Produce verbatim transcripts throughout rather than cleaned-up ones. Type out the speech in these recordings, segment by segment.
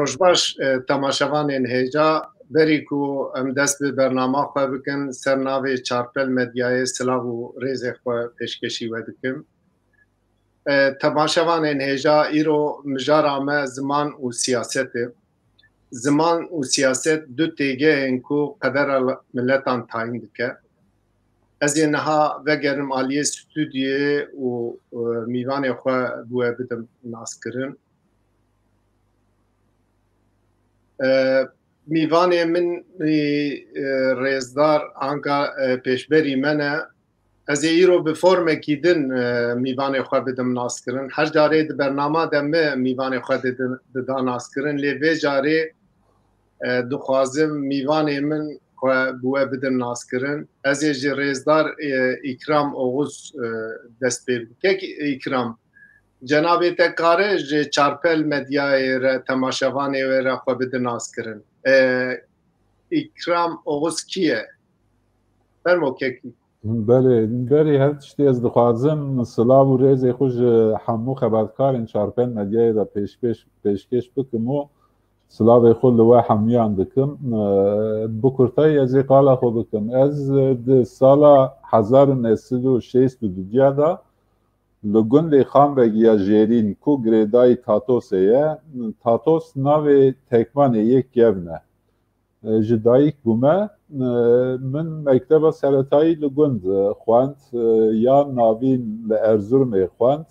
Roj baş, e, temaşevanên hêja, berî ku em dest bi bernama xwe bikin, ser navê Çarpel Medyayê silav û rêzê xwe pêşkêşî we dikim. E, temaşevanên hêja, îro mijara me ziman û siyaset e. Ziman û siyaset du têgehên ku qedera miletan tayîn dike. Ez ê niha vegerim aliyê stûdyoyê û, e, mîvanê xwe bi we bidim naskirin. E, mîvanê min, e, e, rêzdar anka, e, pêşberî me ne. Ez ê îro bi formekî din, e, mîvanê xwe bidim naskirin. Her carê di bernama de me mîvanê xwe didin, dida naskirin. Lê vê carê, e, dixwazim mîvanê min xwe bi we bidim naskirin. Ez ê ji rêzdar, e, Îkram Oğuz, e, dest pê bikim. Kek Îkram, cenabê te kare ji Çarpel Medyayê re temaşevanê wê re xwe bidin naskirin. E, Îkram Oğuz kî ye? Fermo kekî. Belê, berî her tiştî ez dixwazim silav û rêzê xwe ji hemû xebatkarên Çarpel Medyayê de pêşpêş, pêşkêş bikim û silavê xwe li we hemûyan dikim. E, bi kurtayî ez ê qala xwe bikim. Ez di sala hezar û neh sed û şêst û dudiya de li gundê Xanbegî ya Jêrîn ku girêdayî Tatosê ye, Tatos navê tekmanê yek kevn e. E, ji dayik bûme, e, min mekteba seretayî li gund, e, xwend, e, ya navîn li Erzurumê xwend.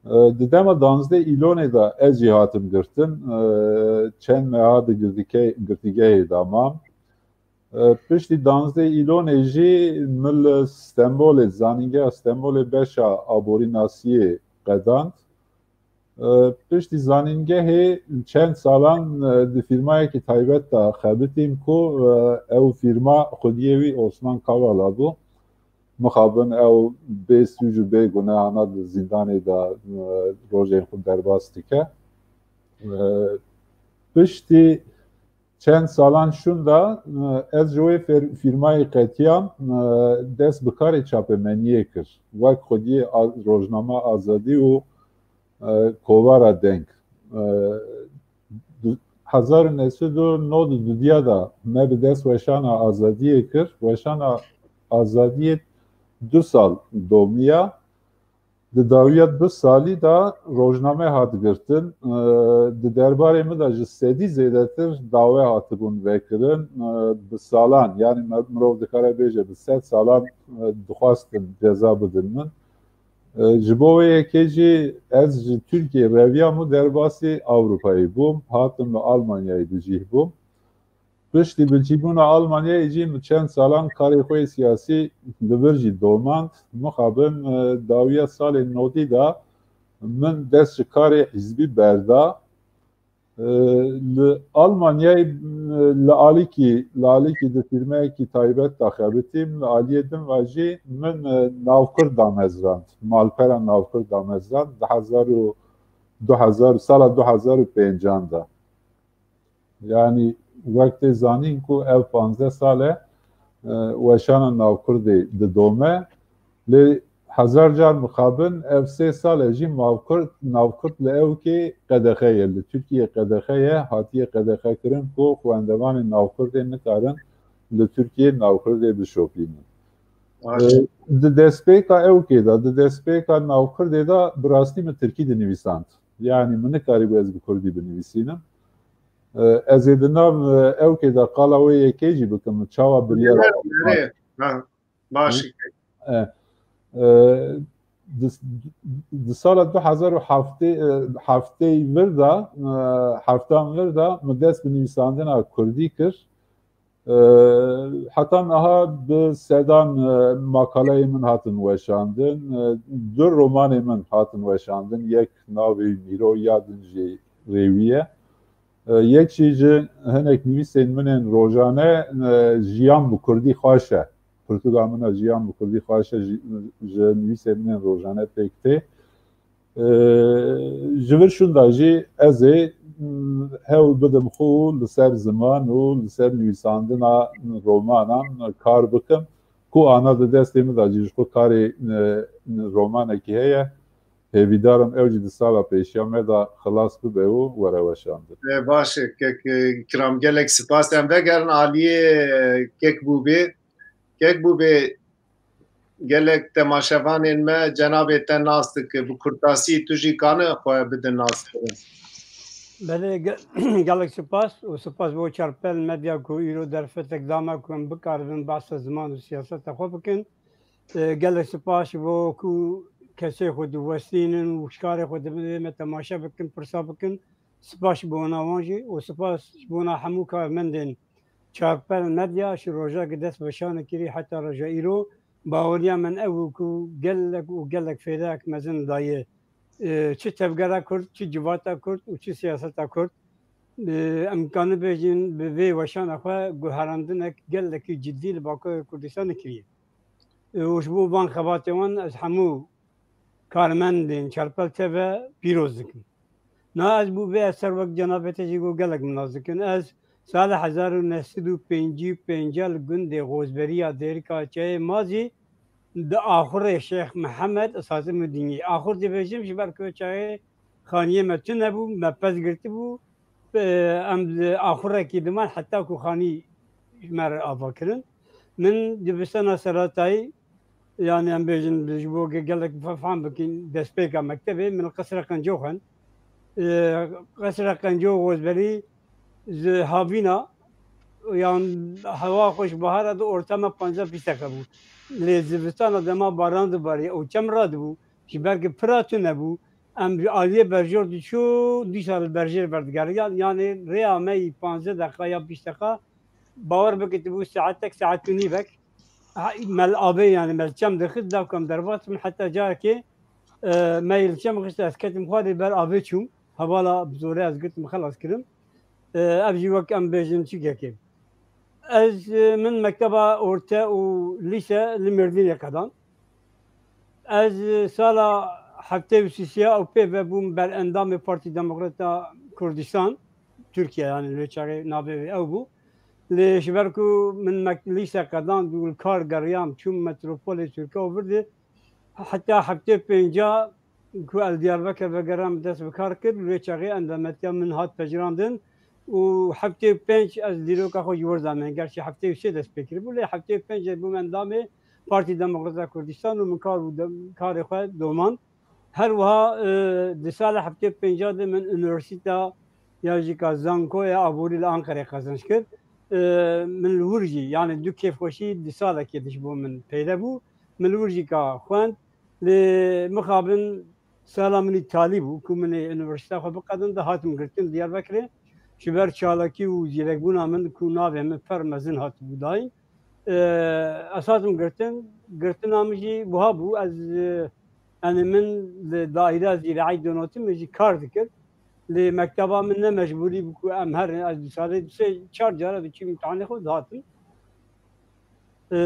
E, di dema danzdeh Îlonê de ez jî hatim girtin, e, çend meha di girtîke-, girtîgehê de mam. E, piştî danzdeh Îlonê jî min li Stenbolê, zanîngeha Stenbolê beşa aborînasiyê qedand. E, piştî zanîngehê çend salan, e, di fîrmayekî taybet de xebitîm ku, e, ew fîrma xwediyê wî Osman Kavala bû. Mixabin ew bê sûc û bê gune ana di zîndanê de, e, rojên xwe derbas dike. E, piştî çend salan şûnda, e, ez ji wê fêr-, fîrmayê qetiyam, e, dest bi karê çapemeniyê kir. Wek xwediyê a-, rojnama Azadî û, e, Kovara Deng. E, du-, hezar û neh sed û nod û dudiya de me bi dest Weşana Azadiyê kir. Weşana Azadiyê du sal domiya. Di dawiya du salî de rojname hat girtin. E, di derbarê min de ji sedî zêdetir dawe hatibûn vekirin. E, bi salan, yanî me-, mirov dikare bêje bi sed salan, e, dixwastin ceza bidin min. E, ji bo wê yekê jî ez ji Tirkiyê reviyam û derbasî Ewropayê bûm. Hatim li Almanyayê bijîh bûm. Piştî birçîbûna Almanyayê jî min çend salan karê xwe yê siyasî li vir jî domand. Mixabin, e, dawiya salên nodî de min dest ji karê hizbî berda. E, li Almanyayê, e, li alîkî, li alîkî di fîrmeyekî taybet de xebitîm, li aliyê din ve jî min, e, navkir damezrand, malpera navkir damezrand, di hezar û du hezar, sala du hezar û pêncan de. Yanî wek tê zanîn ku ev panzdeh sal e, e, weşana navkurdê didome. Lê hezar car mixabin ev sê sal e jî mavkurd, navkurd li ewkê qedexe ye, li Tirkiyê qedexe ye, hatiye qedexekirin ku xwendevanên navkurdê nikarin li Tirkiyê navkurdê bişopînin. Baş. E, di destpêka ewkê de, di destpêka navkurdê de bi rastî min tirkî dinivîsand. Yanî min nikarîbû ez bi kurdî binivîsînim. E, ez ê di nav, e, ewkê de qala wê yekê jî bikim. Çawa biryara Erê, erê. Ha, baş. E, e, di, di sala du hezar û heftê, e, heftê vir de, e, heftan vir de min dest bi nivîsandina kurdî kir. E, heta niha bi sedan, e, makaleyê min hatin weşandin. E, du romanê min hatin weşandin. Yek navê Mîro, ya din jî Rêwî ye. E, yek jî ji hinek nivîsên min ên rojane, e, Jiyan bi Kurdî xweş e. Pirtûka min a Jiyan bi Kurdî xweş e, ji, ji nivîsên min ên rojane pêk tê. E, ji vir şûnda jî ez ê, mm, hewl bidim xwe li ser ziman û li ser nivîsandina romanan kar bikim. Ku ana di destê min de jî ji xwe karê, e, romanekî heye. Hêvîdar im ew jî di sala pêşiya me de xilas bibe û were weşandin. E, baş e, kek, e, kiram, gelek spas. Em vegerin aliyê, e, kek Bûbê. Kek Bûbê, gelek temaşevanên me cenabê te nas dike. Bi kurtasî tu jî kane xwe bidin naskirin. Belê, ge-, gelek spas û spas bo Çarpel Medya ku îro derfetek da me ku em bikaribin behsa ziman û siyaseta xwe bikin. E, gelek spas ji bo ku kesê xwe diwestînin û ji karê xwe dibin, me temaşe bikin, pirsa bikin. Spas ji bona wan jî û spas ji bona hemû karmendên Çarpel Medya ji roja ku dest weşanê kirî heta roja îro. Baweriya min ew û ku gelek û gelek fêdayek mezin daye, e, çi tevgera Kurd, çi civata Kurd û çi siyaseta Kurd. E, em kanibêjin bi vê weşana xwe guherandinek gelekî cidî li Bakurê Kurdistanê kiriye. E, û ji bo van xebatê wan ez hemû karmendên Çarpel T V pîroz dikim. Na ez bû vê eser wek cenabê te jî got gelek min nas dikin. Ez sala hezar û neh sed û pêncî û pênc li gundê Xozberiya Dêrika Çeyê Mazî di axurê Şêx Mihemed Esasî Mudînî. Axur dibêjim ji ber ku çaxê xaniyê me tune bû, me pez girtibû. E, em di axurekî diman heta ku xanî ji me re ava kirin. Min dibistana seratayî, yani em bêjin ji bo ge-, gelek fe-, fehm bikin, destpêka mektebê min Qesra Qenco xwend. E, Qesra Qenco Xozberî ji havîna, yan hewa xweş bahara de ortama panzdeh bîst deqe bû. Lê zivistana dema baran dibarî û çem radibû, ji ber ku pira tune bû, em ji aliyê berjor diçû, dîsa li berjêr verdigeriyan. Yanê rêya me yî panzdeh deqa ya bîst deqa, bawer bike tu bû saetek, saet û nîvek. Ha, me li avê, yani me li çem dixist, da ku em derbas bin, heta carekê, e, me yî li çem xist, ez ketim xwarê ber avê çûm. Hevala bi zorê ez girtim, xelas kirim. E, ev jî wek em bêjin çikekê. Ez, e, min mekteba orte û lîse li Mêrdînê qedan. Ez, e, sala heftê û sisiya ew pê ve bûm ber endamê Partî Demokrata Kurdistan, Tirkiye, yani lê çaxê navê wê ew bû. Lê ji ber ku min mek-, lîse qedand û li kar geriyam, çûm metropolê Tirkiye û virdê, heta heftê pênca ku ez Diyarbekir vegeram dest bi kar kir, lê çaxê endametiya min hat pejirandin û heftê û pênc ez dîroka xwe ji wir da me. Gerçî heftê û sê dest pê kiribû, lê heftê û pênc ez bûm endamê Partî Demokrata Kurdistan û min kar û de-, karê xwe domand. Her wiha, e, di sala heftê û pênca de min Unîversîta ya jî ka Zankoya Aborî li Anqerê qezenc kir. E, min li wir jî, yani du kêfxweşî di salekê de ji bo min peyde bû. Min li wir jî ka xwend. Lê mixabin sala min î talî bû ku min ê unîversîta xwe biqedin de hatim girtin Diyarbekirê. Ji ber çalakî û zîrekbûna min ku navê min per mezin hatibû dayîn. E, ez hatim girtin, girtina min jî wiha bû. Ez, e, yani min li daîreya zîreî donatimê jî kar dikir. Lê mekteba min ne mecbûrî bû ku em herin. Ez di salê du sê çar cara diçûm îmtihanê xwe dihatim. E,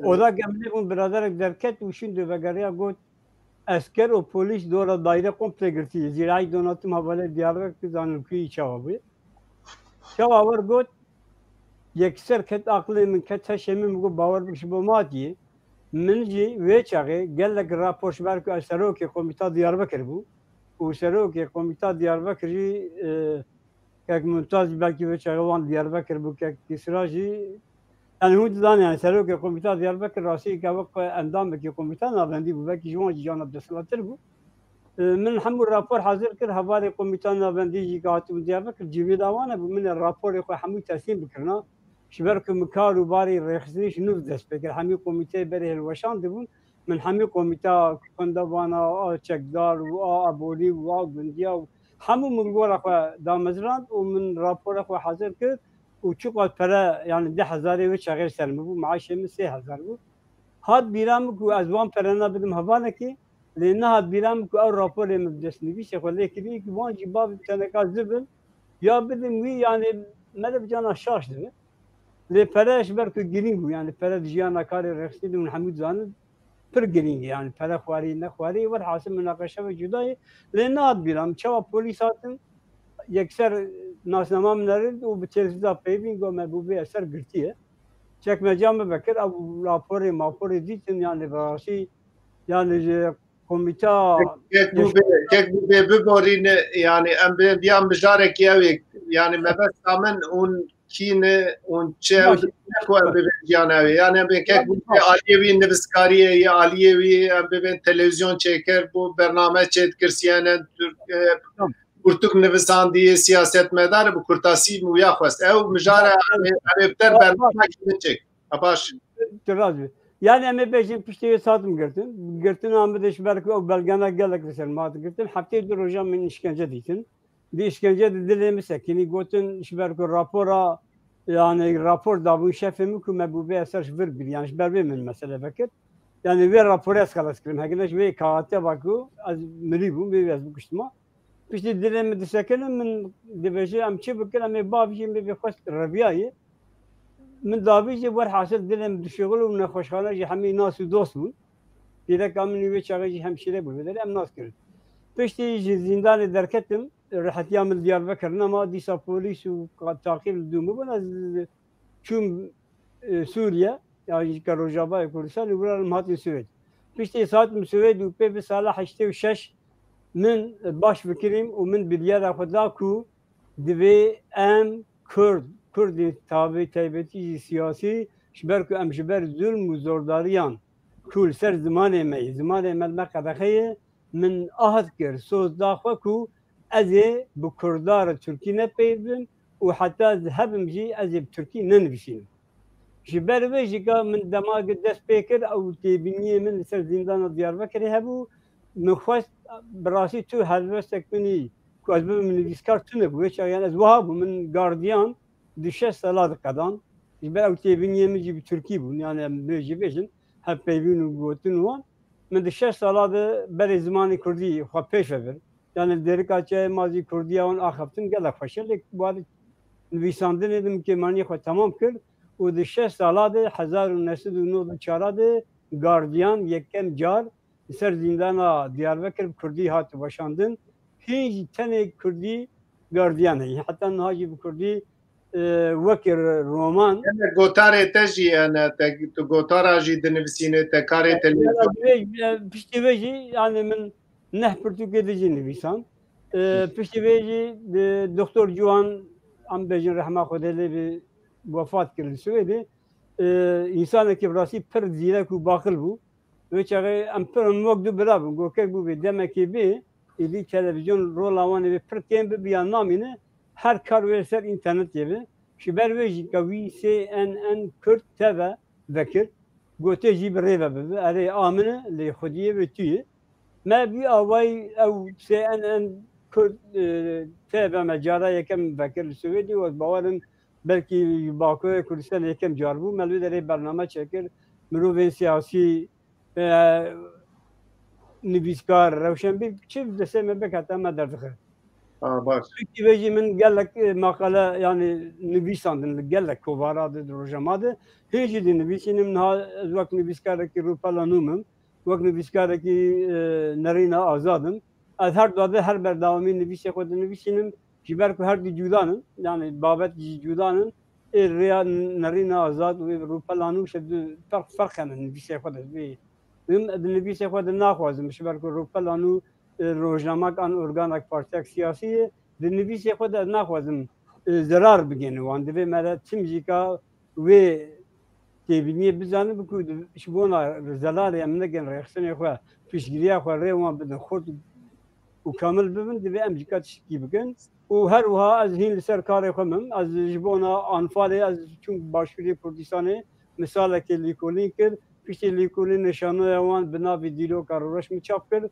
oda gemilê bûn biraderek derket û şîn dû vegeriya got, esker û polîs dora daîre komple girtî. Zîreî donatim hevalê Diyarbekir zanin ku yî çawa bûye. Çawa wir got, yekser ket aqilê min, ket heşê min, min got, bawer bik ji bo matiyê. Min jî wê çaxê gelek rapor ji ber ku ez serokê komîta Diyarbekir bû û serokê komîta Diyarbekir jî, e, kek Mumtaz jî belkî wê çaxê wan Diyarbekir bû, kek Kisra jî. Yani hûn dizanin, yani serokê komîta Diyarbekir rastî ke wek endamekî komîta navendî bû, belkî ji wan jî cana desthilattir bû. E, min hemû rapor hazir kir, hevalê komîta navendî jî ke hatibû Diyarbekir, civîda wan hebû, min ê raporê xwe hemû teslîm bikirina. Ji ber ku min kar û barî rêxistinî ji nû dest pê kir. Hemî komîteyê berê hilweşandibûn. Min hemî komîta Kundavana, a Çekdar û a Abolî û a Gundiya û hemû min li gora xwe damezrand û min rapora xwe hazir kir û çiqas pere, yani deh hezarê wê çaxê li ser min bû, maaşê min sê hezar bû. Hat bîra min ku ez wan perena bidim hevalekê, lê nehat bîra min ku ew raporê min bi destnivîsê xwe lê kirî, ku wan jî bavê teneka zivil ya bidim wî, yani me de bi cana şaş dibe. Lê pere ji ber ku girîng bû, yani pere di jiyana karê rêxistinê de hûn hemû dizanin, pir girîng e, yani pere xwarî, nexwarî, welhasil minaqeşa ve cuda ye. Lê nehat bîra min çawa polîs hatin, yekser nasnama min nerind û bi televîza peyvîn got me bû vê eser girtiye. Çekmeca min vekir, ew raporê maporê dîtin, yani bi rastî, yani ji Komîta Kek bû bê, kek bû bê biborîne, yani em bê diya mijarekî ew ê, yani mebesta min hûn kî ne, hûn çi ew Baş. Ku em bibên jiyan ew ê. Yani em bê kek bû bê aliyê wî nivîskariyê ye, aliyê wî em bibên televîzyon çêkir bû, bername çêdikir, C N N Türk, e, Tamam. Kurtuk nivisandiyê, siyasetmedar bi kurtasî mi ya xwest. Ew mijara em ê, em ê bi ter bername çêk. Ha, baş. Tu rast bî. Yani em ê bêjin piştê wê saet min girtin. Girtina min de ji ber ku ew belgena gelek li ser min hatin girtin. Heftê du roja min îşkence dîtin. Di îşkence de dilê min sekinî, gotin ji ber ku rapora, yani rapor dabûn şefê min ku me bû vê eser ji vir bir, yani ji ber vê min mesele vekir. Yani wê raporê ez xelas kirim. Hegine ji wê kaxete ba ku ez mirî bûm, wê ez bikuştima. Piştî dilê min disekinin, min dibêje, em çi bikin, em ê bavijîn, bê xwest reviyayê. Min davî jî werhasil dilê min dişuxul û nexweşxane jî hemî nas û dost bûn. Pîreka min û wê çaxê jî hemşîre bû, vê derê em nas kirin. Piştî ji zîndanê derketim, rihetiya min Diyarbekir nema, dîsa polîs û ka-, taqîb li dû min bûn, ez çûm, e, Sûriye, ya jî ke Rojavayê Kurdistanê, wira min hatin Swêd. Piştî ez hatim Swêd û pê bi sala heştê û şeş min baş fikirîm û min biryara xwe da ku divê em Kurd, Kurdên tabî taybetî jî siyasî, ji ber ku em ji ber zulm û zordariyan ku li ser zimanê me ye, zimanê me li me qedexe ye, min ahd kir, soz da xwe ku ez ê bi Kurda re Tirkî ne peyv bim û heta ez hebim jî ez ê bi Tirkî nenivîsînim. Ji ber vê jî ka min dema ku dest pê kir, ew têbîniyê min li ser zîndana Diyarbekirê hebû, min xwest, bi rastî tu helwestek min î ku ez bibim nivîskar tune bû. Wê çaxê, yani ez wiha bûm, min gardiyan di şeş sala de qedan. Ji ber ew têbîniyê min jî bi Tirkî bûn. Yani em bê jî bêjin, hevpeyvîn û gotin wan. Min di şeş sala de berê zimanê Kurdî xwe pêş ve bir. Yani li Dêrika Çiyayê ma jî Kurdiya wan axaftin gelek xweş e. Lê warê nivîsandinê de min kêmaniyê xwe temam kir û di şeş sala de, hezar û neh sed û nod û çar de, gardiyan yekem car li ser zîndana Diyarbekir bi Kurdî hat weşandin. Hîn jî tenê Kurdî gardiyan heye. Heta niha jî bi Kurdî, e, wekî roman. Hene gotarê te jî hene, te, tu gotara jî dinivîsînê, te karê televîzyon. Piştî vê jî, yani min neh pirtûkê de jî nivîsan. E, piştî vê jî, e, Doktor Ciwan, em bêjin rehma Xwedê lê bi, wefat kir li Swêdê. E, însanekî bi rastî pir zîrek û baqil bû. Wê çaxê em pir em wek du bira bûn. Got kek bû bê demekê bê, êdî televîzyon rola wan ê bê pir kêm bibe ya namîne, her kar wê li ser înternetê be. Ji ber wê jî ke wî C N N Kurd T V vekir, gotê jî bi rê ve bibe. Erê, a min e, lê xwediyê wê tu yê. Me vî awayî ew C N N Kurd, e, T V me cara yekem vekir li Swêdê û ez bawer im belkî Bakurê Kurdistanê yekem car bû. Me li wê derê bername çêkir. Mirovên siyasî, e, nivîskar, rewşenbîr, çi bi destê me bike, heta me derdixin. Ha, baş. Piştî vê jî min gelek, e, maqale, yani nivîsandin li gelek kovara de, di rojema de. Hîn jî dinivîsînim, niha ez wek nivîskarekî rûpela nû me, wek nivîskarekî, e, nerîna azad im. Ez her dua de her berdewamî nivîsê xwe dinivîsînim. Ji ber ku her du cuda ne, yani babet jî cuda ne, ê rêya nerîna azad û ê rûpela nû şe du ferq, ferq hene nivîsê xwe de. Vê, em di nivîsê xwe de naxwazim, ji ber ku rûpela nû, e, rojnamek an organek partiyek siyasî ye, di nivîsê xwe de ez naxwazim, e, zerar bigihîne wan. Divê me re tim jî ka wê têbîniyê bizanibe ku di, ji bona zelalê em nekin rêxistinê xwe, piştgiriya xwe rê wan bidin xurt û kamil bibin, divê em jî ka tiştekî bikin. Û her wiha ez hîn li ser karê xwe mim. Ez ji bona Anfalê ez çûm Başûrê Kurdistanê, misalekê lêkolîn kir. Piştî lêkolîn nîşanoya wan bi navê Dîroka Rûreş min çap kir.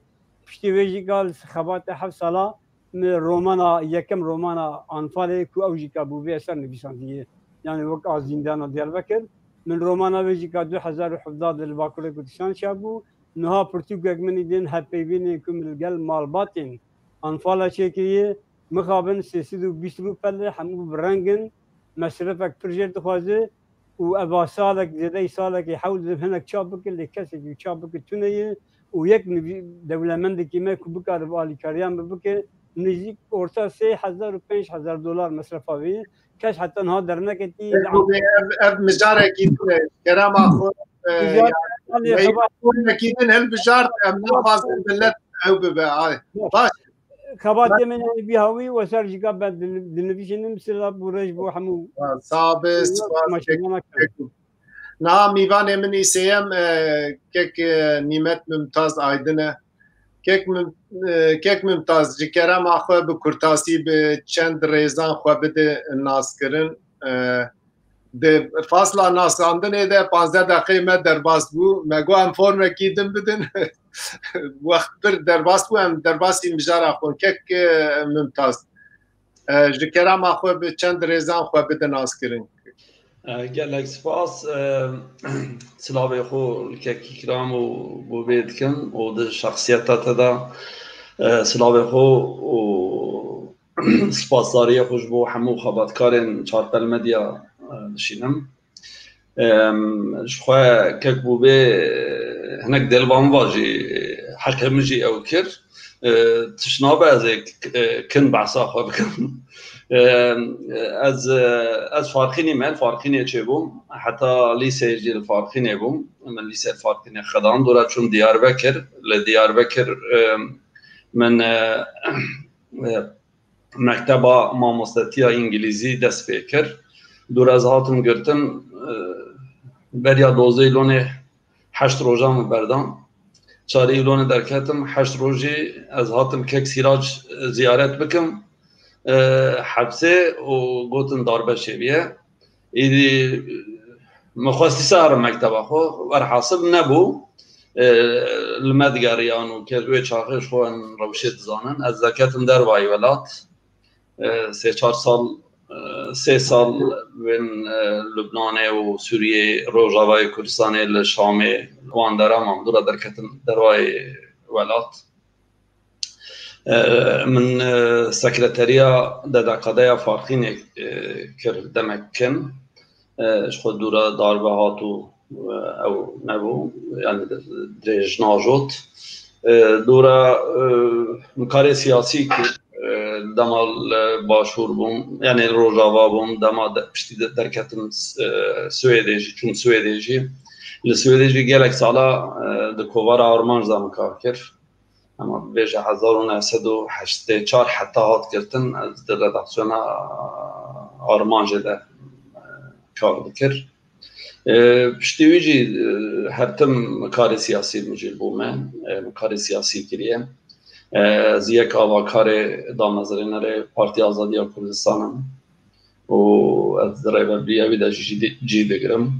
Piştî vê jî ka li xebata heft sala min romana, yekem romana Anfalê ku ew jî ka bû vê eser nivîsandiye. Yani wek a Zîndana Diyarbekir. Min romana vê jî ka du hezar û hevdeh de li Bakurê Kurdistanê çap bû. Niha pirtûkek min î din hevpeyvînên ku min li gel malbatên Anfala çêkiriye, mixabin sê sed û bîst rûpel e, hemû bi reng in, mesrefek pir jêr dixwaze û eva salek, zêdeyî salekê hewl didim hinek çap bike, lê kesekî çap bike tune ye û yek nivî-, dewlemendekî me ku bikare bi alîkariya min bike, nêzîk orta sê hezar û pênc hezar dolar mesrefa wê ye. Kes heta niha derneketî. Ev, ev, ev mijarekî tune, kerema xwe, e, Mijar- ya- Alê, xebat- Formekî din hilbijart, em naxwazin millet ew bibe. Ay. Baş. Xebatê min ê bî hawî û ser jî ka ben dil-, dinivîsînim, silav û rêz bo hemû. Sağ be, spas. Niha mîvanê min î sêyem, e, kek, e, Nîmet Mumtaz Aydin e. Kek Mum-, e, kek Mumtaz, ji kerema xwe bi kurtasî bi çend rêzan xwe bide naskirin. E, di fasla nasandinê de panzdeh deqeyê me derbas bû. Me got em formekî din bidin. Wext pir derbas bû, em derbasî mijara xwe. Kek, e, Mumtaz. E, ji kerema xwe bi çend rêzan xwe bide naskirin. E, gelek spas. E, silavê xwe li kek Îkram û Bûbê dikim û di şexsiyeta te de, e, silavê xwe û spasdariyê xwe ji bo hemû xebatkarên Çarpel Medya, e, dişînim. Em, ji xwe kek Bûbê, e, hinek dê li ba min va jî, e, heqê min jî ew kir. E, tişt nabe ez ê k-, e, kin behsa xwe bikim. E, ez, e, ez Farqînî me, li Farqînê çêbûm. Heta lîseyê jî li Farqînê bûm. Min lîseyê li Farqînê xedan. Dora çûm Diyarbekir. Li Diyarbekir, e, min, e, e, mekteba mamostetiya îngilîzî dest pê kir. Dûr ez hatim girtin, e, beriya dozdeh îlonê heşt rojan min berdan. Çarê îlonê derketim, heşt rojî ez hatim kek Sîrac, e, ziyaret bikim, e, hepsê û gotin darbe çêbiye. Îdî min xwestî ser mekteba xwe, werhasil nebû. E, li me digeriyan û kes wê çaxê ji xwe in rewşê dizanin. Ez derketim dervayî welat. E, sê çar sal, e, sê sal bên, e, Lubnanê û Sûriyê, Rojavayê Kurdistanê, li Şamê, li wan dera mam. Dûra derketim dervayî welat. E, min, e, sekreteriya D D K D ya Farqînê, e, kir demek kin. E, ji xwe dûra darbe hat û, e, ew nebû, yani dirêj najot. E, dûra, e, min karê siyasî kir. E, dema li Başûr bûm, yani li Rojava bûm, dema de, piştî de derketim, e, Swêdê jî, çûm Swêdê jî. Li Swêdê jî gelek sala, e, di kovara armanc de min kar kir. Ema bêje hezar û neh sed û heştê çar heta hat girtin, ez di redaksiyona armancê de, e, kar dikir. E, piştî wî jî, e, her tim karê siyasî min jî bû me, e, min karê siyasî kiriye. E, ez yek avakarê damezrênerê Partiya Azadiya Kurdistanê û ez di rêvebiriya wî de jî cî di-, cî digirim.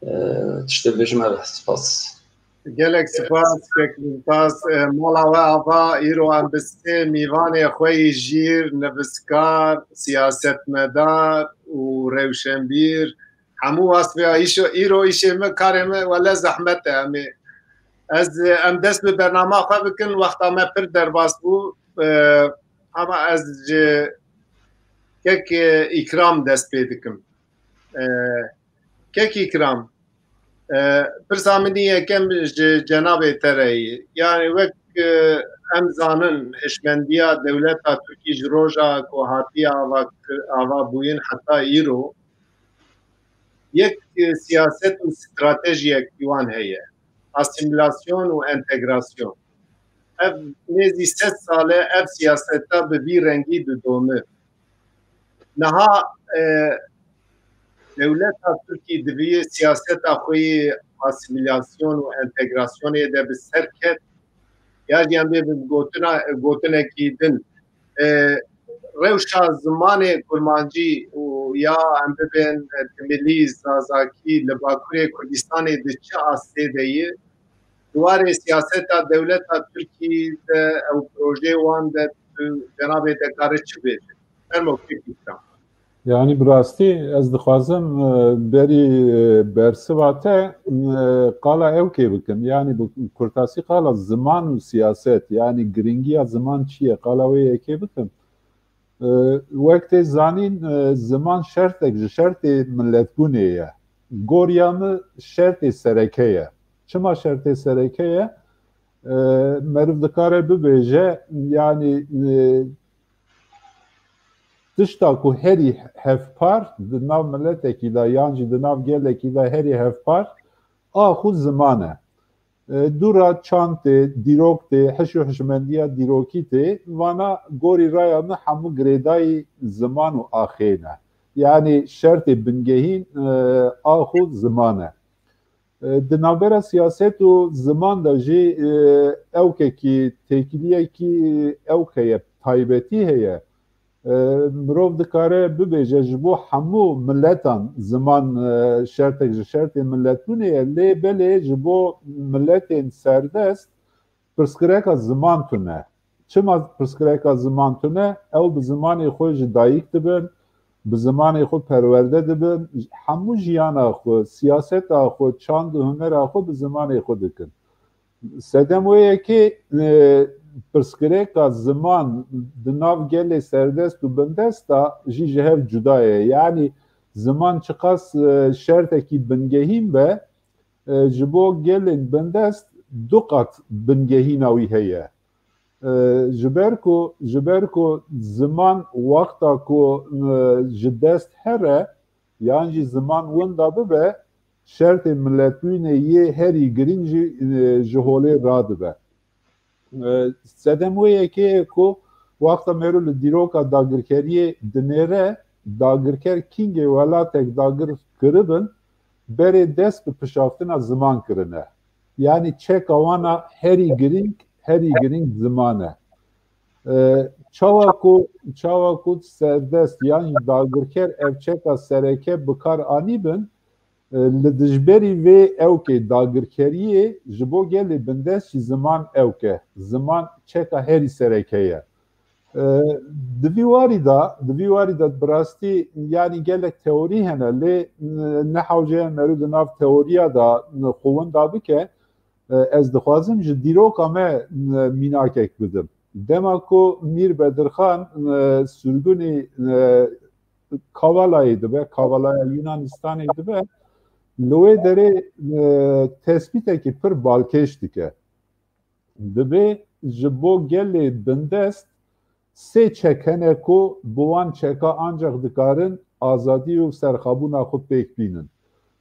E, tiştê bêjim ev e. Spas. Gelek spas, kek Mumtaz. E, mala we ava, îro em bi sê mîvanê xwe yî jîr, nivîskar, siyasetmedar û rewşenbîr, hemû wasfiya îşo, îro îşê me, karê me, wele zehmet e em ê. Ez, em dest bi bernama xwe bikin, wexta me pir derbas bû. E, ama ez ji kek, e, Îkram dest pê dikim. E, kek Îkram, e, pirsa min î yekem ji cenabê te re yî. Yani wek, e, em zanin, hişmendiya dewleta Tirkî ji roja ku hatiye ava, ava bûyin heta îro, yek, e, siyaset û stratejiyek wan heye. Asîmîlasyon û entegrasyon. Ev nêzî sed sal e ev siyaseta bi vî rengî didome. Niha, e, dewleta Tirkî di vî siyaseta xwe yê asîmîlasyon û entegrasyonê de bi ser ket, ya jî em bê bi gotina, gotinekî din, e, rewşa zimanê kurmancî û ya em bibên, e, dimilî, zazakî li Bakurê Kurdistanê di çi astê de ye? Di warê siyaseta dewleta Tirkî de ew projeyê wan de tu cenabê te kare çi bêje? Fermo, kek Îkram. Yani bi rastî ez dixwazim, e, berî, e, bersiva te, e, qala ewkê bikim. Yani bi kurtasî qala ziman û siyaset, yani giringiya ziman çi ye? Qala wê yekê bikim. E, wek tê zanîn, e, ziman şertek ji şertê miletbûnê ye. Goriya min şertê sereke ye. Çima şertê sereke ye? E, meriv dikare bibêje, yani, e, tişta ku herî hevpar di nav miletekî de yan jî di nav gelekî de herî hevpar, Ax û ziman e. E, dûra çand tê, dîrok tê, hiş û hişmendiya dîrokî tê, vana gorî raya min hemû girêdayî ziman û axê ne. Yanî şertê bingehîn, e, ax û ziman e. E, di navbera siyaset û ziman de jî, e, ewkekî, têkiliyekî ewk heye, taybetî heye. E, mirov dikare bibêje ji bo hemû miletan ziman, e, şertek ji şertê miletbûnê ye, lê belê ji bo miletên serdest pirsgirêka ziman tune. Çima pirsgirêka ziman tune? Ew bi zimanê xwe ji dayik dibin, bi zimanê xwe perwerde dibin, hemû jiyana xwe, siyaseta xwe, çand û hunera xwe bi zimanê xwe dikin. Sedem wê yekê, e, pirsgirêka ziman di nav gelê serdest û bindest de jî ji hev cuda ye. Yanî ziman çiqas, e, şertekî bingehîn be, e, ji bo gelên bindest du qat bingehîna wî heye. E, ji ber ku, ji ber ku ziman wexta ku, e, ji dest here, yan jî ziman winda bibe, şertê miletbûnê yê herî girîng jî, e, ji holê radibe. E, sedem wê yekê ye ku wexta mero li dîroka dagirkeriyê dinêre, dagirker kîngê welatek dagir kiribin, berê dest bi pişaftina ziman kirine. Yanî çeka wana herî girîng, herî girîng ziman e. E, çawa ku, çawa ku serdest yan jî dagirker ev çeka sereke bi kar anîbin, e, li dijberî vê ewkê dagirkeriyê ji bo gelê bindest jî ziman ewk e. Ziman çeka herî sereke ye. E, di vî warî de, di vî warî de bi rastî, yanî gelek teorî hene, lê, e, ne hewce ye mero di nav teoriya de, e, xwe winda bike. E, ez dixwazim ji dîroka me, e, mînakek bidim. Dema ku Mîr Bedirxan, e, sirgûnî, e, Kavalayê dibe, Kavalaya Yunanistanê dibe, li wê derê, e, tespîtekî pir balkêş dike. Dibê ji bo gelê bindest sê çek hene ku bi wan çeka ancax dikarin azadî û serxabûna xwe pêk bînin.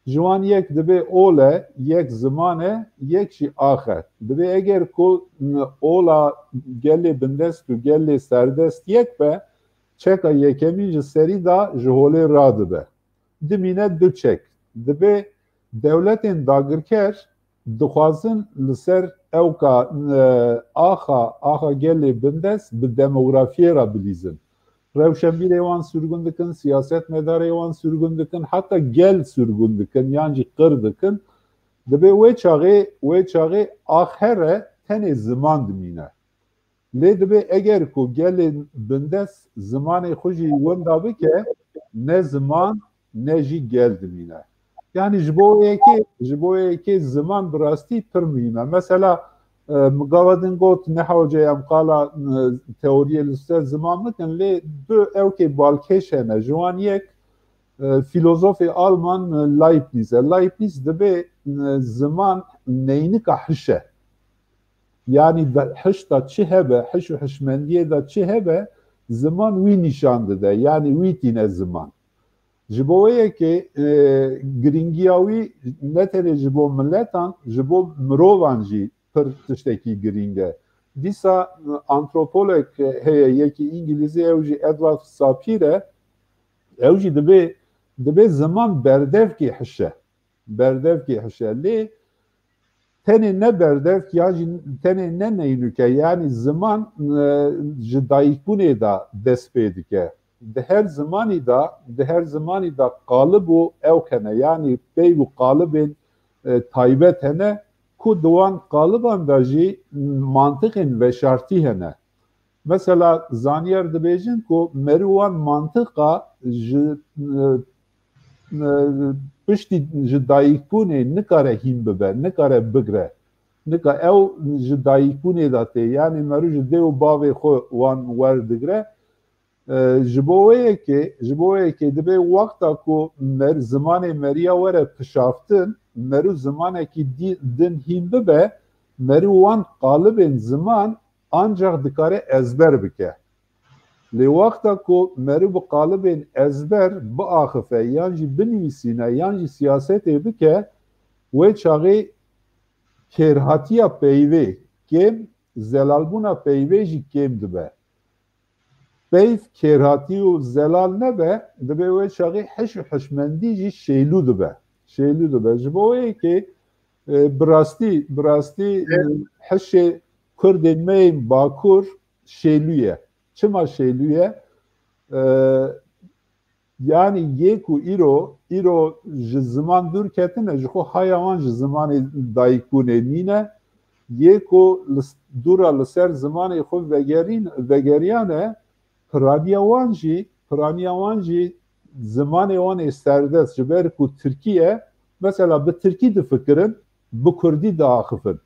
Ji wan yek dibê ol e, yek ziman e, yek jî ax e. Dibê eger ku ola gelê bindest û gelê serdest yek be, çeka yekemîn ji serî de ji holê radibe. Dimîne du çek. Dibê dewletên dagirker dixwazin li ser ewka, e, axa, axa gelê bindest bi demografiyê re bilîzin. Rewşenbîrê wan sirgûn dikin, siyasetmedarê wan sirgûn dikin, heta gel sirgûn dikin, yan jî qir dikin. Dibê wê çaxê, wê çaxê ax here, tenê ziman dimîne. Lê dibê eger ku gelê bindest zimanê xwe jî winda bike, ne ziman, ne jî gel dimîne. Yanî ji bo wê yekê, ji bo wê yekê ziman bi rastî pir muhîm e. Mesela, e, min gava din got, ne hewce ye em qala, e, teoriyê li ser ziman bikin, lê du ewkê balkêş hene. Ji wan yek, e, fîlozofê Alman, e, Leibniz e. Leibniz dibê, e, ziman neynika hiş e. Yanî de, hiş de çi hebe, hiş û hişmendiyê de çi hebe, ziman wî nîşan dide. Yanî wî tîne ziman. Ji bo wê yekê, e, girîngiya wî ne tenê ji bo miletan, ji bo mirovan jî pir tiştekî girîng e. Dîsa, e, antropolog heye, yekî îngilîzî, ew jî Edward Sapir e. Ew jî dibê, dibê ziman berdevkê hiş e. Berdevkê hiş e. Lê tenê ne berdevk ya jî tenê ne neynûk e. Yanî ziman, e, ji dayikbûnê de dest pê dike. Di her zimanî de, di her zimanî de qalib û ewk hene. Yanî peyv û qalibên, e, taybet hene ku di wan qaliban de jî mantiqên veşartî hene. Mesela, zanyar dibêjin ku meriv wan mantiqa ji, e, e, piştî ji dayikbûnê nikare hîn bibe, nikare bigre. Nika ew ji dayikbûnê de tê, yanî meriv ji dê û bavê xwe wan werdigre. E, ji bo wê yekê, ji bo wê yekê dibê wexta ku mer-, zimanê meriya were pişaftin, meriv zimanekî dî-, din hîn bibe, meriv wan qalibên ziman ancax dikare ezber bike. Lê wexta ku meriv bi qalibên ezber biaxife, yan jî binivîsîne, yan jî siyasetê bike, Wê çaxê kêrhatiya peyvê kêm, zelalbûna peyvê jî kêm dibe. Peyv kêrhatî û zelal nebe, dibe wê çaxê hiş û hişmendî jî şêlû dibe. Şêlû dibe. Ji bo wê yekê, e, bi rastî, bi rastî, e, hişê Kurdên me yên Bakur şêlû ye. Çima şêlû ye? E, Yanî yê ku îro, îro ji ziman dûr ketine, ji xwe haya wan ji zimanê dayikbûnê nîne, yê ku li s-, dûra li ser zimanê xwe vegerîn-, vegeriyane, piraniya wan jî, piraniya wan jî zimanê wan ê serdest, ji ber ku tirkî ye, mesela bi tirkî difikirin, bi kurdî diaxifin.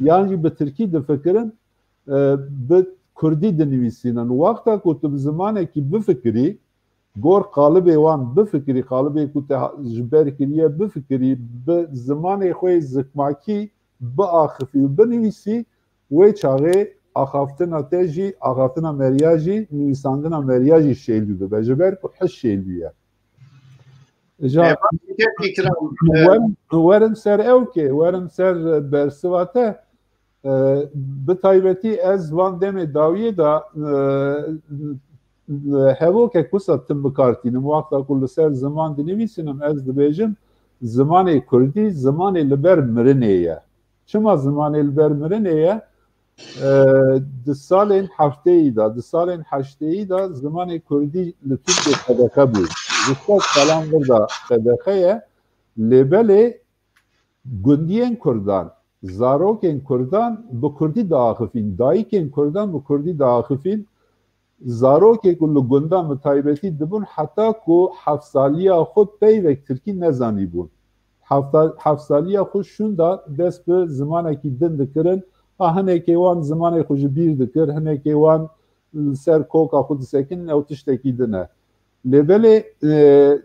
Yan jî bi tirkî difikirin, e, bi kurdî dinivîsînin. Wexta ku tu bi zimanekî bifikirî, gor qalibê wan bifikirî, qalibê ku te ha-, ji ber kiriye bifikirî, bi zimanê xwe yê zikmakî biaxifî û binivîsî, wê çaxê axaftina te jî, axaftina meriya jî, nivîsandina meriya jî şêlû dibe. Ji ber ku hiş şêlû ye. Ja, Ê, baş, kek îkram, e, werin, werin ser ew ke, werin ser bersiva te. E, bi taybetî ez van demê dawiyê de, e, hevokek wisa tim bi kar tînim. Wexta ku li ser ziman dinivîsinim, ez dibêjim, zimanê kurdî zimanê li ber mirinê ye. Çima zimanê li ber mirinê ye? E, di salên heftêyî de, di salên heştêyî de zimanê kurdî li Tirkiyê qedexe bû. Ji sed salan vir de qedexe ye. Lê belê gundiyên kurdan, zarokên kurdan bi kurdî diaxifîn, dayikên kurdan bi kurdî diaxifîn. Zarokê ku li gundan bi taybetî dibûn, heta ku heft saliya xwe peyvek tirkî nezanîbûn. Hefta-, heft saliya xwe şûnda dest bi zimanekî din dikirin. Ha, hinekê wan zimanê xwe ji bîr dikir, hinekê wan li ser koka xwe disekinin, ew tiştekî din e. Lê belê, e,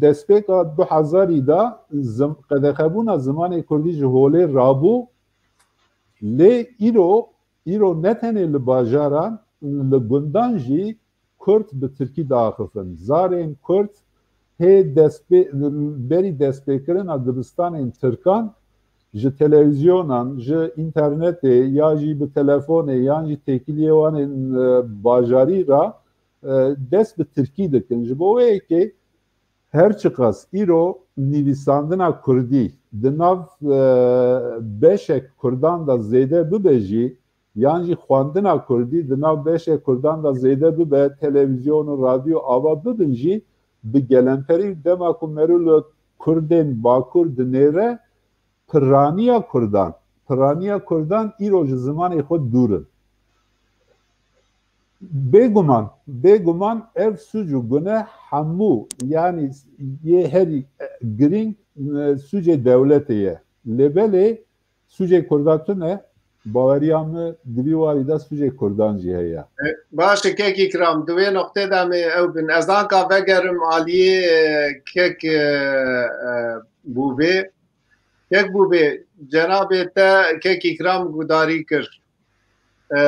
destpêka du hezarî de zim-, qedexebûna zimanê kurdî ji holê rabû, lê îro, îro ne tenê li bajaran, li gundan jî kurd bi tirkî diaxifin. Zarên kurd hê destpê-, berî destpêkirina dibistanên tirkan ji televîzyonan, ji înternetê ya jî bi telefonê yan jî têkiliyê wan ên, e, bajarî re, e, dest bi tirkî dikin. Ji bo wê yekê her çiqas îro nivîsandina kurdî di nav, e, beşek kurdan de zêde bibe jî, yan jî xwendina kurdî di nav beşek kurdan de zêde bibe, televîzyon û radyo ava bibin jî, bi gelemperî dema ku meriv li kurdên bakur dinêre, piraniya kurdan, piraniya kurdan îro ji zimanê xwe dûr in. Bêguman, bêguman ev sûc û gune hemû, yanî yê herî girîng, e, sûcê dewletê ye. Lê belê sûcê kurda tune, baweriya min di vî warî de sûcê kurdan jî heye. E, baş e, kek Îkram, di wê noqtê de em ê ew bin. Ez anka vegerim aliyê, e, kek, e, e, Bûbê. Kek Bûbê, cenabê te kek Îkram guhdarî kir. E,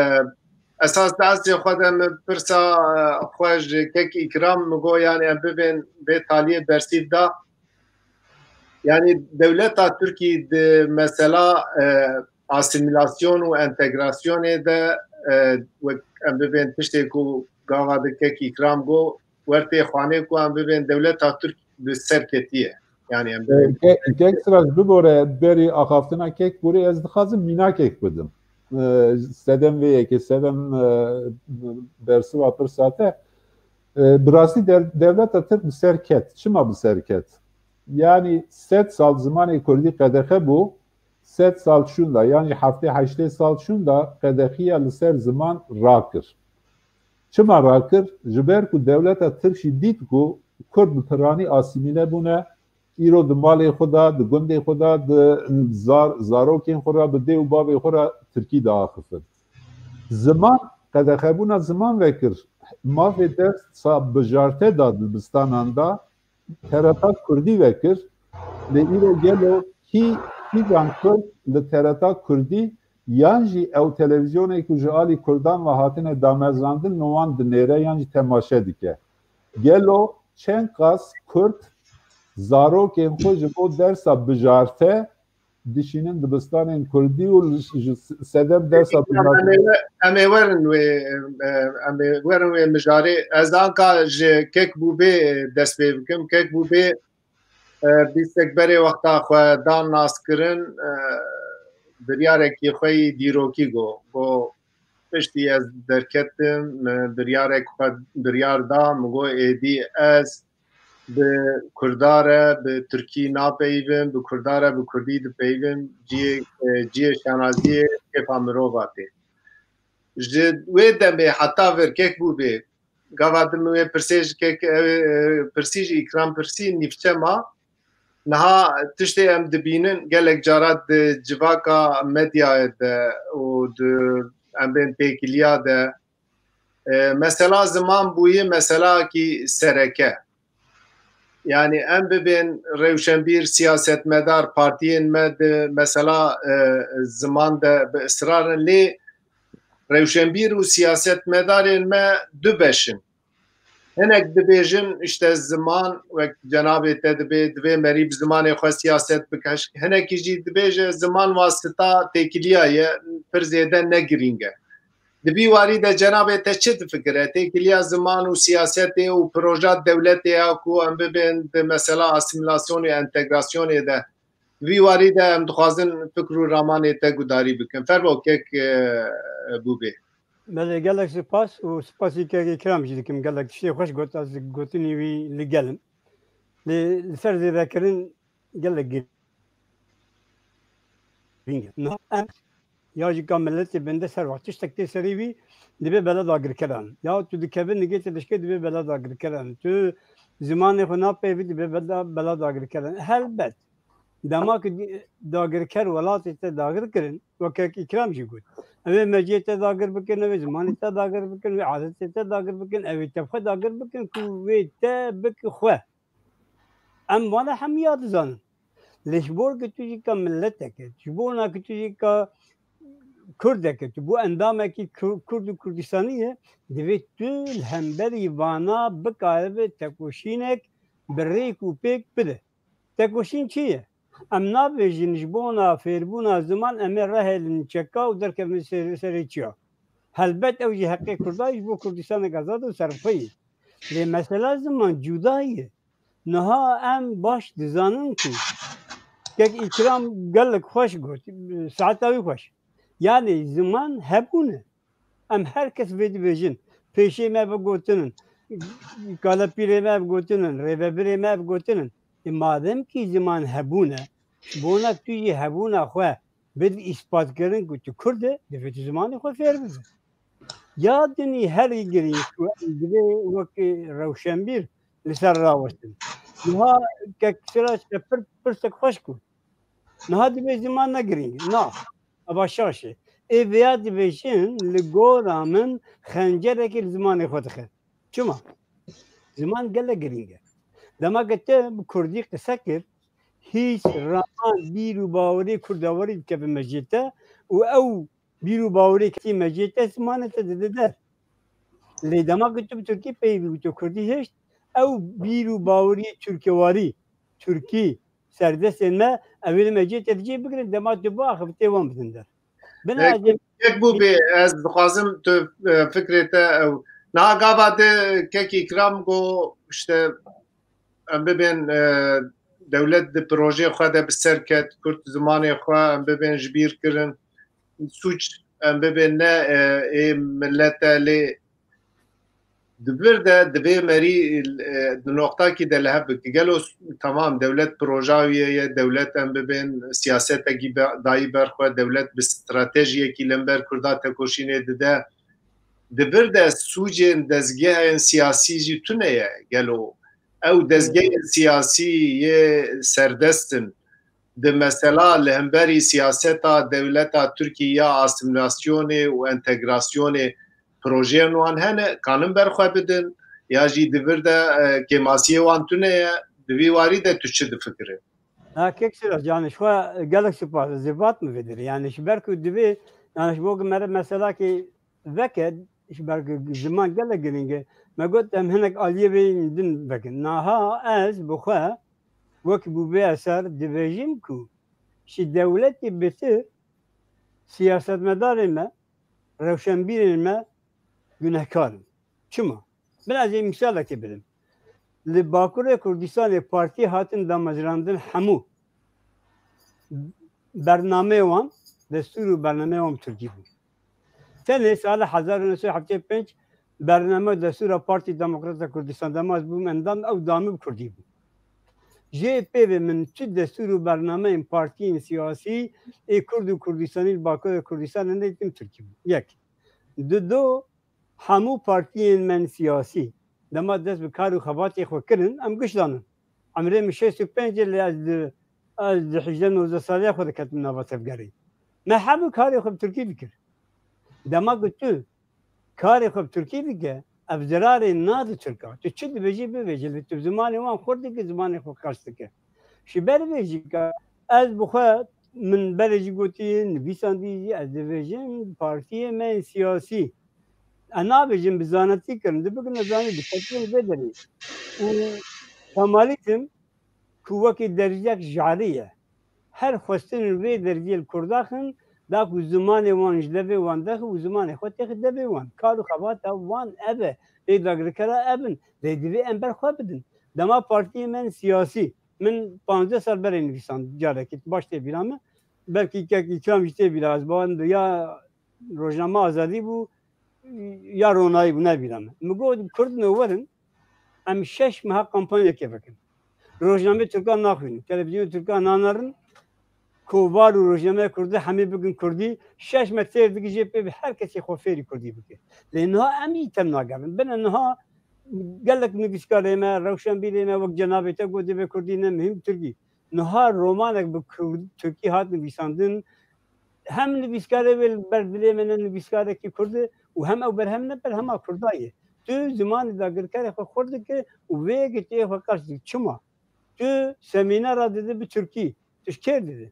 esas di eslê xwe de min pirsa, e, xwe ji kek Îkram min got, yanî em bibên bê taliyê bersîv da. Yanî dewleta Tirkî di mesela, e, asîmîlasyon û entegrasyonê de, e, wek em bibên tiştê ku gava di kek Îkram got, wer tê xanê ku em bibên dewleta Tirk bi ser ketiye. Yanî em bibên. Ke-, kek Sirac, bibore berî axaftina kek Bûbê ez dixwazim mînakek bidim. E, sedem vê yekê, sedem, e, bersiva pirsa te. E, bi rastî de-, dewleta Tirk bi ser ket. Çima bi ser ket? Yanî sed sal zimanê kurdî qedexe bû, sed sal şûnda, yan jî heftê heştê sal şûnda qedexiya li ser ziman rakir. Çima rakir? Ji ber ku dewleta Tirk jî dît ku kurd bi piranî asîmîle bûne, îro di malê xwe de, di gundê xwe de, di zar-, zarokên xwe re, bi dê û bavê xwe re tirkî diaxifin. Ziman, qedexebûna ziman vekir, mafê te sa bijarte da dibistanan de, T R T Kurdî vekir, lê îro gelo kî, kîjan Kurd li T R T Kurdî yan jî ew televîzyonê ku ji alî Kurdan ve hatine damezrandin, li wan dinêre yan jî temaşe dike? Gelo çend qas Kurd zarokên xwe ji bo dersa bijarte dişînin dibistanên kurdî û ji sedem dersa bijarte. Em ê werin wê, em ê werin wê mijarê. Ez anka ji Kek Bûbê dest pê bikim. Kek Bûbê, e, bîstek berê wexta xwe dan naskirin, e, biryarekî xwe yî dîrokî got. Got, piştî ez derketim, min biryarek xwe biryar da, min got, êdî ez bi Kurda re bi Tirkî napeyivim, bi Kurda re bi Kurdî dipeyivim, ciyê, e, ciyê şanaziyê kêfa mirova tê. Ji wê demê heta vir Kek Bûbê, gava din min wê pirsê ji Kek, e, pirsî ji Îkram pirsî, nîvçe ma. Niha tiştê em dibînin, gelek cara di civaka medyayê de û di, em bên têkiliya de, e, mesela ziman bûye meselakî sereke. Yani em bibên rewşenbîr, siyasetmedar, partiyên me di mesela, e, ziman de bi israr in, lê rewşenbîr û siyasetmedarên me du beş in. Hinek dibêjin, işte, ziman, wek cenabê te dibê, divê merî bi zimanê xwe siyaset bike. Hinekî jî dibêje, ziman wasita têkiliya ye, pir zêde ne girîng e. Di vî warî de cenabê te çi difikire? Têkiliya ziman û siyasetê û proja dewletê ya ku em bibên di mesela asîmîlasyonê, entegrasyonê de, di vî warî de em dixwazin fikr û ramanê te gudarî bikin. Fermo kek, e, Bûbê. Belê, gelek spas û spasî kek Îkram jî dikim. Gelek tiştê xweş got, ez gotinî wî li gel im. Lê li ser zêdekirin gelek girîng e. Niha em ya jî ka miletê bende ser wext tiştek tê serê wî dibe bela dagirkeran. Ya tu dikeve nigê te dişkê dibe bela dagirkeran. Tu zimanê xwe napeyvî dibe bela, bela dagirkeran. Helbet. Dema ku di-, dagirker welatê te dagir kirin, weke Îkram jî got. Ew ê meciyê te dagir bikin, ew ê zimanê te dagir bikin, ew ê adetê te dagir bikin, ew ê te bi xwe dagir bikin ku wê te bike xwe. Em vana hemiya dizanin. Lê ji bo ku tu jî ka miletek e, ji bo na ku tu jî ka Kurdek e, tu bû endamekî Kur-, Kurd û Kurdistanî ye, divê tu li hemberî vana bikaribe tekoşînek bi rêk û pêk bide. Tekoşîn çi ye? Em nabêjin ji bona fêrbûna ziman em ê rehêlin çeka û derkevin ser-, serê çiya. Helbet ew jî heqê Kurda ye, ji bo Kurdistanek azad û serbixwe ye. Lê mesela ziman cuda ye. Niha em baş dizanin ku kek Îkram gelek xweş got, saeta wî xweş. Yanî ziman hebûn e. Em her kes vê dibêjin. Pêşê me ev gotin in. Kalepîrê me ev gotin in. Rêvebirê me ev gotin in. E, madem kî ziman hebûn e, bona tu jî hebûna xwe bidî îspat kirin ku tu Kurd e, divê tu zimanê xwe fêr bibe. Ya dinî herî girîng ku em divê wekî rewşenbîr li ser rawestin. Niha kek Sirac te pir, pirsek xweş got. Niha divê ziman ne girîng. Na. Eva şaş e. Ê vêya dibêjin li gora min xencerekê li zimanê xwe dixe. Çima? Ziman gelek girîng e. Dema ke te bi kurdî qise kir, hîç raman bîr û bawerê kurdawerî dikeve mejiyê te û ew bîr û bawerê ketî mejiyê te zimanê te dide der. Lê dema ku tu bi tirkî peyivî û tu kurdî hişt, ew bîr û baweriyê tirkewarî, tirkî, serdestên me, ew ê li meciyê te di cih bigirin, dema tu biaxivitê wan bidin der. Bina Kek, kek Bûbê, ez dixwazim tu, e, fikrê te ew. Niha gava de kek Îkram got, işte, em bibên, e, dewlet di projeyê xwe de bi ser ket, Kurd zimanê xwe em bibên ji bîr kirin, sûc em bibên ne, e, ê milet e, lê di vir de divê merî, e, di noqtakî de li hev bike. Gelo s-, temam dewlet proja wî ye, dewlet em bibên siyasetekî be-, dayî ber xwe, dewlet bi stratejiyekî li hember Kurda tekoşînê dide. Di vir de sûcên dezgehên siyasî jî tune ye. Gelo ew dezgehên siyasî yê serdest in, di mesela li hemberî siyaseta dewleta Tirkiyê ya asîmîlasyonê û entegrasyonê projeyên wan hene, kanin ber xwe bidin, ya jî di vir de, e, kêmasiyê wan tune ye, di vî warî de tu çi difikire? Ha, kek Sirac, yani, ji xwe gelek spas, zivat mi vedir. Yani, ji ber ku divê, yani, ji bo ku mere meselakê veke, ji ber ku ziman gelek girîng e. Me got, em hinek aliyê vê din vekin. Naha ez bi xwe Wek bûbe eser dibêjim ku ji dewletê bitir siyasetmedarên me, rewşenbîrên me gunehkar in. Çima? Bin ez ê misalekê bidim. Li Bakurê Kurdistanê partî hatin damezrandin hemû bernameyê wan, destûr û bernameyê wan bi Tirkî bû. Tenê sala hezar û neh sed û heftê û pênc bername û destûra Partî Demokrata Kurdistan dema ez bûm endam ew damî bi Kurdî bû. Jê pê ve min çi destûr û bernameyên partiyên siyasî ê Kurd û Kurdistanî li Bakurê Kurdistanê nedîtin Tirkî bû. Yek. Di do hemû partiyên me siyasî dema dest bi kar û xebatê xwe kirin, em giş danin. Emrê min şêst û pênc e, lê ez di, ez di hejdeh nozdeh saliya xwe de ketim nava tevgerê. Me hemû karê xwe bi Tirkî dikir. Dema ku tu karê xwe bi Tirkî dike, ev zirarê nade Tirka. Tu çi dibêjî bibêje, lê tu zimanê wan xurt dike, zimanê xwe qers dike. Ji ber vê jî ka ez bi xwe, min berê jî gotiye, nivîsandî jî, ez dibêjim, partiyê me yên siyasî, ez nabêjim bi zanetî kirin, dibigine zanî, diketin vê derê. Û Kemalîzm ku wekî derziyek jarî ye. Her xwestinên vê derziyê li Kurda xin, da ku zimanê wan ji devê wan derxe û zimanê xwe têxe devê wan. Kar û xebata wan ev e. Ê dagirkera ev in. Lê divê em ber xwe bidin. Dema partiyê me yên siyasî, min panzdeh sal berê nivîsand, carekî baş tê bîra me. Belkî kek Îkram jî tê bîra, ez bawer dikim ya rojname Azadî bû, ya Ronayî bû, ne bîra me. Min got, Kurd ne werin, em şeş meha kampanyekê bikin. Rojnameyê Tirkan naxwînin, televîzyonê Tirkan nanerin, kovar û rojnameya Kurdî hemî bikin Kurdî, şeş meh têr dikî jê pê her kesê xwe fêrî Kurdî bike. Lê niha em jî tem nagerin. Bine niha gelek nivîskarê me, rewşenbîrê me, wek cenabê te got, divê Kurdî ne, muhîm Tirkî. Niha romanek bi Kurd-, Tirkî hat nivîsandin, hem nivîskarê wê li ber dilê me ne nivîskarekî Kurd e û hem ew berhem ne berhema Kurda ye. Tu zimanê dagirkerê xwe xurt dike û vê yekê tu yê xwe qers dike. Çima? Tu semînera dide bi Tirkî. Tu ji kê dide?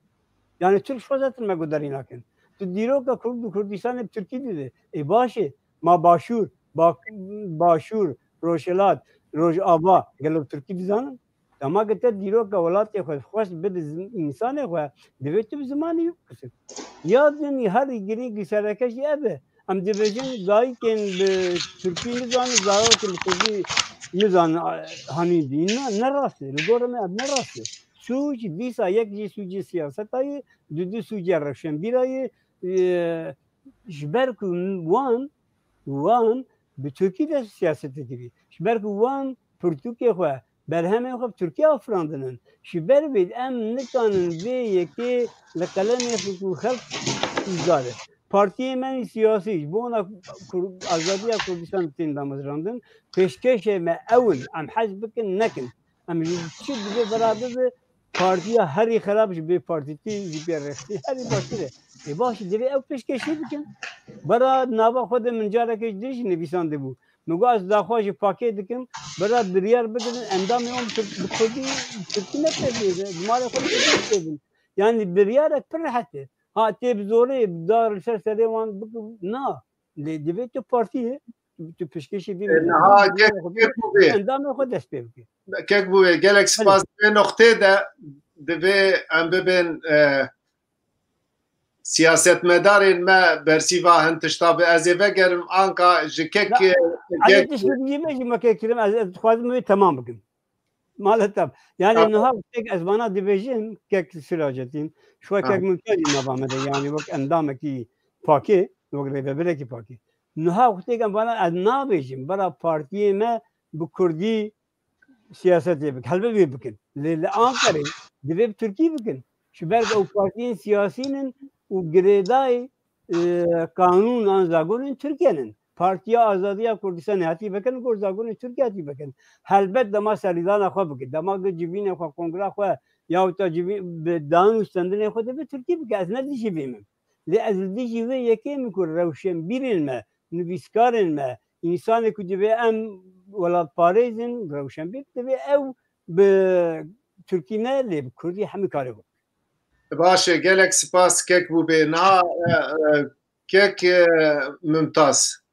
Yani Tirk ji xwe zaten me guhdarî nakin. Tu dîroka Kurd û Kurdistanê bi Tirkî dide. Ê baş e. Ma Başûr, Bak-, Başûr, Rojhilat, Rojava, gelo bi Tirkî dizanin? Dema ke te dîroka welatê xwe xwest bide zim-, însanê xwe, divê tu bi zimanê wî bikisin. Ya din herî girîng li sereke jî ev e. Em dibêjin dayikên bi Tirkî nizanin, zarokên bi Kurdî nizanin, a, hanî dî. Ne, ne rast e. Li gorî me ev ne rast e. Sûc dîsa yek jî sûcê siyaseta ye, du du sûcê rewşenbîra ye. E, ji ber ku wan, wan bi Tirkî de siyasetê kirî. Ji ber ku wan pirtûkê xwe, berhemên xwe bi Tirkî afirandinin. Ji ber vê em nikanin vê yekê li qelemê xwe ku xelk îmza de. Partiyê me yên siyasî ji bona Kur-, azadiya Kurdistanê tên damezrandin. Pêşkêşê me ew in. Em hez bikin, nekin. Em ji çi divê bera bibe, partiya herî xerab ji bê partîtî, ji bê rextî, herî baştir e. Ê baş, divê ew pêşkêşî bikin. Bera nava xwe de min carekê ji din jî nivîsandibû. Min got, ez daxwaz ji pakê dikim, bera biryar bigirin, endamê wan bi Tirk-, bi Kurdî, bi Tirkî ne pêvin, bi malê xwe bi Tirkî pêvin. Yani biryarek pir rehet e. Ha, tê bi zorê, bi dar li ser serê wan bikin, na. Lê divê tu partiyê, tu pêşkêşî vê E, niha kek, kek bû vê. Endamê xwe dest pê bike. Kek bû vê. Gelek spas. Vê noqtê de divê em bibên, e, siyasetmedarên me bersîva hin tişta bi. Ez ê vegerim anka ji kek, e, kek. Tişt bibî me jî me kek kirim, ez, ez dixwazim wê temam bikim. Maalesef. Yani niha wextêk ez vana dibêjim kek Siracetîn, şwe kek Mumtaz jî nava me de, yani wek endamekî pakê, wek rêvebirekî pakê. Niha wextêk em vana ez nabêjim, bera partiyê me bi Kurdî siyasetê bikin. Helbet wê bikin. Lê li Ankarê divê bi Tirkî bikin. Ji ber ku ew partiyên siyasî nin û girêdayî, e, qanûnan zagonên Tirkiye nin. Partiya Azadiya Kurdistanê hatî vekin, gor zagonên Tirkiye hatî vekin. Helbet dema serîdana xwe bike, dema ku civînê xwe, kongra xwe, yahut da civî-, bi dan û stendinê xwe divê Tirkî bike. Ez ne dijî vê me. Lê ez li dijî vê yekê me ku rewşenbîrên me, nivîskarên me, însanê ku divê em welatparêz in, rewşenbîr, divê ew bi Tirkî ne, lê bi Kurdî hemî karê xwe bike. Baş e, gelek spas kek bû bê. Niha, e, e, kek, e, Mumtaz.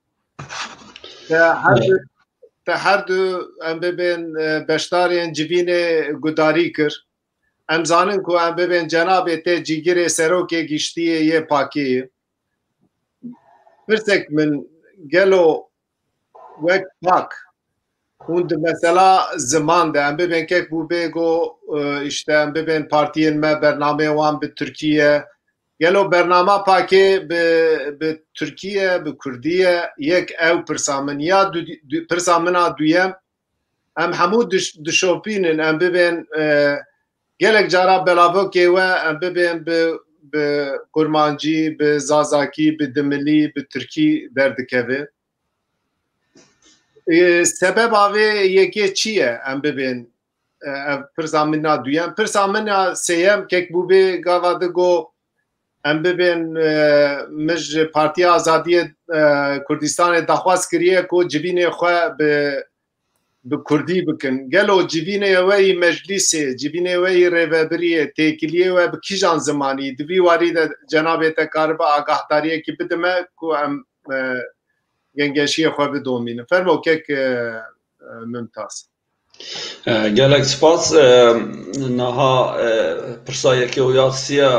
Te her du, te her du em bibên, e, beşdarên civînê gudarî kir. em zanin ku em bibên cenabê te cîgirê serokê giştiyê yê pakê ye. Pirsek min, gelo wek pak hûn di mesela ziman de em bibên kek bû bê go, e, işte em bibên partiyên me bernameyê wan bi Tirkî ye. Gelo bernama pakê bi, bi Tirkî ye, bi Kurdî ye? Yek ew pirsa min. Ya du, du, pirsa min a duyem, em hemû diş-, dişopînin, em bibên, e, gelek cara belavokê we, em bibên bi, bi Kurmancî, bi Zazakî, bi Dimilî, bi Tirkî derdikeve. E, sebeba vê yekê çi ye? Em bibên, e, ev pirsa min a duyem. Pirsa min a sêyem, kek bû bê gava di go, em bibên, e, min ji Partiya Azadiyê, e, Kurdistanê daxwaz kiriye ku civînê xwe bi, bi Kurdî bikin. Gelo civînê we yî meclîsê, civînê we yî rêvebiriyê, têkiliyê we bi kîjan zimanî? Di vî warî de cenabê te karibe agahdariyekî bidime ku em, e, gengeşiyê xwe bidomînin. Fermo kek, e, e, Mimtaz. E, gelek spas. E, niha, e, pirsa yekê û ya siya,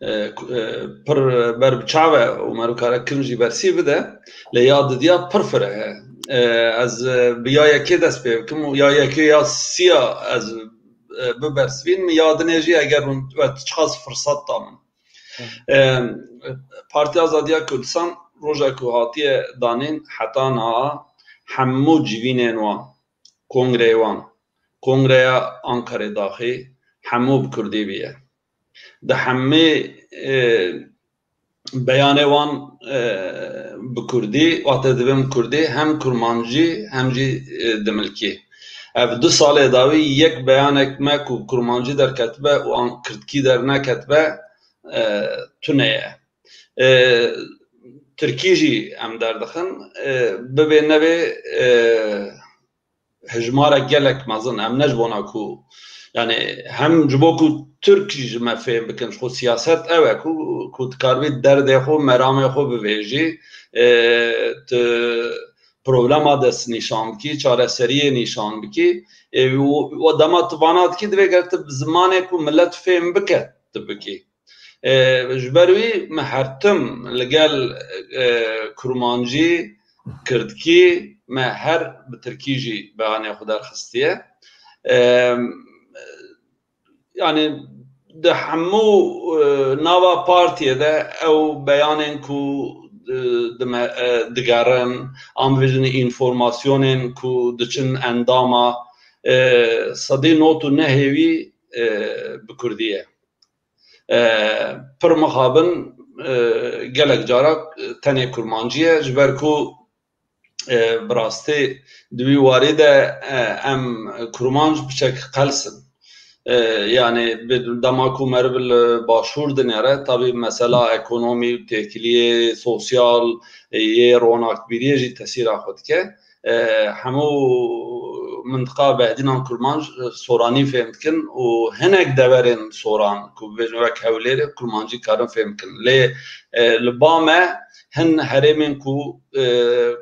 e, e, ku-, e, pir ber bi çav e û meriv kare kin jî bersî bide. Lê ya didiya pir fireh e. E, ez, e, bi ya yekê dest pê bikim û ya yekê ya siya ez, e, bibersivînim, ya dinê jî eger hûn, we çiqas firsat da min. Em, Partiya Azadiya Kurdistan roja ku hatiye danîn heta niha hemû civînên wan, kongreyê wan, Kongreya Ankarê daxî hemû bi Kurdî bûye. Di hemî, e, beyanê wan, e, bi Kurdî, wate dibim Kurdî, hem Kurmancî, hem jî, e, Dimilkî. Ev du salê dawî yek beyanek me ku Kurmancî derketibe û an Kirdkî derneketibe, e, tune ye. E, Tirkî jî em derdixin, e, bibê nebê, e, hejmarek gelek mezin, em ne ji bona ku, yani hem ji bo ku Tirk jî ji me fêm bikin, ji xwe siyaset ew e ku, ku dikaribî derdê xwe, meramê xwe bivêjî, e, tu problema dest nîşan bikî, çareseriyê nîşan bikî, e, û, û dema tu vana dikî, divê ger tu bi zimanê ku milet fêm bike, tu bikî. E, ji ber wî me her tim li gel, e, Kurmancî, Kirdkî, me her bi Tirkî jî beyanê xwe derxistiye. E, yani di hemû, e, nava partiyê de ew beyanên ku, e, dime, e, digerin, an bibêjin înformasyonên ku diçin endama, e, sedî nod û nehê wî, e, bi Kurdî ye. E, pir mixabin, e, gelek cara tenê Kurmancî ye, ji ber ku, e, bi rastî di wî warî de, e, em Kurmanc piçek qels in. E, yani bi dema ku meriv li başûr dinêre, tabî mesela ekonomî û têkiliyê sosyal, e, yê ronakbîriyê jî tesîra xwe dike. E, hemû mintiqa Behdînan Kurmanc, e, soranî fêm dikin û hinek deverên soran ku bibêjin wek Hewlêrê Kurmancî karin fêm bikin. Lê, e, li ba me hin herêmên ku, e,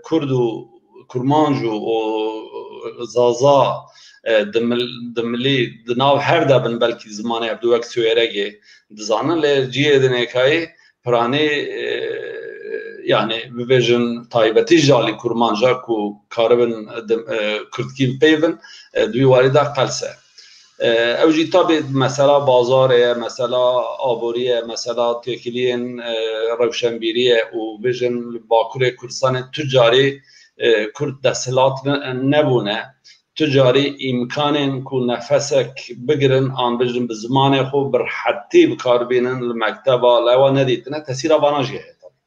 Kurd û Kurmanc û, û Zaza, e, Dimil-, Dimilî di nav her de bin, belkî zimanê hevdu wek Swêregê dizanin, lê cihê dinêkayî piranî, e, yani bibêjin taybetî ji alî Kurmanca ku karibin, e, dim-, e, Kurdkî peyvin, e, di wî warî de qels e. E, ew jî tabî mesela bazarê ye, mesela aborî ye, mesela têkiliyên, e, rewşenbîrî ye û bêjin li Bakurê Kurdistanê tu carî, e, Kurd desthilat ne-, nebûne. Tu carî îmkanên ku nefesek bigirin, an bijin bi zimanê xwe bi rehetî bi kar bînin li mekteba, li ewa nedîtine, tesîra vana jî heye tabii.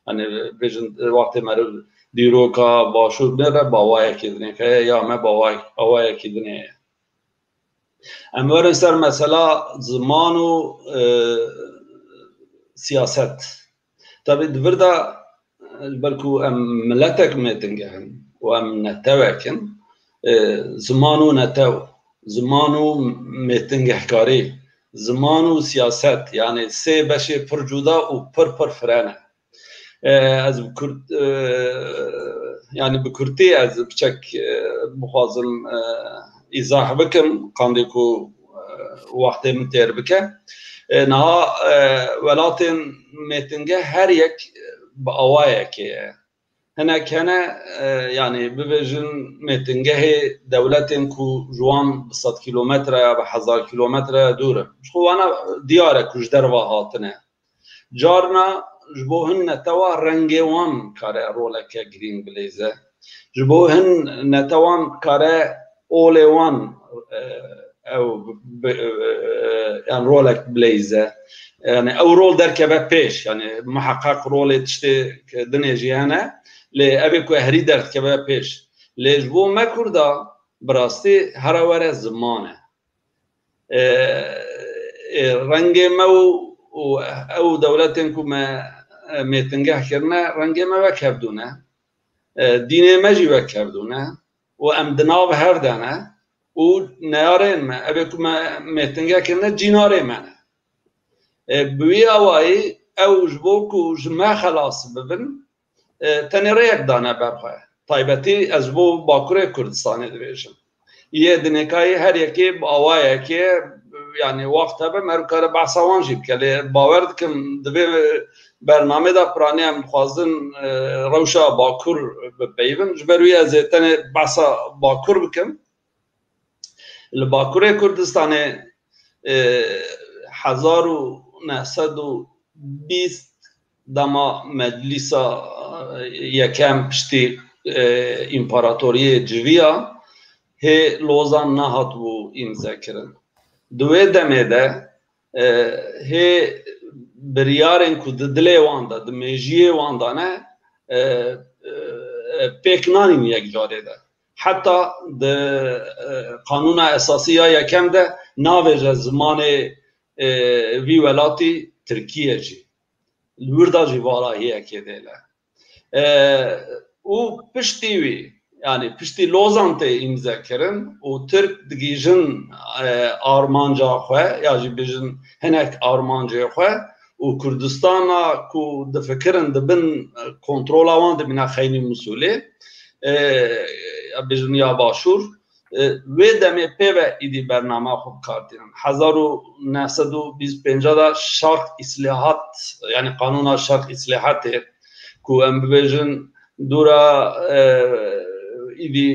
Hani bêjin wextê meriv dîroka başûr binêre, bi awayekî dinê heye, ya me bi away-, awayekî dinê ye. Em werin ser mesela ziman û, e, siyaset. Tabii di vir de, ji ber ku em miletek mêtingeh in û em netewek in, e, ziman û netew, ziman û mêtingehkarî, ziman û siyaset, yani sê beşê pir cuda û pir pir fire ne. E, ez bi kurt, e, yani bi kurtî ez piçek, e, bixwazim, e, îzah bikim, qandê ku, e, wextê min têr bike. E, niha, e, welatên mêtingeh her yek bi awayekê ye. Hinek hene, e, yanî bibêjin mêtingehê dewletên ku ji wan bi sed kîlometre ya bi hezar kîlometre ya dûr in. Ji xwe wana diyar e ku ji derve hatine. Carna ji bo hin netewa rengê wan kare roleke girîng bileyze. Ji bo hin netewan kare olê wan, e, ew bi, e, yan rolek bileyze. Yani ew rol derkeve pêş. Yani muheqeq rolê tiştê dinê jî hene. Lê evê ku herî derdikeve pêş. Lê ji bo me Kurda bi rastî here were ziman e. E, e, rengê me û, û ew dewletên ku me, e, mêtingeh kirine, rengê me wek hevdû ne. E, dînê me jî wek hevdû ne. Û em di nav hev de ne. Û neyarên me, evê ku me mêtingeh kirine, cînarê me ne. E, bi wî awayî ew ji bo ku ji me xelas bibin, e, tenê rêyek dane ber xwe. Taybetî ez ji bo Bakurê Kurdistanê dibêjim. Yê dinêkayî her yekê bi awayekê, yani wext hebe me kare behsa wan jî bike. Lê bawer dikim divê bernamê de piranî em dixwazin, e, rewşa Bakur bipeyivin. Ji ber wî ez ê tenê behsa Bakur bikim. Li Bakurê Kurdistanê, e, hezar û neh sed û bîst dema meclîsa, e, yekem piştî, e, împaratoriyê civiya, hê Lozan nehatibû îmze kirin. Di wê demê de, e, hê biryarên ku di dilê wan de, di mêjiyê wan de ne, e, e, pêk nanîn yek carê de. Heta di, e, Qanûna Esasî ya yekem de navêje zimanê, e, vî welatî Tirkî ye jî. Li wir de jî valahiyekê dêle. E, û piştî wî, yani piştî Lozan tê îmze kirin û Tirk digihîjin, e, armanca xwe, ya jî bijin hinek armancê xwe û Kurdistana ku difikirin di bin, e, kontrola wan dimîne xeynî Misûlê, e, ya bijin ya Başûr, e, wê demê pê ve îdî bernama xwe bi kar tînin. Hezar û neh sed û bîst pênc de şart îslêhat, yani Qanûna Şart Îslêhatê, ku em bibêjin dûra, e, îdî,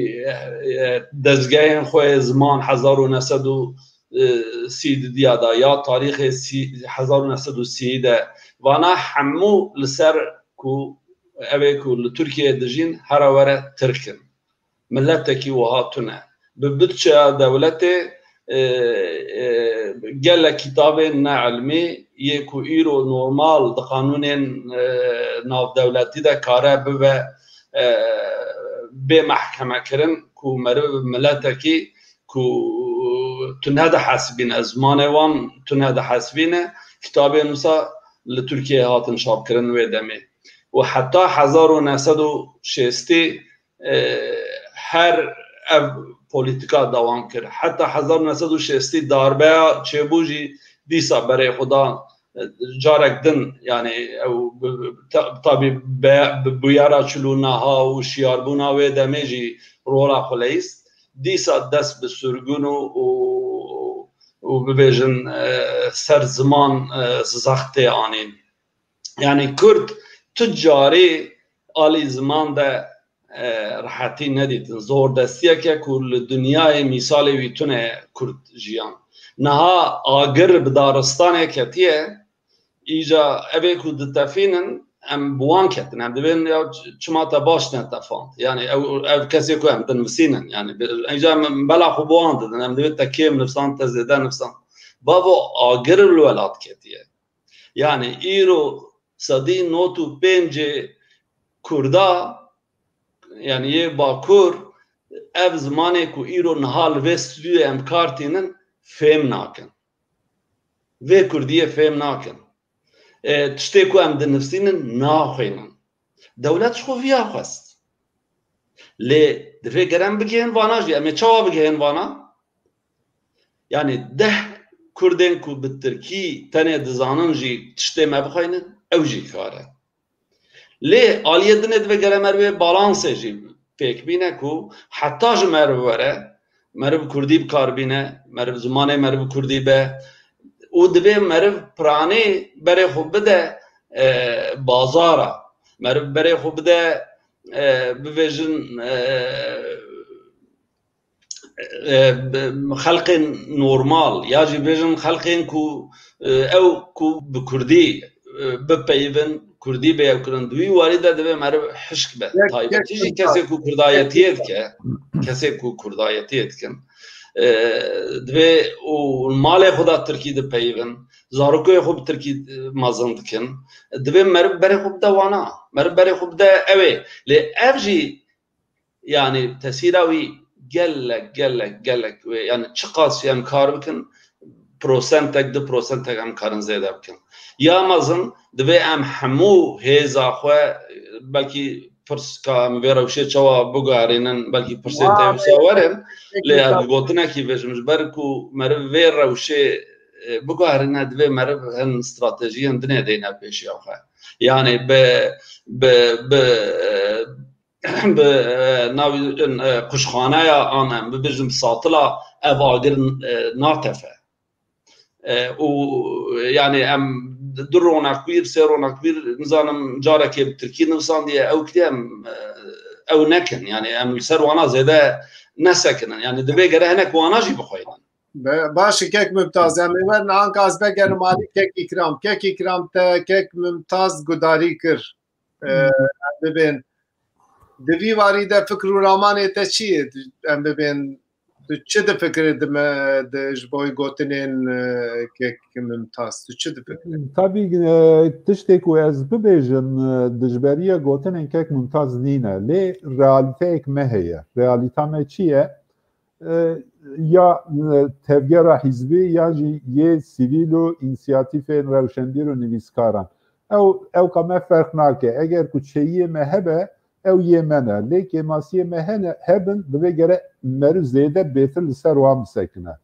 e, dezgehên xwe yê ziman hezar û neh sed û sî didiya da ya tarîxê sî, hezar û neh sed û sî de, vana hemû li ser ku evê ku li Tirkiyeyê dijîn here were Tirk in. Miletekî wiha tune. Bi budçeya dewletê, e, e, gelek kitabên ne ilmî yê ku îro normal di qanûnên, e, navdewletî de kare bibe, e, bê mehkeme kirin ku meriv miletekî ku tune dihesibîne, zimanê wan tune dihesibîne, kitabên wisa li Tirkiyeyê hatin çapkirin wê demê. Û heta hezar û neh sed û şêstî, e, her ev polîtika dewam kir. Heta hezar û neh sed û şêstî darbeya çêbû jî dîsa berê xwe da, e, carek din, yani ew bi, bi, ta-, tabî be, bi bûyera çil û neha û şiyarbûna wê demê jî rola xwe leyîst. Dîsa dest bi sirgûn û, û, û bibêjin, e, ser ziman, e, zext tê anîn. Yani Kurd tu carî alî ziman de, e, rehetî nedîtin. Zordestiyeke ku li dinyayê mîsalê wî tune ye Kurd jiyan. Niha agir bi daristanê ketiye, îca evê ku ditefînin, em bi wan ketin. Em dibên ya ç-, çima te baş netefand. Yani ew, ev kesê ku em dinivîsînin. Yani bi-, îca em bela xwe bi wan didin. Em dibên te kêm nivîsand, te zêde nivîsand. Bavo, agir li welat ketiye. Yani îro sedî nod û pêncê Kurda, yani yê Bakur, ev zimanê ku îro niha li vê stûdyoyê em kar tînin, fêm nakin. Vê Kurdiyê fêm nakin. E, tiştê ku em dinivîsînin, naxwînin. Dewlet ji xwe viya xwest. Lê divê ger em bigihên vana jî, em ê çawa bigihên vana? Yani deh Kurdên ku bi Tirkî tenê dizanin jî tiştê me bixwînin, ew jî kar e. Lê aliyê dinê divê gere me wê balansê jî pêk bîne ku heta ji me re were, meriv kurdî bi kar bîne, meriv zimanê meriv kurdî be û divê meriv piranî berê xwe bide, e, bazara. Meriv berê xwe bide, e, bibêjin, e, e, bi, xelqên normal ya jî bêjin xelqên ku, e, ew ku bi kurdî, e, bipeyivin, kurdî bêew kirin. Di wî warî de divê meriv hişk be. Yek, yek Taybetî jî kesê ku kurdayetiyê dike, kesê ku kurdayetiyê dikin, e, divê û malê xwe de tirkî dipeyivin, zarokê xwe bi tirkî, e, mezin dikin. Divê meriv berê xwe bide wana. Meriv berê xwe bide ew ê. Lê ev jî, yani, tesîra wî gelek, gelek, gelek wê. Yani, çiqas em kar bikin, prosentek, du prosentek em karin zêde bikin. Ya mezin, divê em hemû hêza xwe, belkî pirska em vê rewşê çawa biguherînin, belkî pirsê Wa, te wisa werin, lê ez gotinekî bêjim, ji ber ku meriv vê rewşê, e, biguherîne, divê meriv hin stratejiyên dinê deyne pêşiya xwe. Yani, bi, bi, bi, e, bi, e, navî, e, quşxaneya an em bibêjin bi satila ev agir, e, natefe. E, û, yani, em du ronek bîr, sê ronek bîr, nizanim carekê bi tirkî nivisandiye, ew kiriye em, e, ew nekin. Yani, em li ser wana zêde nesekinin. Yani, divê gere hinek wana jî bixweynin. Be-, baş e, kek Mumtaz, em ê werin anka ez vegerim alî kek Îkram. Kek Îkram, te kek Mumtaz gudarî kir. E, Hmm. em bibên. Di vî warî de fikr û ramanê te çi ye? Em bibên, tu çi difikirî di me, di, ji bo gotinên, e, kek Mumtaz? Tu çi difikirî? Tabî, e, tiştê ku ez bibêjim, e, dijberiya gotinên kek Mumtaz nîne. Lê realîteyek me heye. Realîta me çi ye? E, ya, e, tevgera hizbî ya jî yê sivîl û însiyatîfên rewşenbîr û nivîskaran. Ew, ewka me ferq nake. Eger ku çeyiyê me hebe, ew yê me ne. Lê kêmasiyê me hene, hebin, divê gere meriv zêde bêtir li ser wan bisekine.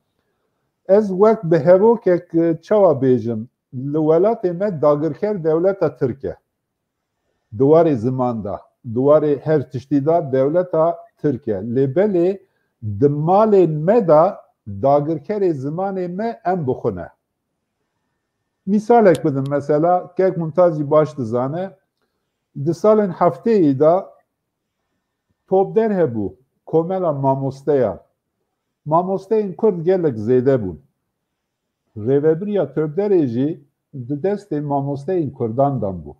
Ez wek bi hevokek, e, çawa bêjim, li welatê me dagirker dewleta Tirk e. Di warê ziman de, di warê her tiştî de dewleta Tirk e. Lê belê di malên me de dagirkerê zimanê me em bi xwe ne. Mîsalek bidim, mesela, kek Mumtaz jî baş dizane, di salên heftêyî de topder hebû, komela mamosteyan. Mamosteyên kurd gelek zêde bûn. Rêvebiriya topderê jî di destê mamosteyên kurdan de bû.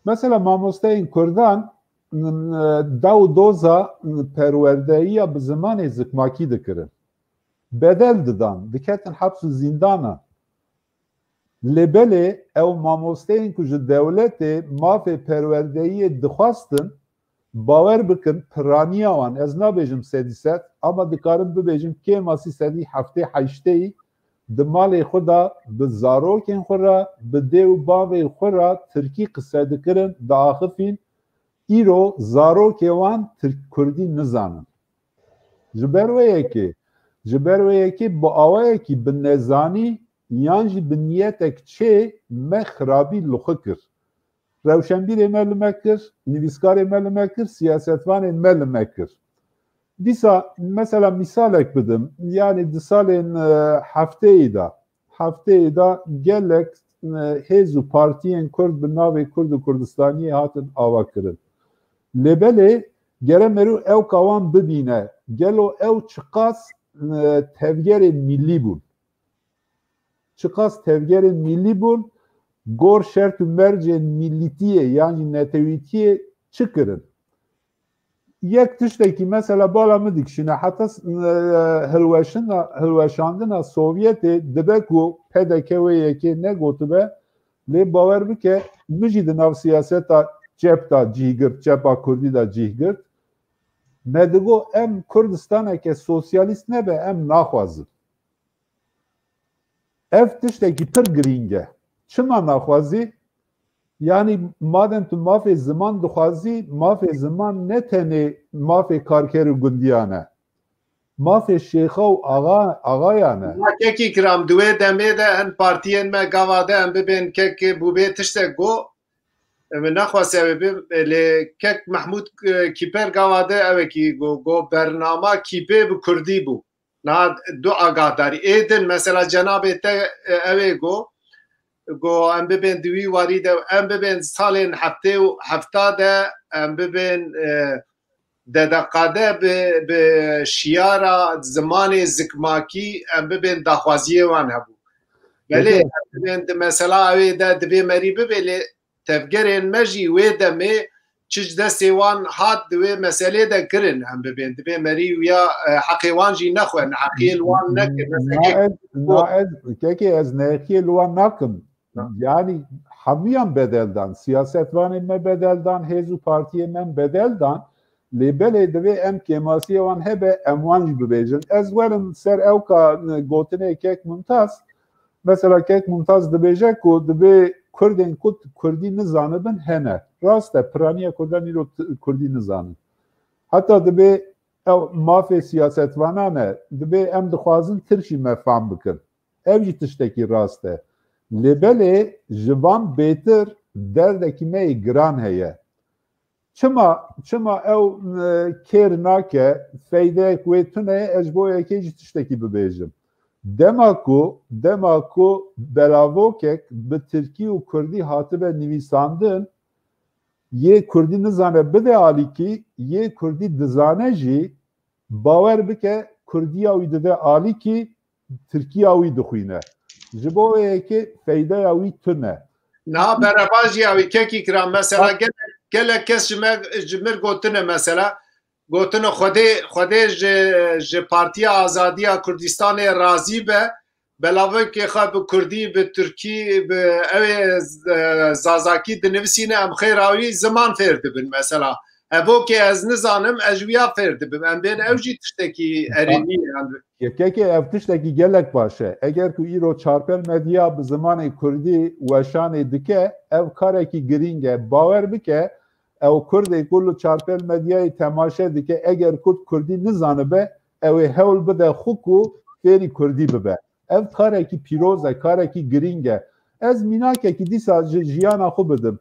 Mesela mamosteyên kurdan, m, daw doza, m, perwerdeyiya bi zimanê zikmakî dikirin. Bedel didan, diketin heps û zîndana. Lê belê ew mamosteyên ku ji dewletê mafê perwerdeyiyê dixwastin, bawer bikin, piraniya wan, ez nabêjim sedî sed, ama dikarim bibêjim kêmasî sedî heftê heştê di malê xwe de bi zarokên xwe re, bi dê û bavê xwe re tirkî qise dikirin, diaxifîn. Îro zarokê wan tirk-, kurdî nizanin. Ji ber wê yekê, ji ber wê yekê bi awayekî bi nezanî yan jî bi niyetek çê me xirabî li xwe kir. Rewşenbîrê me li me kir, nivîskarê me li me kir, siyasetvanê me li me kir. Dîsa, mesela, mîsalek bidim, yanî di salên, e, heftêyî de, hefteyê de gelek, e, hêz û partiyên Kurd bi navê Kurd û Kurdistaniyê hatin avakirin. Lê belê gere meriv ew kawan bibîne, gelo ew çiqas, e, tevgerê millî bûn? Çiqas tevgerê millî bûn, gor şert û mercên millîtiyê yan jî netewîtiyê çi kirin? Yek tiştekî mesela bala min dikişîne, heta s-, e, hilweşina-, hilweşandina Sovyetê dibe ku P D K wê yekê negotibe, lê bawer bike, min jî di nav siyaseta çep de cih girt, çepa kurdî de cih girt. Me digo em Kurdistaneke sosyalîst nebe, em naxwazin. Ev tiştekî pir girîng e. Çima naxwazî? Yanî madem tu mafê ziman dixwazî, mafê ziman ne tenê mafê karker û gundiyan e. Mafê şêxa û axa-, axayan e. Ma kekî kiram, di wê demê de hin partiyên me gava de em bibên kek bûbê tiştek got, Min nexwest ew ê bim, lê kek Mehmûd, e, Kîper gava de ew ê kî got, got bernama Kîpê bi kurdî bû. Niha du agahdarî. Ê din, mesela cenabê te, e, ew ê got, got em bibên di wî warî de, em bibên salên heftê û hefta de, em bibên, e, D D K de bi, bi şiyara zimanê zikmakî em bibên daxwaziyê wan hebû. Belê, Peki. em bibên di mesela ew ê de divê merî bibê, lê tevgerên me jî wê demê çi ji destê wan hat di wê meselê de kirin, em bibên. Divê merî wiya, e, heqê wan jî nexwe, neheqiyê li wan neke. Meselê Na ez, na ez, kekê ez neheqiyê li wan nakim. Ha. Yani hemûyan bedel dan. Siyasetvanên me bedel dan, hêz û partiyên me bedel dan. Lê belê divê em kêmasiyê wan hebe, em wan jî bibêjin. Ez werim ser ewka, e, gotinê kek Mumtaz. Mesela kek Mumtaz dibêje ku divê Kurdên ku Kurdî nizanibin hene. Rast e, piraniya Kurdan îro t-, Kurdî nizanin. Heta dibê ew mafê siyasetvanan e, dibê em dixwazin Tirk jî me fam bikin. Ev jî tiştekî rast e. Lê belê ji van bêtir derdekî me yê giran heye. Çima, çima ew, e, kêr nake, feydeyek wê tune ye, ez ji bo yekê jî tiştekî bibêjim. Dema ku, dema ku belavokek bi tirkî û kurdî hatibe nivîsandin, yê kurdî nizane bide alîkî, yê kurdî dizane jî, bawer bike kurdiya wî dide alîkî, tirkiya wî dixwîne. Ji bo wê yekê feydeya wî tune. Niha berevajî ya wî kekî kiran, mesela Ha. gelek, gelek kes ji me, ji mir gotine mesela, gotine Xwedê, Xwedê ji, ji Partiya Azadiya Kurdistanê razî be, belavokê xwe bi kurdî, bi tirkî, bi ew ê, e, zazakî dinivîsîne, em xêra wî ziman fêr dibin mesela. Evokê ez nizanim, ez ji wiya fêr dibim. Em bên ew jî tiştekî erênî ye. Yekekê ev tiştekî gelek baş e. Eger ku îro çarpel medya bi zimanê kurdî weşanê dike, ev karekî girîng e. Bawer bike, ew kurdê ku li çarpel medyayê temaşe dike, eger kurd kurdî nizanibe, ew ê hewl bide xwe ku fêrî kurdî bibe. Ev karekî pîroz e, karekî girîng e. Ez mînakekî dîsa ji jiyana xwe bidim.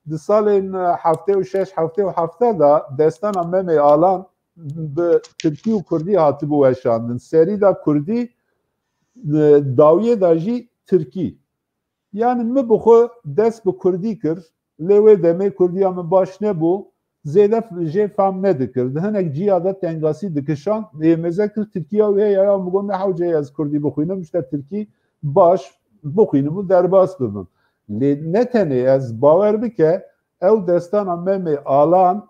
Di salên, e, heftê û şeş, heftê û heft de destana Memê Alan bi tirkî û kurdî hatibû weşandin. Serî de kurdî, e, dawiyê de jî tirkî. Yani min bi xwe dest bi kurdî kir, lê wê demê kurdiya min baş nebû, zêde f-, jê fam nedikir. Di hinek ciya de tengasî dikişand, lê mêze kir tirkiya wê ya, ya min got ne hewce ye ez kurdî bixwînim, işte tirkî baş bixwînim û derbas bibim. Lê ne tenê ez, bawer bike, ew destana Memê Alan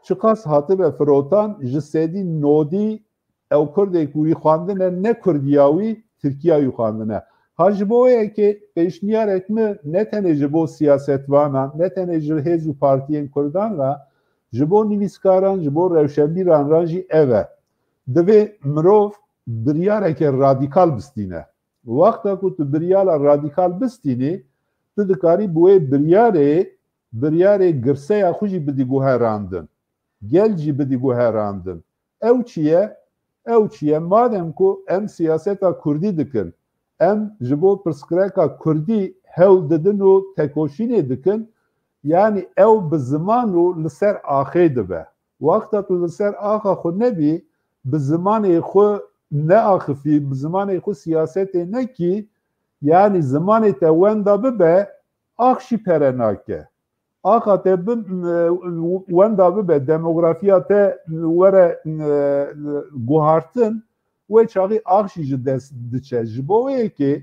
çiqas hatibe firotan, ji sedî nodî ew kurdê ku wî xwendine, ne kurdiya wî, tirkiya wî xwendine. Ha ji bo wê yekê pêşniyarek min ne tenê ji bo siyasetvanan, ne tenê ji hêz û partiyên kurdan re, ji bo nivîskaran, ji bo rewşenbîran re jî ev e. Divê mirov biryareke radîkal bistîne. Wexta ku tu biryara radîkal bistînî, tu dikarî bi wê biryarê, biryarê girseya xwe jî bidî guherandin. Gel jî bidî guherandin. Ew çi ye? Ew çi ye? Madem ku em siyaseta kurdî dikin, em ji bo pirsgirêka kurdî hewl didin û tekoşînê dikin, yanî ew bi ziman û li ser axê dibe. Wexta tu li ser axa xwe nebî, bi zimanê xwe neaxifî, bi zimanê xwe siyasetê nekî, yanî zimanê te wenda bibe, ax jî pere nake. Axa te bi, wenda bibe, demografiya te were, e, guhartin, wê çaxî ax jî ji dest diçe. Ji bo wê yekê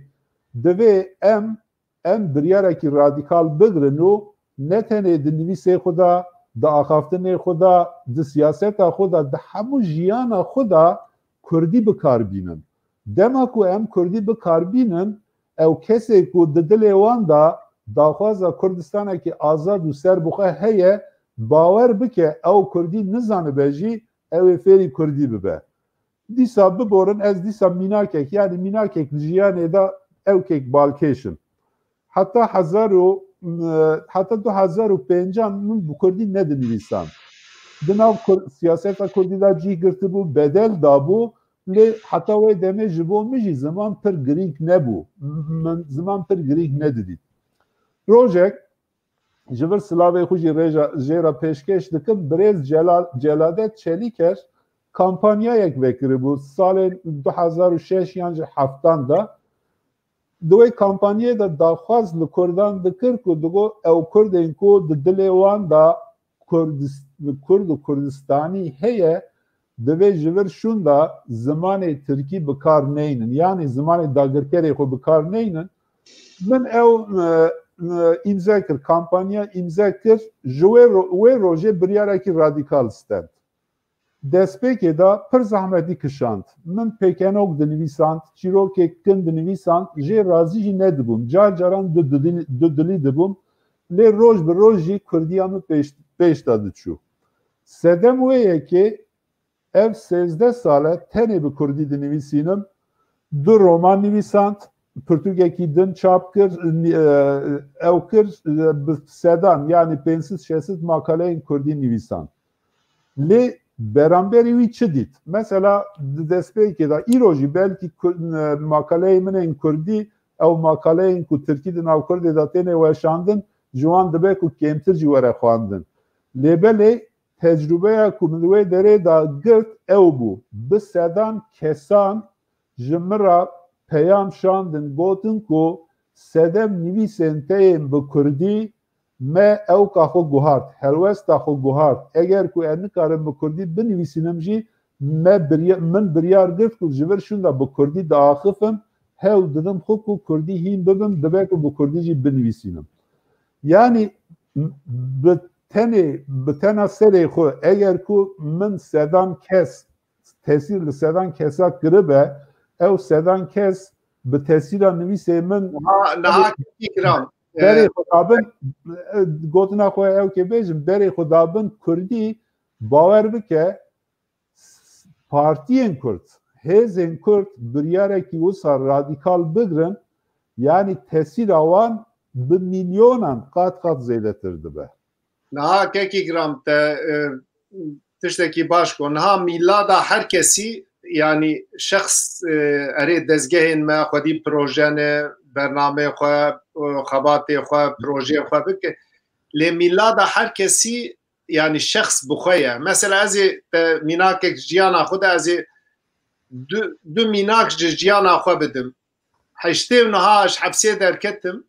divê em, em biryarekî radîkal bigirin û ne tenê di nivîsê xwe de, di axaftinê xwe de, di siyaseta xwe de, di hemû jiyana xwe de kurdî bi kar bînin. Dema ku em kurdî bi kar bînin, ew kesê ku di dilê wan de daxwaza Kurdistanekî azad û serbixwe heye, bawer bike ew kurdî nizanibe jî ew ê fêrî kurdî bibe. Dîsa biborin, ez dîsa mînakek, yanî mînakek li jiyanê de ewkek balkêş im. Heta hezar û, e, heta du hezar û pêncan min bi kurdî nedinivîsan. Di nav kur-, siyaseta kurdî de cih girtibû, bedel dabû, lê heta wê demê ji bo min jî ziman pir girîng nebû. Min ziman pir girîng nedidît. Rojek Ji vir silavê xwe jî rêja, jê re pêşkêş dikim. Birêz Celal, Celadet Çelîker kampanyayek vekiribû salên du hezar û şeş yan jî heftan de. Di wê kampanyayê de daxwaz li Kurdan dikir ku digot ew Kurdên ku di dilê wan de Kurdis-, Kurd û Kurdistanî heye, divê ji vir şûnda zimanê tirkî bi kar neynin, yanî zimanê dagirkerê xwe bi kar neynin. Min ew, e, e, îmze kir, kampanya îmze kir, ji wê ro-, wê rojê biryarekî radîkal stend. Destpêkê de pir zehmetî kişand. Min pêkenok dinivîsand, çîrokê kin dinivîsand, jê razî jî nedibûm. Car caran du dilî, du dilî dibûm. Lê roj bi roj jî kurdiya min pêş, pêş de diçû. Sedem wê yekê ev sêzdeh sal e tenê bi kurdî dinivîsînim. Du roman nivîsand, pirtûkekî din çap kir, e, ew kir, e, bi sedan, yanî pênc sed şeş sed makaleyên kurdî nivîsand. Lê beramberî wî çi dît? Mesela di destpêkê de, îro jî belkî ku-, e, makaleyên min ên kurdî, ew makaleyên ku tirkî di nav kurdê de têne weşandin, ji wan dibe ku kêmtir jî were xwendin. Lê belê tecrûbeya ku min di wê derê de girt ew bû. Bi sedan kesan ji min re peyam şandin, gotin ku sedem nivîsên te yên bi kurdî me ewka xwe guhart, helwesta xwe guhart. Eger ku ez nikarim bi kurdî binivîsînim jî, me birya-, min biryar girt ku ji vir şûnda bi kurdî diaxifim, hewl didim xwe ku kurdî hîn bibim, dibe ku bi kurdî jî binivîsînim. Yanî bi tenê, bi tena serê xwe, eger ku min sedan kes, tesîr li sedan kesa kiribe, ew sedan kes bi tesîra nivîsê min Niha, niha kekî kiram. Berê xwe dabin, e, gotina xwe ew kê bêjim, berê xwe dabin kurdî, bawer bike, s-, partiyên kurd, hêzên kurd biryarekî wisa radîkal bigrin, yanî tesîra wan bi milyonan qat qat zêdetir dibe. Niha kekî giram te, e, tiştekî baş got. Niha mîlada her kesî, yanî şexs, e, erê dezgehên me xwedî proje ne, bernameyê xwe, e, xebatê xwe, projeyê xwe bike. Lê mîlada her kesî, yanî şexs bi xwe ye. Mesela ez ê te mînakek ji jiyana xwe de, ez ê du, du mînak ji jiyana xwe bidim. Heştê û niha ji hepsê derketim,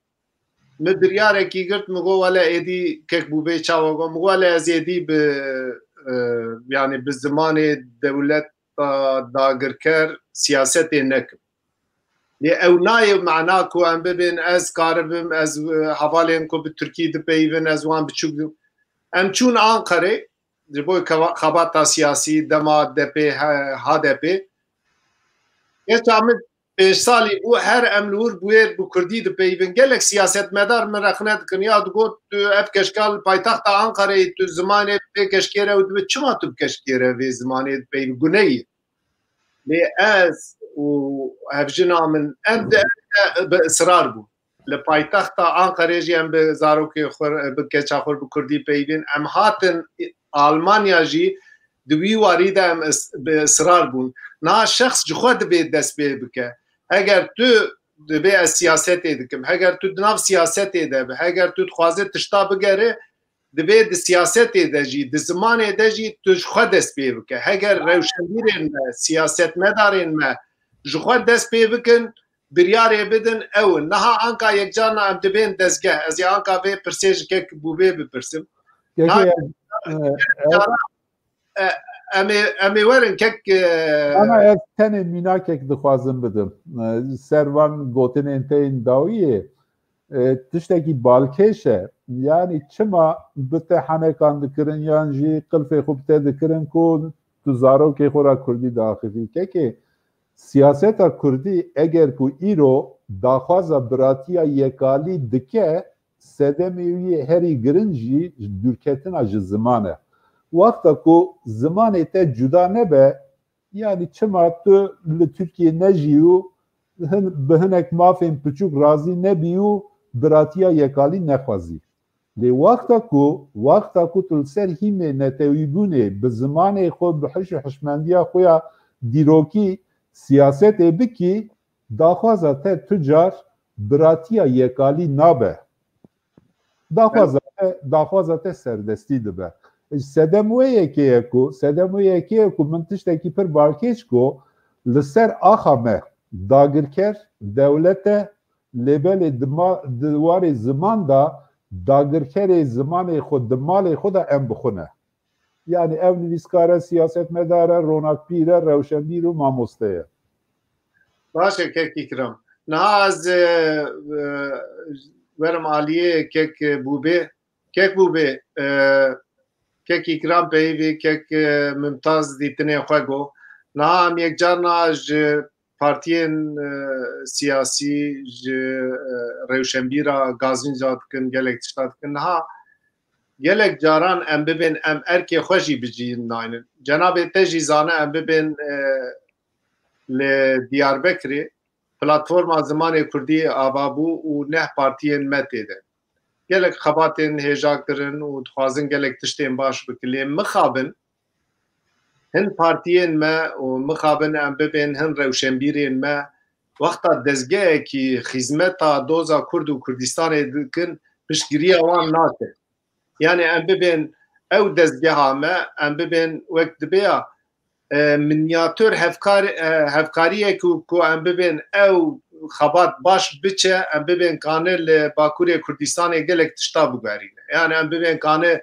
min biryarekî girt, min got, wele êdî kek bûbê çawa got, min got, wele ez êdî bi, e, yanî bi zimanê dewlet da-, dagirker siyasetê nekim. Lê ew nayê mana ku em bibên, ez karibim, ez, e, hevalên ku bi tirkî dipeyivin, ez wan biçûk dim. Em çûn Anqerê, ji bo keva-, xebata siyasî, dema D P, he-, H D P. Geça min pênc salî bû, her em li wir bi wêr bi kurdî dipeyivin. Gelek siyasetmedar min rexne dikin. Ya digot, tu ev keşka li paytexta Anqareyê, tu zimanê pêkeşkêre û dibe, çima tu bi keşkêre vê zimanê dipeyivî? Guneyî. Lê ez û hevjina min, em de, em de bi israr bûn. Li paytexta Anqarê jî em bi zarokê xwe, bi keça xwe bi kurdî peyivîn. Em hatin Almanya jî, di wî warî de em is-, bi israr bûn. Niha şexs ji xwe divê dest pê bike. Heger tu dibê ez siyasetê dikim, heger tu di nav siyasetê de be, heger tu dixwaze tişta bigere, divê di siyasetê de jî, di zimanê de jî tu ji xwe dest pê bike. Heger rewşenbîrên me, siyasetmedarên me ji xwe dest pê bikin, biryarê bidin, ew in. Niha anka yekcarna em dibên dezgeh. Ez ê anka vê pirsê ji kek Bûbê bipirsim. Kekê, Niha e, e, yekcara, e, em ê, em ê werin kek, e, Ana ez tenê mînakek dixwazim bidim. E, ser van gotinên te yên dawiyê, e, tiştekî balkêş e. Yanî çima bi te henekan dikirin yan jî qilfê xwe bi te dikirin ku tu zarokê xwe re kurdî diaxivî? Kekê, siyaseta kurdî eger ku îro daxwaza biratiya yekalî dike, sedemê wî yê herî girin jî dûrketina ji ziman e. Wexta ku zimanê te cuda nebe, yanî çima tu li Tirkiyê nejî û hin-, bi hinek mafên piçûk razî nebî û biratiya yekalî nexwazî? Lê wexta ku, wexta ku tu li ser hîmê netewîbûnê bi zimanê xwe, bi hiş û hişmendiya xwe ya dîrokî siyasetê bikî, daxwaza te tu car biratiya yekalî nabe. Daxwaza te, daxwaza te serdestî dibe. Sedem wê yekê ye ku, sedem wê yekê ye ku min tiştekî pir balkêş got, li ser axa me dagirker dewlet e, lê belê di ma-, di warê ziman de dagirkerê zimanê xwe di malê xwe de em bi xwe ne. Yani ev nivîskar e, siyasetmedar e, ronakbîr e, rewşenbîr û mamoste ye. Baş e, kek Îkram. Niha ez, e, e, werim aliyê kek Bûbê. Kek Bûbê, e, kek Îkram peyivî, kek, e, Mimtaz dîtinê xwe got. Niha em yekcarna ji partiyên, e, siyasî, ji, e, rewşenbîra gazînca dikin, gelek tişta dikin. Niha gelek caran em bibên, em erkê xwe jî bi cî naynin. Cenabê te jî zane em bibên, e, li Diyarbekirê platforma zimanê kurdî ava bû û neh partiyên me tê de. Gelek xebatên hêja kirin û dixwazin gelek tiştên baş bikin. Lê mixabin hin partiyên me û mixabin em bibên hin rewşenbîrên me, wexta dezgehekî xîzmeta doza Kurd û Kurdistanê dikin, piştgiriya wan nake. Yani em bibên ew dezgeha me, em bibên wek dibe ya, e, minyatür hevkar-, e, hevkariyek ku, ku em bibên ew xebat baş biçe, em bibên kane li Bakurê Kurdistanê gelek tişta biguherîne. Yani em bibên kane,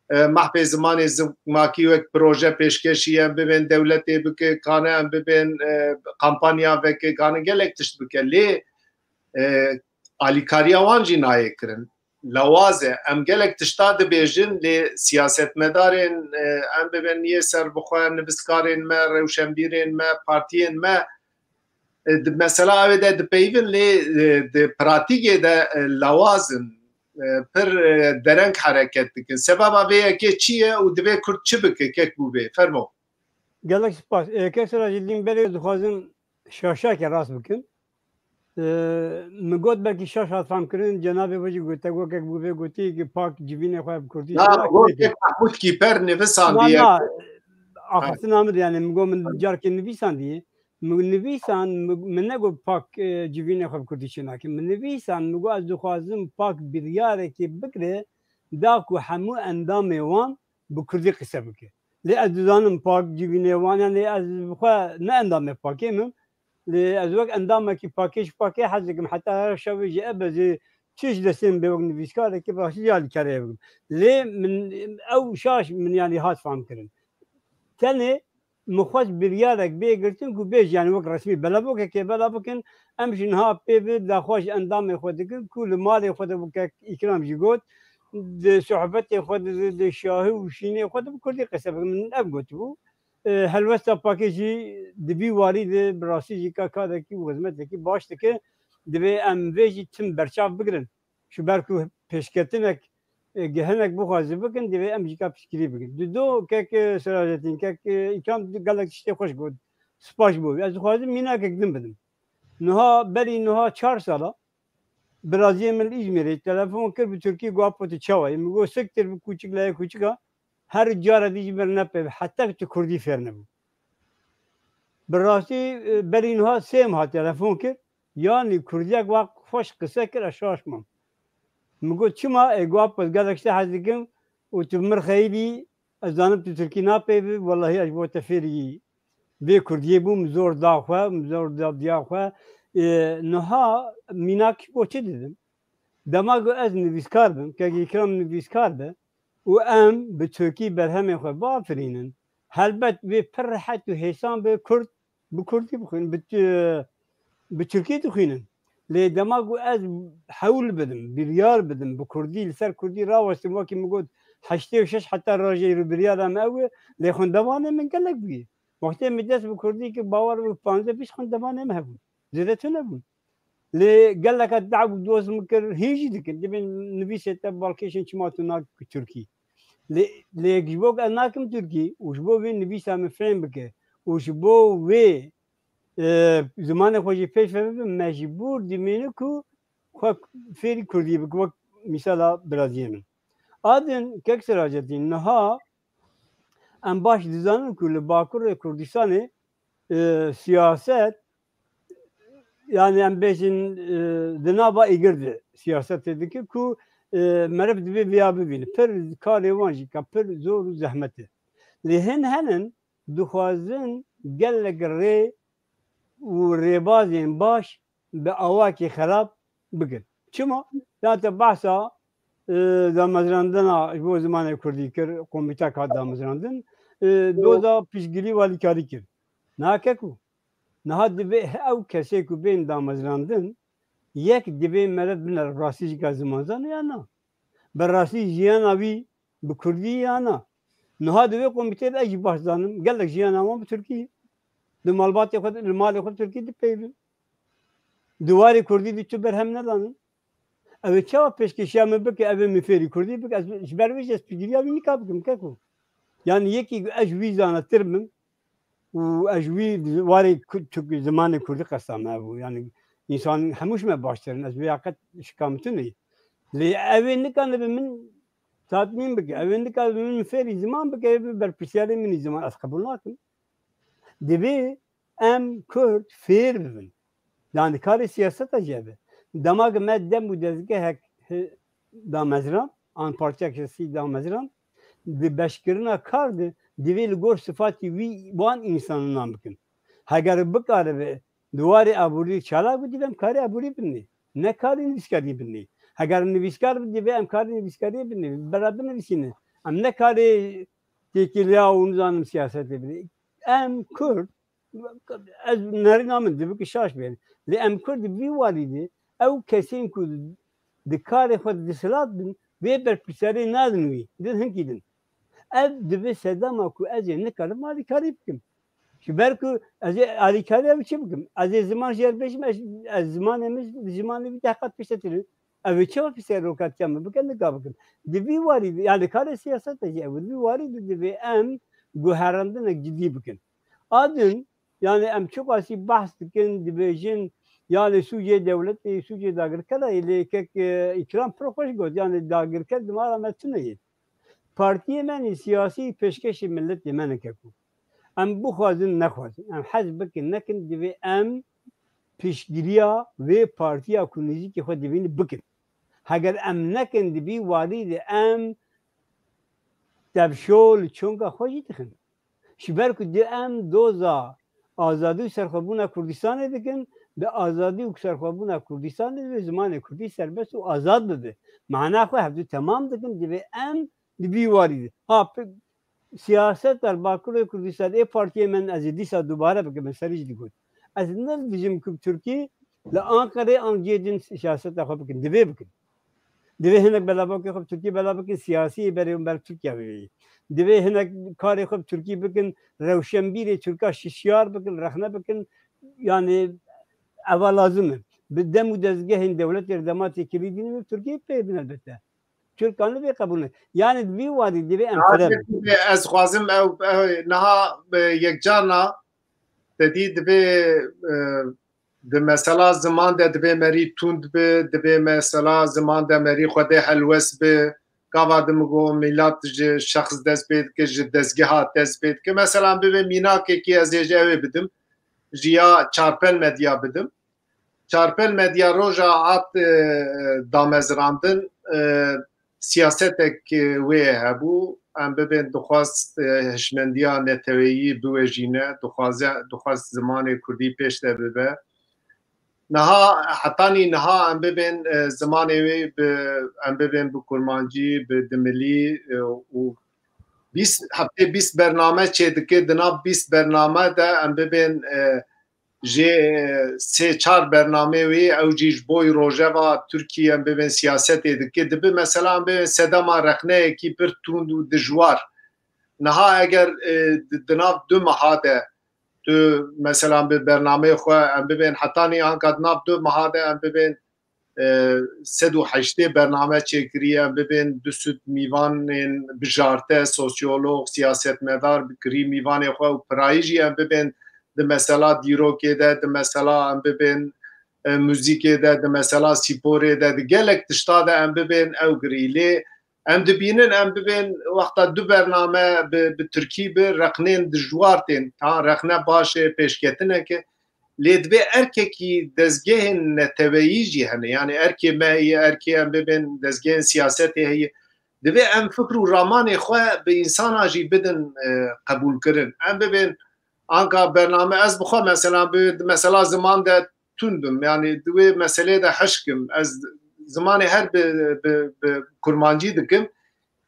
e, mahpê zimanê zimakî wek proje pêşkêşî em bibên dewletê bike, kane em bibên, e, kampanya veke, kane gelek tişt bike. Lê, e, alîkariya wan jî nayê kirin. Lawaz e. Em gelek tişta dibêjin, lê siyasetmedarên, e, em bibên yê serbixwe, nivîskarên me, rewşenbîrên me, partiyên me, e, di mesela ew ê de dipeyivin, lê, e, di pratîkê de, e, lawaz in. E, pir, e, dereng hereket dikin. Sebeba vê yekê çi ye û divê Kurd çi bike, kek Bûbê? Fermo. Gelek spas. E, kek Siracîddîn, belê dixwazim şaşakê rast bikim. E, min got belkî şaş hat fam kirin, cenabê we jî got, te got kek Bûbê gotî ki pak civînê xwe bi kurdî Na, şina got kek. Kek Mehmûd Kîper nivisandiye. Na, na, axiftina min de, yani min got min carkê nivîsandiye. Min nivîsan, min, min negot pak, e, civînê xwe bi kurdî çênake. Min nivîsan, min got ez dixwazim pak biryarekê bigre, da ku hemû endamê wan bi kurdî qise bike. Lê ez dizanim pak civînê wan, yani ez bi xwe ne endamê pakê min. Lê ez wek endamekî pakê ji pakê hez dikim. Heta her şevê jî ebe zê çi ji destê min bê wek nivîskarekî, bi rastî jî alîkariyê bikim. Lê min ew şaş min, yani hat fam kirin. Tenê min xwest biryarek bê girtin ku bêj, yani wek resmî belevokekê bela bikin, em ji niha pê bi daxwaz ji endamê xwe dikin ku li malê xwe de, wek Îkram jî got, di sohbetê xwe de, di, di şahî û şînê xwe de bi kurdî qise bikin. Min ev gotibû. E, helwesta pakê jî di vî warî de bi rastî jî ka karekî û xizmetekî baş dike. Divê em vê jî tim berçav bigirin. Ji ber ku pêşketinek, e, gihinek bixwaze bikin, divê em jî ka piştgirî bikin. Di do kek, e, Sirajetîn, kek, e, Îkram gelek tiştê xweş got. Spas ji bo wî. Ez dixwazim mînakek din bidim. Niha, berî niha çar sala biraziyê min li Îzmîrê telefon kir, bi Tirkî got, "Apo tu çawa yî?" Min got, "Siktir bi kûçik, leyê kûçik a. Her cara dî ji min re nepeyve. Heta tu kurdî fêr nebû." Bi rastî, e, berî niha sêm hat telefon kir. Yanî kurdiyek wa xweş qise kir, ez şaş mam. Min got, "Çima?" Ê got, "Apo, gelek tiştê hez dikim û tu bi min re xeyî bî, ez zanim tu tirkî napeyvî, wellahî ez ji bo te fêrî vê kurdiyê bûm, zor da xwe, zor da diya xwe." Ê, niha mînak ji bo çi didim? Dema ku ez nivîskar bim, kek Îkram nivîskar be û em bi tirkî berhemên xwe biafirînin, helbet wê pir rehet û hêsan be kurd bi kurdî bixwînin, bi, bi tirkî dixwînin. Lê dema ku ez hewl bidim, biryar bidim, bi kurdî, li ser kurdî rawestim, wekî min got, heştê û şeş heta roja îro biryara me ew e, lê xwendevanê min gelek bûye. Wextê min dest bi kurdî kir, bawer bike, panzdeh bîst xwendevanê me hebûn. Zêde tune bûn. Lê geleka dav û doz min kir, hîn jî dikin. Dibên nivîsê te balkêşin, çima tu nakî tirkî? Lê, lê ji bo ku ez nakim tirkî û ji bo vê nivîsa min fêm bike û ji bo wê, e, zimanê xwe jî pêş ve bibim, mecbûr dimîne ku xwe fêrî kurdî bike, wek mîsala biraziyê min. A din, kek Siracetîn, niha em baş dizanin ku li Bakurê Kurdistanê, e, siyaset, yani em bêjin, e, di nava îgir de siyasetê dike ku e, meriv divê viya bibîne. Pir karê wan jî ka pir zor û zehmet e. Lê hin henin dixwazin gelek rê û rêbazên baş bi awakî xerab bikin. Çima? Ya te behsa, e, damezrandina ji bo zimanê kurdî kir, komîtek hat damezrandin, e, doza piştgirî û alîkarî kir. Niha keko, niha divê ew kesê ku bên damezrandin, yek divê meriv bine rastî jî ka zimanzan ya na. Bi rastî jiyana wî bi kurdî ya na. Niha divê komîtê de ez jî baş zanim, gelek jiyana wan bi tirkî. Di malbatê xwe, li malê xwe bi tirkî dipeyivin. Di warê kurdî de tu berhem nedanin. Ew ê çawa pêşkêşiya min bike, ew ê min fêrî kurdî bike, ez ji ber vê jî ez piştgiriya wî nika bikim, keko. Yani yekî ez ji wî zanatir bim û ez ji wî warê ku-, Türk-, zimanê kurdî qesta me bû. Yani însan hemû ji me baştir in. Ez vê ya qet şika min tune ye. Lê ew ê nikane bi min tatmîn bike. Ew ê nikane bi min fêrî ziman bike, ê bi berpirsiyarê min î ziman. Ez qebûl nakim. Divê em Kurd fêr bibin. Yani karê siyaseta jî ev e. Dema ku me dem û dezgehek hi-, damezran, an parçeyek siyasî damezran, di beşkirina kar de divê li gor sifatî wî wan însanan bikin. Heger bikaribe di warê aborî çalak bî, divê em karê aborî binê. Ne karê nivîskarî binê. Heger nivîskar bî, divê em karê nivîskariyê binê. Bera binivîsîne. Em ne karê têkiliya û nizanim siyasetê binê. Em Kurd, ez nerîna min dibike şaş bê. Lê em Kurd di vî warî de ew kesên ku di karê xwe desthilat bin, vê berpirsiyarê nadin wî, din hinkî din. Ev divê sedema ku ez ê nikarim alîkarî bikim. Ji ber ku ez ê alîkariya wî çi bikim? Ez ê ziman jê re bêjim, ez, ez zimanê min, zimanê wî deh qat pêştetir e. Ew ê çawa piştserokatiya min bike, nika bikim. Di vî warî de, yani karê siyaseta jî ew e. Di vî warî de divê em guherandinek cidî bikin. A din, yani em çiqasî behs dikin, dibêjin, yani sûcê dewletê, sûcê dagirkera ye, lê kek, e, Îkram pir xweş got, yani dagirker di mala me tune ye. Partiyê me nî siyasî pêşkêşî miletê me neke ku. Em bixwazin nexwazin, em hez bikin nekin, divê em piştgiriya vê partiya ku nêzîkî xwe dibînin bikin. Heger em nekin, di vî warî de em tevşo li çonka xwe jî dixin. Ji ber ku di em doza azadî û serxwebûna Kurdistanê dikin, bi azadî û serxwebûna Kurdistanê divê zimanê kurdî serbest û azad bibe. Mana xwe hevdu temam dikin, divê em di vî warî de. Ha, pi-, siyaseta li Bakurê Kurdistanê ê partiyê min ez ê dîsa dubare bikim, min serî jî digot. Ez ne dijim ku Tirkî li Anqerê an cihê din siyaseta xwe bikin. Divê bikin. Divê hinek belavokê xwe bi Tirkî belav bikin, siyasî berê û ber Tirkiye bibî. Divê hinek karê xwe bi Tirkî bikin, rewşenbîrê Tirka şişyar bikin, rexne bikin. Yani eva lazim e. Bi dem û dezgehên dewletê re dema têkilî dînin bi Tirkî pê bin elbette. Tirkan vê qebûl ne. Yani vî warî divê em firem. Ez xwazim ew, ew niha, e, yekcarna te dî divê, e, di mesela ziman de divê merî tund bi, divê mesela ziman de merî xwedê helwest bi. Gava di min got milat ji şexs dest pê dike, ji dezgeha dest pê dike. Mesela bibe mînakekî ez ê ji ew ê bidim, ji ya Çarpel Medya bidim. Çarpel Medya roja hat, e, damezrandin, e, siyasetek, e, wê hebû. Em bibên dixwast, e, hişmendiya neteweyî biwejîne, dixwaze, dixwast zimanê kurdî pêş de bibe. Niha, hetanî niha em bibên, e, zimanê wê bi, em bibên bi kurmancî, bi dimilî, e, û bîst, heftê bîst bername çêdike, di nav bîst bername de em bibên, e, jê, e, sê çar bernamê wê, ew jî ji bo Rojeva Tirkiyê em bibên siyasetê dike. Dibe mesela em bibên sedema rexneyekî pir tund û dijwar. Niha eger, e, di, di nav du meha de tu mesela bi bernameyê xwe em bibên hetanî anka di nav du meha de em bibên, e, sed û heştê bername çêkiriye, em bibên du sed mîvanên bijarte, sosyolog, siyasetmedar kirî mîvanê xwe û pirayî jî em bibên di mesela dîrokê de, di mesela em bibên, e, muzîkê de, di mesela sporê de, di gelek tişta de em bibên ew kirî. Lê em dibînin, em bibên wexta du bername bi, bi tirkî bi, rexnên dijwar tên. Ha, rexne baş e, pêşketinek e. Lê divê erkekî dezgehên neteweyî jî hene. Yani erkê me heye, erkê em bibên dezgehên siyasetê heye. Divê em fikr û ramanê xwe bi însana jî bidin, e, qebûlkirin. Em bibên anka bername, ez bi xwe mesela bi, mesela ziman de tund im. Yani di wê meselê de hişk im. Ez zimanê her bi, bi, bi kurmancî dikim.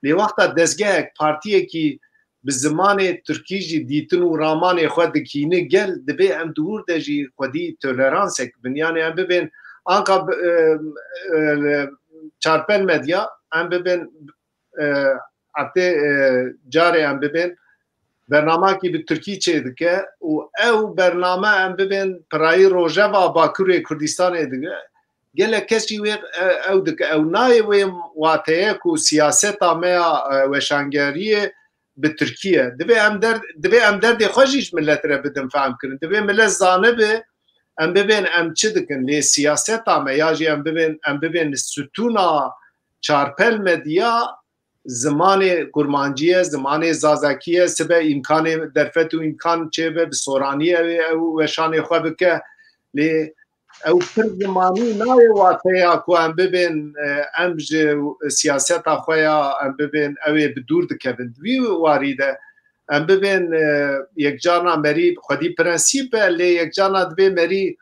Lê wexta dezgehek, partiyekî bi zimanê tirkî jî dîtin û ramanê xwe dikîni gel, divê em di wir de jî xwedî toleransek bin. Yani em bibên anka bi, e, e, çarpel medya, em bibên, e, heftê, e, carê em bibên bernamakî bi tirkî çêdike û ew bername em bibên pirayî rojeva Bakurê Kurdistanê dike. Gelek kes jî wê, e, ew dike. Ew nayê wê wateye ku siyaseta me ya, e, weşangeriyê bi tirkî ye. Divê em der-, divê em derdê xwe jî ji milet re bidin fehmkirin. Divê milet zanibe em bibên em çi dikin. Lê siyaseta me ya jî em bibên, em bibên sütûna çarpel medya, zimanê kurmancî ye, zimanê zazakî ye, sibe îmkanê derfet û îmkan çêbe, bi soranî ew ê ew weşanê xwe bike. Lê ew pir zimanî nayê wateya ku em bibên, e, em ji siyaseta xwe ya em bibên, ew ê bi dûr dikevin. Di vî warî de em bibên, e, yekcarna merî xwedî prensîp e, lê yekcarna divê merî,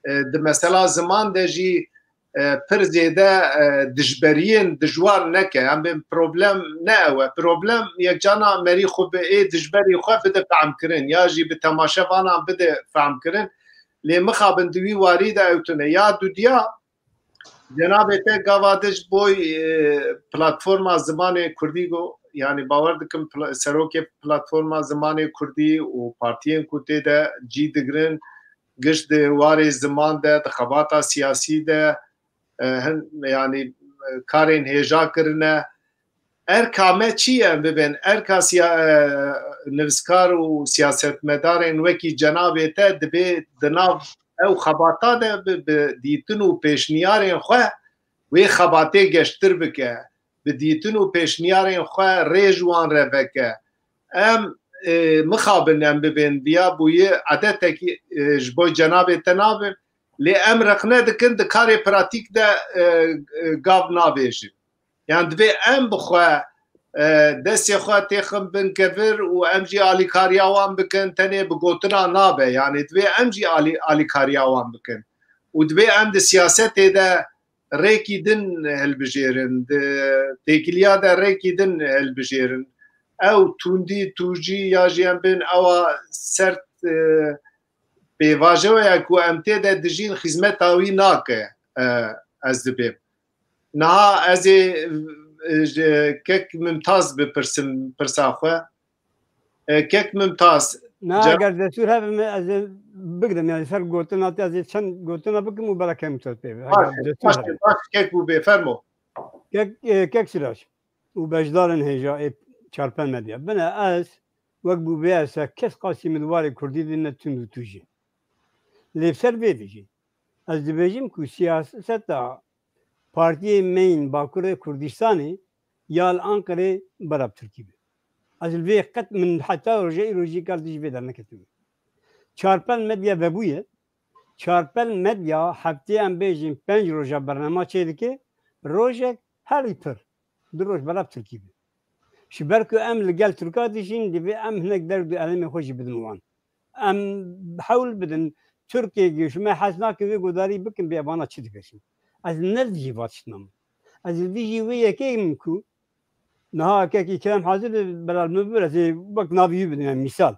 e, di mesela ziman de jî, e, pir zêde, e, dijberiyên dijwar neke. Em bên problem ne ew e. Problem yekcarna merî xwe bi ê dijberî xwe bide fehmkirin ya jî bi temaşevanan bide fehmkirin. Lê mixabin di wî warî de ew tune. Ya dudiya, cenabê te gava de ji bo, e, platforma zimanê kurdî got, yani bawer dikim pla-, serokê platforma zimanê kurdî û partiyên ku tê de cî digirin, giş di warê ziman de, di xebata siyasî de, e, hin, yani, e, karên hêja kirine. Erka me çi ye em bibên? Erka siya-, e, nivîskar û siyasetmedarên wekî cenabê te divê di nav ew xebata de bi, bi dîtin û pêşniyarên xwe wê xebatê geştir bike, bi dîtin û pêşniyarên xwe rê ji wan re veke. Em, e, mixabin em bibên viya bûyî edetekî, e, ji bo cenabê te nabin, lê em rexne dikin di karê pratîk de, e, e, gav navêjin. Yan divê em bi xwe, e, destê xwe têxin bin kevir û em jî alîkariya wan bikin, tenê bi gotina nabe. Yani divê em jî alî-, alîkariya wan bikin. Û divê em di siyasetê de rêkî din hilbijêrin, di têkiliya de rêkî din hilbijêrin. Ew tundî, tûjî ya jî em bên ewa sert, e, pêvajoya ku em tê de dijîn xizmeta wî nake, e, ez dibêm. Niha ez ê, e, ji kek Mimtaz bipirsim pirsa xwe. E, kek Mimtaz, Na, cer- eger destûr hebe min, ez ê bigrim, yani ser gotina te, ez ê çend gotina bikim û bela kek Mimtaz pê be. Baş, Eger destûr baş, hebe. Baş, kek bû bê, fermo. Kek, e, kek Siraj û beşdarên hêja ê Çarpel Medya. Bine ez, wek bû bê ez, kes qasî min di warê kurdî de ne tund û tûjî. Lê ser vê dijî. Ez dibêjim ku siyaseta partiyê me yên Bakurê Kurdistanê ya li Anqerê bera bi Tirkî be. Ez li vê qet min heta roja îro jî kar dijî vê derneketime. Çarpel Medya vebûye. Çarpel Medya heftê em bêjin penc roja bernama çêdike. Rojek herî pir du roj bera bi Tirkî be. Ji ber ku em li gel Tirka dijîn, divê em hinek derd û elemê xwe jî bidin wan. Em hewl bidin Tirkê ji me hez nake wê guhdarî bikin, bê vana çi dibêjin. Ez ne li dijî va tiştna min. Ez li dijî wê yekê min ku niha kekî Kerem hazir e, belal min bir, ez ê wek navî wî bidim, yani mîsal.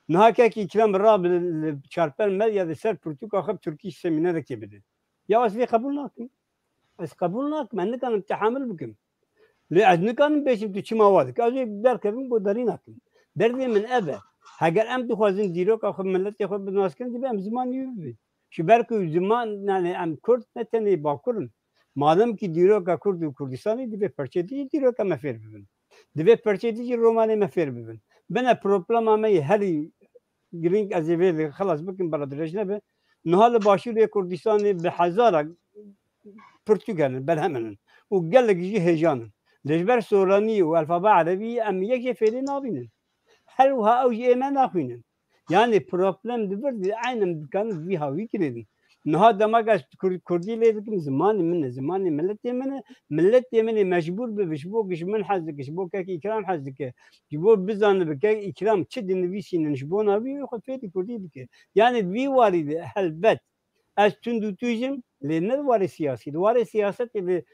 Niha kekî Kerem rabe li, li Çarpel Medya de ser pirtûka xwe bi Tirkî semînerekê bide. Ya ez vê qebûl nakim. Ez qebûl nakim, ez nikarim tehamil bikim. Lê ez nikarim bêjim tu çima wa dikî. Ez ê derkevim, guhdarî nakim. Derdê min ev e. Heger em dixwazin dîroka xwe, miletê xwe bi nas kirin, divê em zimanê wî bibin. Ji ber ku ziman, yani em Kurd ne tenê Bakur in. Madem ki dîroka Kurd û Kurdistanê, divê perçê dijî dîroka me fêr bibin. Divê perçê dijî romanê me fêr bibin. Bine problema me yê herî girîng, ez ê vê li xilas bikim, bela dirêj nebe. Niha li Başûrê Kurdistanê bi hezara pirtûk hene, berhem hene û gelek jî hêjan in. Lê ji ber soranî û elfabeya erebî em yek jê fêrê nabînin. Her wiha ew jî ê me naxwînin. Yani problem di vir di aynen dikanin vî hawî girêdin. Niha dema ez Kur-, Kurdî lê dikim, zimanê min e, zimanê miletê min e. Miletê min ê mecbûr bibe, ji bo ku ji min hez dike, ji bo kek Îkram hez dike, ji bo bizanibe kek Îkram çi dinivîsînin, ji bona wî xwe fêrî Kurdî bike. Yani di vî warî de helbet ez tund û tûj im, lê ne di warê siyasî, di warê siyasetê de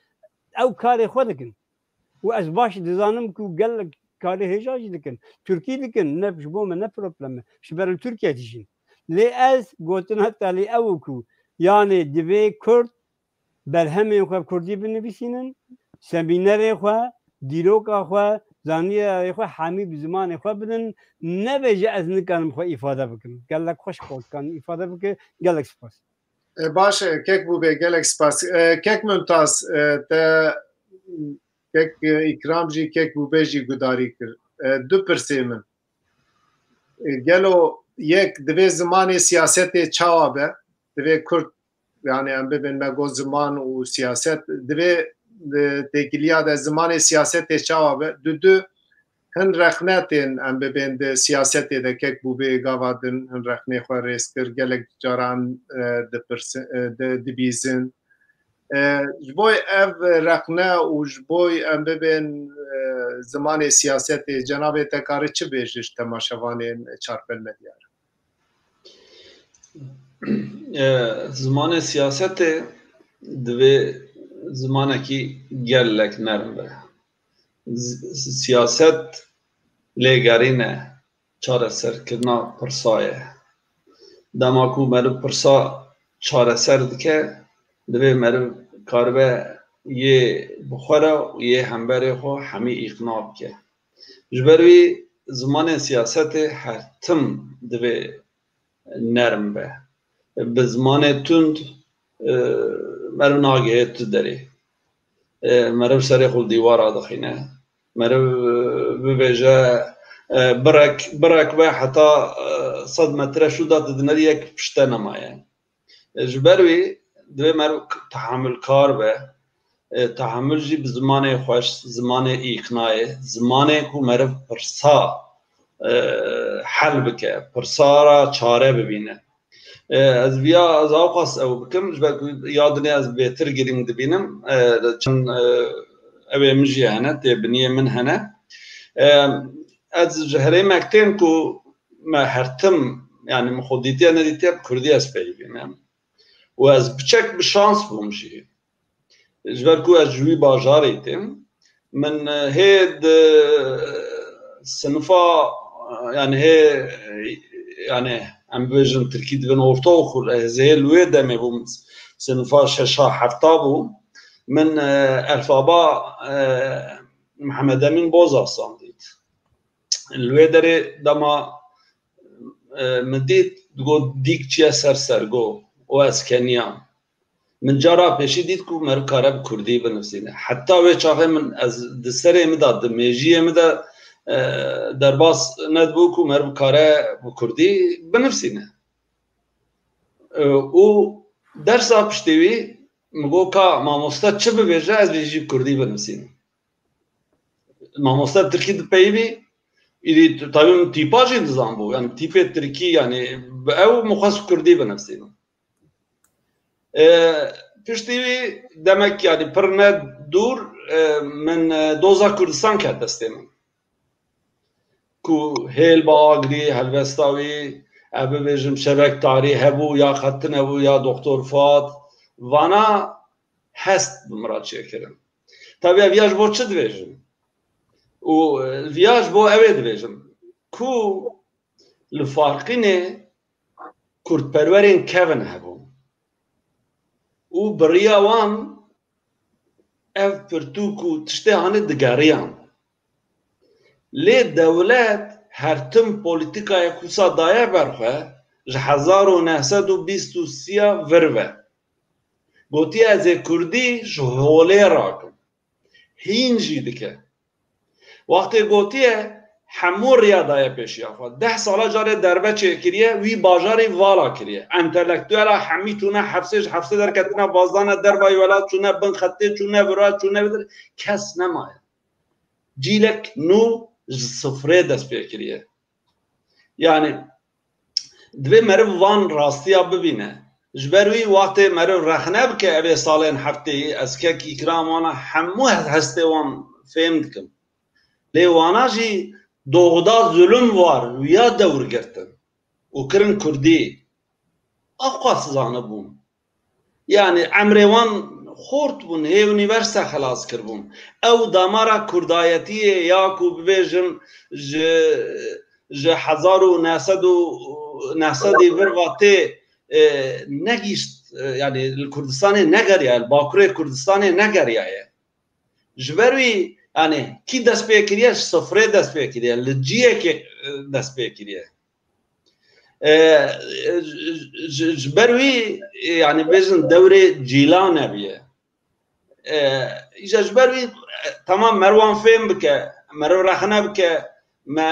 ew karê xwe dikin. Û ez baş dizanim ku gelek karê hêja jî dikin. Tirkî dikin, ne ji bo me ne problem e. Ji ber li Tirkiye dijîn. Lê ez gotina te lê ew ku, yanê divê Kurd berhemên xwe bi Kurdî binivîsînin, semînerên xwe, dîroka xwe, zanînarê xwe hemî bi zimanê xwe bidin, nebêje ez nikarim xwe îfade bikim. Gelek xweş xwe dikarin îfade bike, gelek spas. E, baş e, kek Bûbê, gelek spas. E, kek Mumtaz, e, te kek, e, Îkram jî, kek Bûbê jî gudarî kir. E, du pirsê min. E, gelo yek divê zimanê siyasetê çawa be? Divê Kurd, yani em bibin me got ziman û siyaset, divê, e, têkiliya de zimanê siyasetê çawa be? Du du hin rexne tên em bibên di siyasetê de kek Bûbê gava din hin rexnê xwe rêz kir, gelek caran, e, dipirsin, e, di-, dibîzin. E, ji bo ev rexne û ji bo em bibên, e, zimanê siyasetê, cenabê te kare çi bêje ji temaşevanên Çarpel Medya re? E, zimanê siyasetê divê zimanekî gelek nerm be. Z-, siyaset lêgerîn e, çareserkirina pirsa ye. Dema ku meriv pirsa çareser dike, divê meriv karibe yê bi xwe re û yê hemberê xwe hemî îqna bike. Ji ber wî zimanê siyasetê her tim divê nerm be. Bi zimanê tund, e, meriv nagihê tu derê. E, meriv serê xwe li dîwara dixîne. Meriv, e, bibêje, e, birek, birek be heta, e, sed metre şû de tu dinêrî yek pişte nemaye. E, ji ber wî divê meriv k-, tehamilkar be. E, tehamil jî bi zimanê xweş, zimanê îqnayê, zimanê ku meriv pirsa, e, hel bike, pirsa ra çare bibîne. E, ez viya, ez awqas ew bikim, ji ber ku ya dinê ez bêtir girîng dibînim. E, çend, e, ewê min jî hene, tê biniyê min hene. E, ez ji herêmek tên ku me her tim, yani min xwe dîtiye nedîtiye, bi kurdî ez peyivî me. Û ez biçek bi şans bûm jî. Ji ber ku ez ji wî bajarê têm, min, e, hê di sinifa, e, yani hê, e, yani em bibêjin tirkî dibin ortaokul, ez hê li wê demê bûm, sinifa şeşa hefta bûm. Min, e, elfaba, e, Mihemed Emîn Boza standît. Li wê derê dema, e, min dît, digot, dîk çiye ser sergo û ez keniyam. Min cara pêşî dît ku meriv kare bi kurdî binivîsîne. Heta wê çaxê min, ez di serê min de, di mêjiyê min de, e, derbas nedibû ku meriv kare bi kurdî binivîsîne. E, û dersa piştî wî min got, ka mamoste çi bibêje, ez vê jî bi kurdî binivîsînim. Mamoste tirkî dipeyivî, îdî t-, tabii min tîpa jî dizanbû. Yani tîpê tirkî, yani bi ew min xwest kurdî binivîsînim. E, piştî wî demek, yani pir ne dûr, e, min, e, doza Kurdistan ket destê min. Ku hêl bi Agirî, helbesta wî, ev bibêjim şevek tarî hebû, ya xetin hebû, ya Doktor Fuat, vana hest bi min re çêkirin. Tabii ev ya ji bo çi dibêjim? Û, e, viya ji bo ew ê dibêjim. Ku li Farqînê kurdperwerên kevin hebûn. Û bi riya wan ev pirtûk û tiştê hanê digeriyan. Lê dewlet her tim polîtîkayek wisa daye ber xwe, ji hezar û neh sed û bîst û sê ya vir ve. Gotiye, ez ê kurdî ji holê rakim. Hîn jî dike. Wextê gotiye, hemû riya daye pêşiya xwe. Deh sala carê derbe çêkiriye, wî bajarê vala kiriye. Entelektuela hemî çûne hefsê, ji hefsê derketine, bazdane dervayî welat, çûne bin xetê, çûne vira, çûne vidir. Kes nemaye. Cîlek nû ji sifrê dest pê kiriye. Yani, Divê meriv van rastiya bibîne. Ji ber wî wextê meriv rexne bike evê salên hefteyî, ez kek îkram wana hemû hestê wan fêm dikim. Lê wana jî doxda zulum war wiya dewr girtin û kirin kurdî. Ewqas zanibûn. Yanî emrê wan xort bûn, hê unîversîte xelas kiribûn. Ew damara kurdayetiyê ya ku bibêjin ji, ji hezar û neh sed û neh sedî vir va tê, e, negihişt, e, yanî li Kurdistanê negeriyaye, li Bakurê Kurdistanê negeriyaye. Ji ber wî, yanî kî dest pê kiriye, ji sifrê dest pê kiriye, li ciyekê, e, dest pê kiriye. E, ji, ji ber wî, e, yanî bêjin dewrê cîlan e bûye. E, îja ji ber wî, e, temam meriv wan fêm bike, meriv rexne bike, me,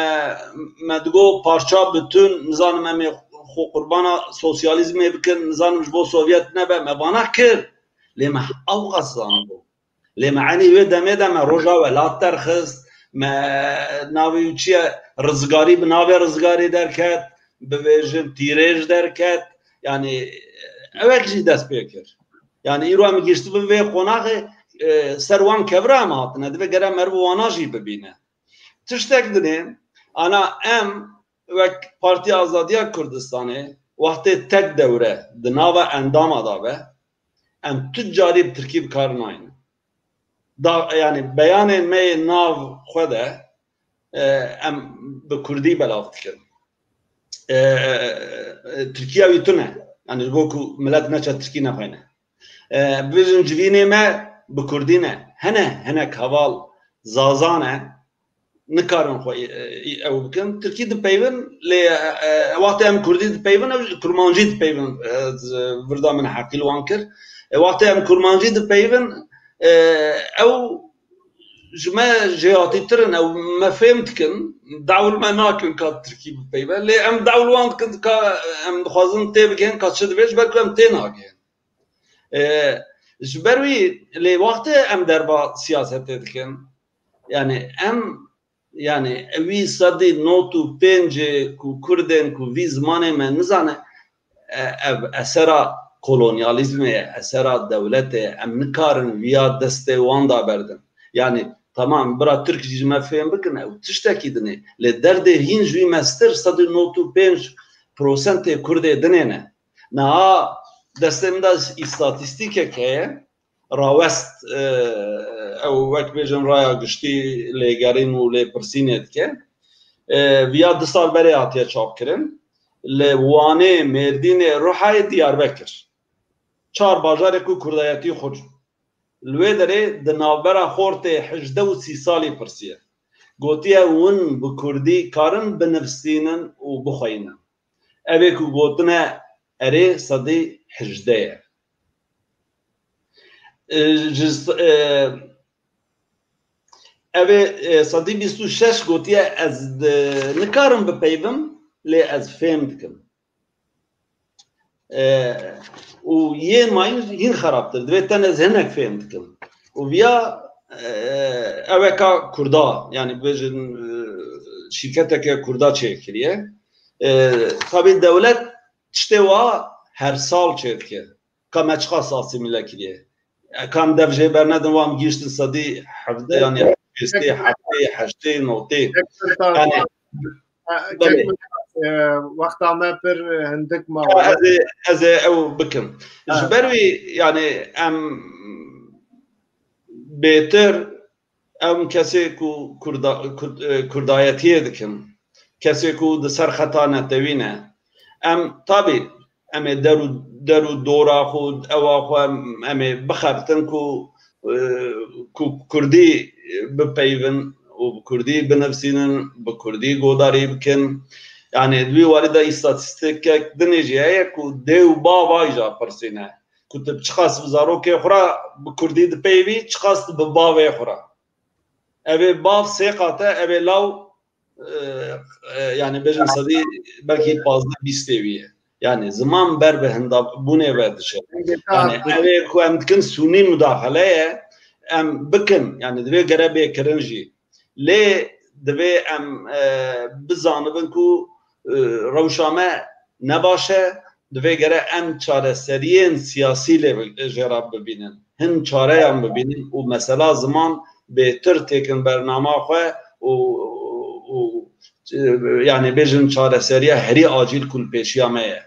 me digo parça bütün, nizanim em ê xwe qurbana sosyalîzmê bikin, nizanim ji bo Sovyet nebe, me vana kir. Lê me ewqas zanibû. Lê me enî wê demê de me roja welat derxist, me navê wî çi ye, rizgarî bi navê rizgarî derket, bibêjin tîrêj derket. Yanî ewek jî dest pê kir. Yanî îro em gihiştibin vê qonaxê, e, ser wan kevira em hatine. Divê gere meriv wana jî bibîne. Tiştek dinê, ana em wek Partiya Azadiya Kurdistanê wextê tek dewre di nava endama de be, em tu carî bi tirkî bi kar naynin. Da, yanî beyanên me yê nav xwe de, e, em bi kurdî belav dikin. E, e, Tirkiya wî tune. Yanî ji bo ku milet neçe tirkî nexwêne. E, bibêjin civînê me bi kurdî ne. Hene, hinek heval zaza ne. Nikarin xwe, e, e, ew bikin. Tirkî dipeyvin, lê, e, e, wextê em kurdî dipeyvin, ew kurmancî dipeyvin, e, z-, virda min heqî li wan kir. E, wextê em kurmancî dipeyvin, e, ew ji me jêhatîtir in, ew me fêm dikin, dewil me nakin ka tirkî bipeyve. Lê em dewil wan dikin ka em dixwazin tê bigihên ka çi divê, ji ber ku em tê nagihên. E, ji ber wî lê wextê em derba siyasetê dikin, yanî em, yanî wî sedî nod û pêncê ku kurdên ku vî zimanê me nizane, e, ev esera kolonyalîzmê ye, esera dewletê ye, em nikarin viya destê wan da berdin. Yanî temam bira Tirk jî ji me fêm bikin, ew tiştekî din e. Lê derdê hîn ji wî mestir, sed û nod û pênc prosentê kurdê dinê ne. Niha destê min de îstatîstîkek heye, rawest, e, ew wek bêjin raya giştî lêgerîn û lêpirsînê dike. E, viya du sal berê hatiye çapkirin. Li Wanê, Mêrdînê, Ruhayê, Diyarbekir. Çar bajarê ku kurdayetî xurt. Li wê derê di navbera xortê hejdeh û sî salî pirsiye. Gotiye hûn bi kurdî karin binivîsînin û bixweynin. Ev ê ku gotine erê sedî hejdeh ye. E, ji s-, e, ev ê, e, sedî bîst û şeş gotiye ez di, nikarim bipeyvim, lê ez fêm dikim. E, û yên mayîn hîn xerabtir. Divê ten ez hinek fêm dikim. Û viya, e, ew e ka Kurda, yanî bêjin, e, şîrketeke Kurda çêkiriye. E, tabî dewlet tiştê wa her sal çêdike. Ka me çiqas asîmîle kiriye. E, ka em dev jê bernedin, wan gihîştin sedî hevdeh, yanî bîstê, heftê, heştê, notê. Yanî, e, belê. Kek, e, wexta me pir hindik ma. Ha, ez ê, ez ê ew bikim. Ha. Ji ber wî, yanî, em bêtir, em kesê ku kurda-, kurd-, e, kurdayetiyê dikin, kesê ku di ser xeta netewî ne, em tabî em ê der û, der û dora xwe, ewa xwe em, em ê bixebtin ku, e, ku kurdî bipeyvin û bi kurdî binivîsînin, bi kurdî godarî bikin. Yanî di wî warî de îstatîstîkek dinê jî heye ku dê û bav a jî pirsîne. Ku tu çiqas bi zarokê xwe re bi kurdî dipeyivî, çiqas tu bi bavê xwe re. Ev ê bav sê qat e, ev ê law, e, e, yanî bêjin sedî belkî pazdeh bîstê wî ye. Yanî ziman ber bi hinda bûnê ve diçe. Yanî ev ê ku em dikin sûnî mudaxele ye, em bikin, yanî divê gere bê kirin jî. Lê divê em, e, bizanibin ku, e, rewşa me ne baş e, divê gere em çareseriyên siyasî lê bi- jê re bibînin. Hin çareyan bibînin û mesela ziman bêtir têkin bernama xwe û, û, û, yani bêjin çareseriya herî acîl ku li pêşiya me ye.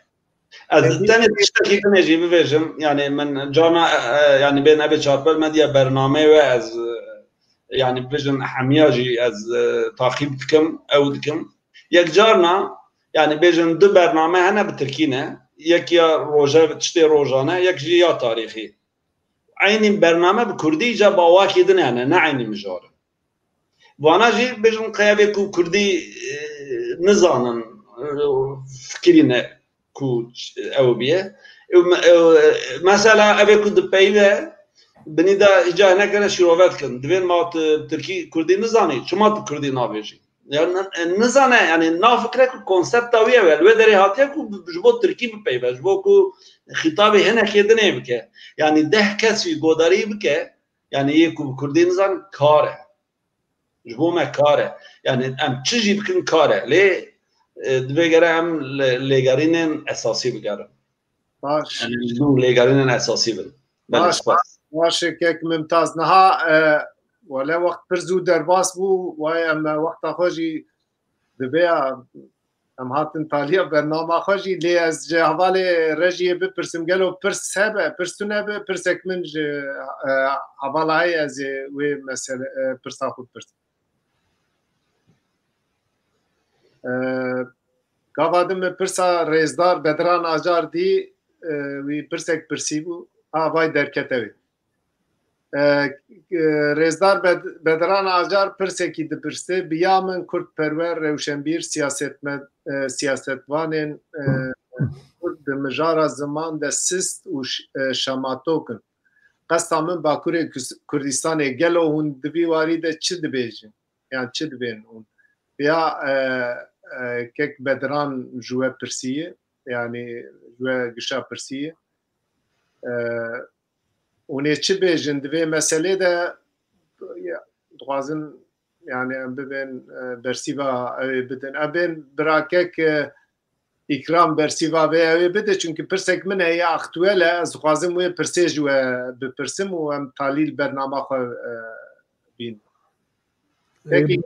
Ez tenê tiştekî din ê jî bibêjim, yani min carna, e, e, yani bên ebê Çarpel Medya bernameyê we ez, e, yani bibêjin hemiya jî ez, e, taqîb dikim, ew dikim. Yek carna, yani bêjin du bername hene bi tirkî ne, yek ya roje, tiştê rojane, yek jî ya tarîxî. Eynî bername bi kurdî ca bi awakî din hene, ne eynî mijar in. Vana jî bêjin qey evê ku kurdî, e, nizanin, e, fikirî ne ku ç-, ew biye. Ew me-, ew, e, mesela evê ku dipeyive, binî de îca nekene şîrove dikin. Divên ma tu tirkî kurdî nizanî, çima tu kurdî nabêjî? Ya ne-, e, nizane, yani nafikre ku konsepta wî ew e. Li wê derê hatiye ku bi-, ji bo tirkî bipeyive, ji bo ku xîtabê hinekê dinê bike. Yani deh kes wî godarî bike, yani yê ku bi kurdî nizan kar e. Ji bo me kar e. Yani em çi jî bikin kar e. Lê, e, divê gere em li lêgerînên esasî bigerin. Baş. Yani ji nû lêgerînên esasî bin. Belê, baş, spas. Baş, kek Mimtaz. Niha, e, wele wext pir zû derbas bû. Wayê em wexta xwe jî dibe ya em hatin taliya bernama xwe jî, lê ez ji hevalê rejiyê bipirsim, gelo pirs hebe, pirs tune be, pirsek min ji, e, hevala heye, ez ê wê mesele, e, pirsa xwe bipirsim. E, gava din min pirsa rêzdar Bedran Acar dî, e, wî pirsek pirsî bû, a vay derkete wê. E, e, Rêzdar Bed-, Bedran Acar pirsekî dipirse, bi ya min kurdperwer, rewşenbîr, siyasetme-, e, siyasetvanên, e, kurd di mijara ziman de sist û ş-, e, şematok in. Qesta min Bakurê Kus-, Kurdistanê, gelo hûn di vî warî de çi dibêjin? Yan çi dibên hûn? Ya, e, e, kek Bedran ji we pirsiye, yani ji we gişa pirsiye. E, hûn ê çi bêjin di vê meselê de? Ya, dixwazin, yani em bibên, e, bersîva ew ê bidin. Em bên bira kek, e, Îkram bersîva vê ew ê bide, çunkî pirsek min heye aktuel e, ez dixwazim wê pirsê ji we bipirsim û em talî li bernama xwe, e, bîn. Peki.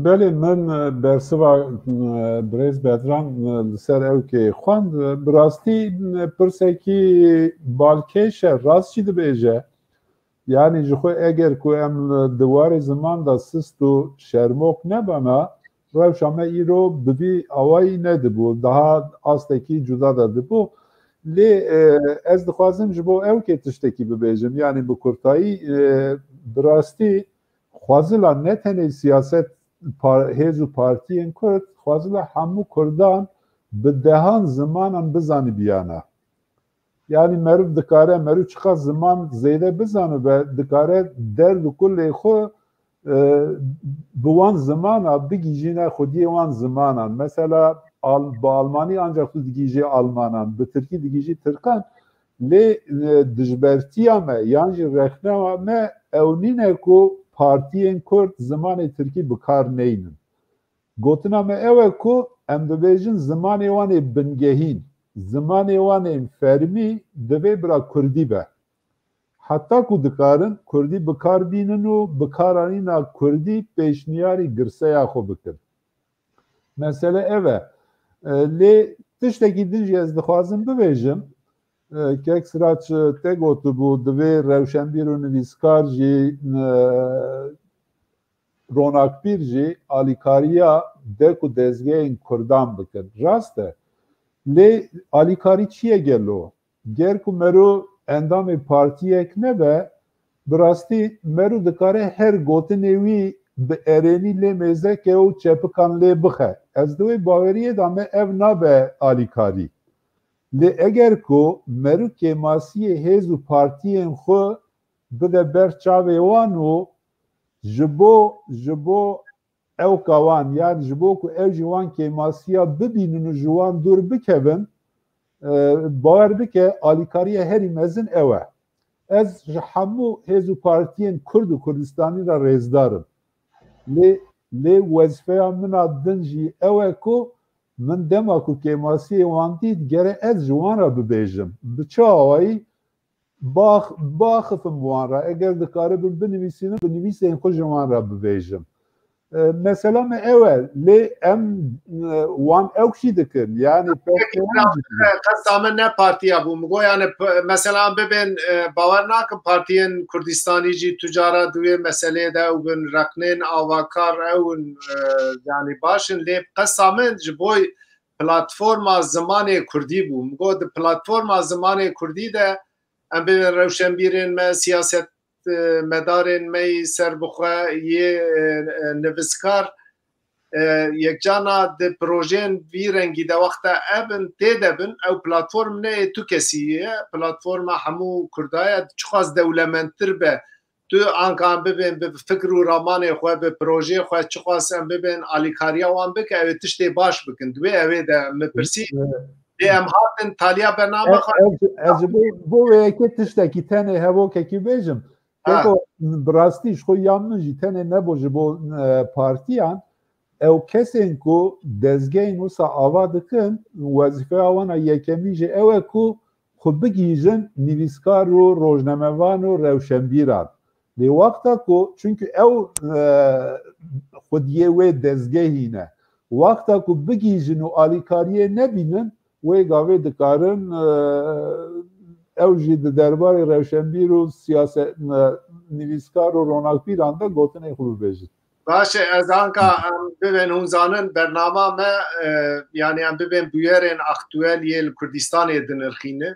Belê, min, e, bersiva, e, birêz Bedran, e, li ser ew kê xwend. E, bi rastî, e, pirsekî balkêş e, rast jî dibêje. Yanî ji xwe eger ku em li di warê ziman de sist û şermok nebana, rewşa me îro bi vî awayî nedibû, daha astekî cuda de dibû. Lê, e, ez dixwazim ji bo ew kê tiştekî bibêjim. Yanî bi kurtayî, e, bi rastî xwezila ne tenê siyaset par-, hêz û partiyên Kurd, xwezila hemû Kurdan bi dehan zimanan bizanibiyana. Yanî meriv dikare, meriv çiqas ziman zêde bizanibe, dikare derd û kulê xwe, e, bi wan zimana bigihîjîne xwediyê wan zimanan. Mesela, al-, bi almanî ancak tu digihîjî almanan, bi tirkî digihîjî tirkan. Lê, e, dijbertiya me yan jî rexneya me ew nîne ku partiyên Kurd zimanê tirkî bi kar neynin. Gotina me ew e ku em dibêjin zimanê wan ê bingehîn, zimanê wan ên fermî divê bira kurdî be. Heta ku dikarin kurdî bi kar bînin û bikaranîna kurdî pêşniyarî girseya xwe bikin. Mesele ev e. E, lê tiştekî din jî ez dixwazim bibêjim. E, kek Siraç, e, te gotibû, divê rewşenbîr û nivîskar jî, e, ronakbîr jî alîkariya dek û dezgehên Kurdan bikin. Rast e. Lê alîkarî çi ye gelo? Ger ku mero endamê partiyek nebe, bi rastî mero dikare her gotinê wî bi erênî lê mêze ke û çepikan lê bixe. Ez di wê baweriyê de me ev nabe alîkarî. Lê eger ku mero kêmasiyê hêz û partiyên xwe bide ber çavê wan û ji bo, ji bo ewka wan, yan ji bo ku ew jî wan kêmasiya bibînin û ji wan dûr bikevin, e, bawer bike, alîkariya herî mezin ew e. Ez ji hemû hêz û partiyên Kurd û Kurdistanî re rêzdar im. Lê, lê wezîfeya min a din jî ew e ku Min dema ku kêmasiyê wan dît, gere ez ji wan re bibêjim. Bi çi awayî? Bax-, baxifim wan re. Eger dikaribin binivîsînin, bi nivîsên xwe ji wan re bibêjim. E, mesela me ew e, lê em, e, wan ew jî dikin. Yani, pek Peki, wan jî dikin. Qesa min ne partiya bû. Min got, yani, p-, mesela bibên, e, bawer nakin partiyên Kurdistanî jî tu cara di wê meseleyê de ew bin, reqnên avakar ew in, e, yani, baş in. Lê qesa min ji bo platforma zimanê Kurdî bû. Min got, di platforma zimanê Kurdî de em bibên rewşenbîrên me, siyaset, e, medarên me yî serbixwe, yê, e, e, nivîskar, e, yekcana di projeyên vî rengî de wexta ebin, tê de bin, ew platform ne yê tu kesî ye, platforma hemû Kurda ye, çiqas dewlemendtir be, tu anka em bibên bi fikr û ramanê xwe, bi projeyê xwe, çiqas em bibên alîkariya wan bike, ew ê tiştê baş bikin. Di wê ewê de min pirsî, lê em hatin taliya bername xwe. Ez, ez ji bo, bo vê yekê tiştekî tenê hevokekî bêjim. Ha. Teko bi rastî ji xwe ya min jî tenê nebo ji bo, e, partiyan, ew kesên ku dezgehên wisa ava dikin, wezîfeya wan a yekemî jî ew e ku xwe bigihîjin nivîskar û rojnamevan û rewşenbîran. Lê wexta ku, çunku ew, e, xwediyê wê dezgehî ne, wexta ku bigihîjin û alîkariyê nebînin, wê gavê dikarin, e, ew jî di derbarê rewşenbîr û siyaset, e, nivîskar û ronakbîran de gotinê xwe bibêjin. Baş e, ez anka em bibên hûn zanin, bernama me, e, yani em bibên bûyerên aktuel yê li Kurdistanê dinirxîne.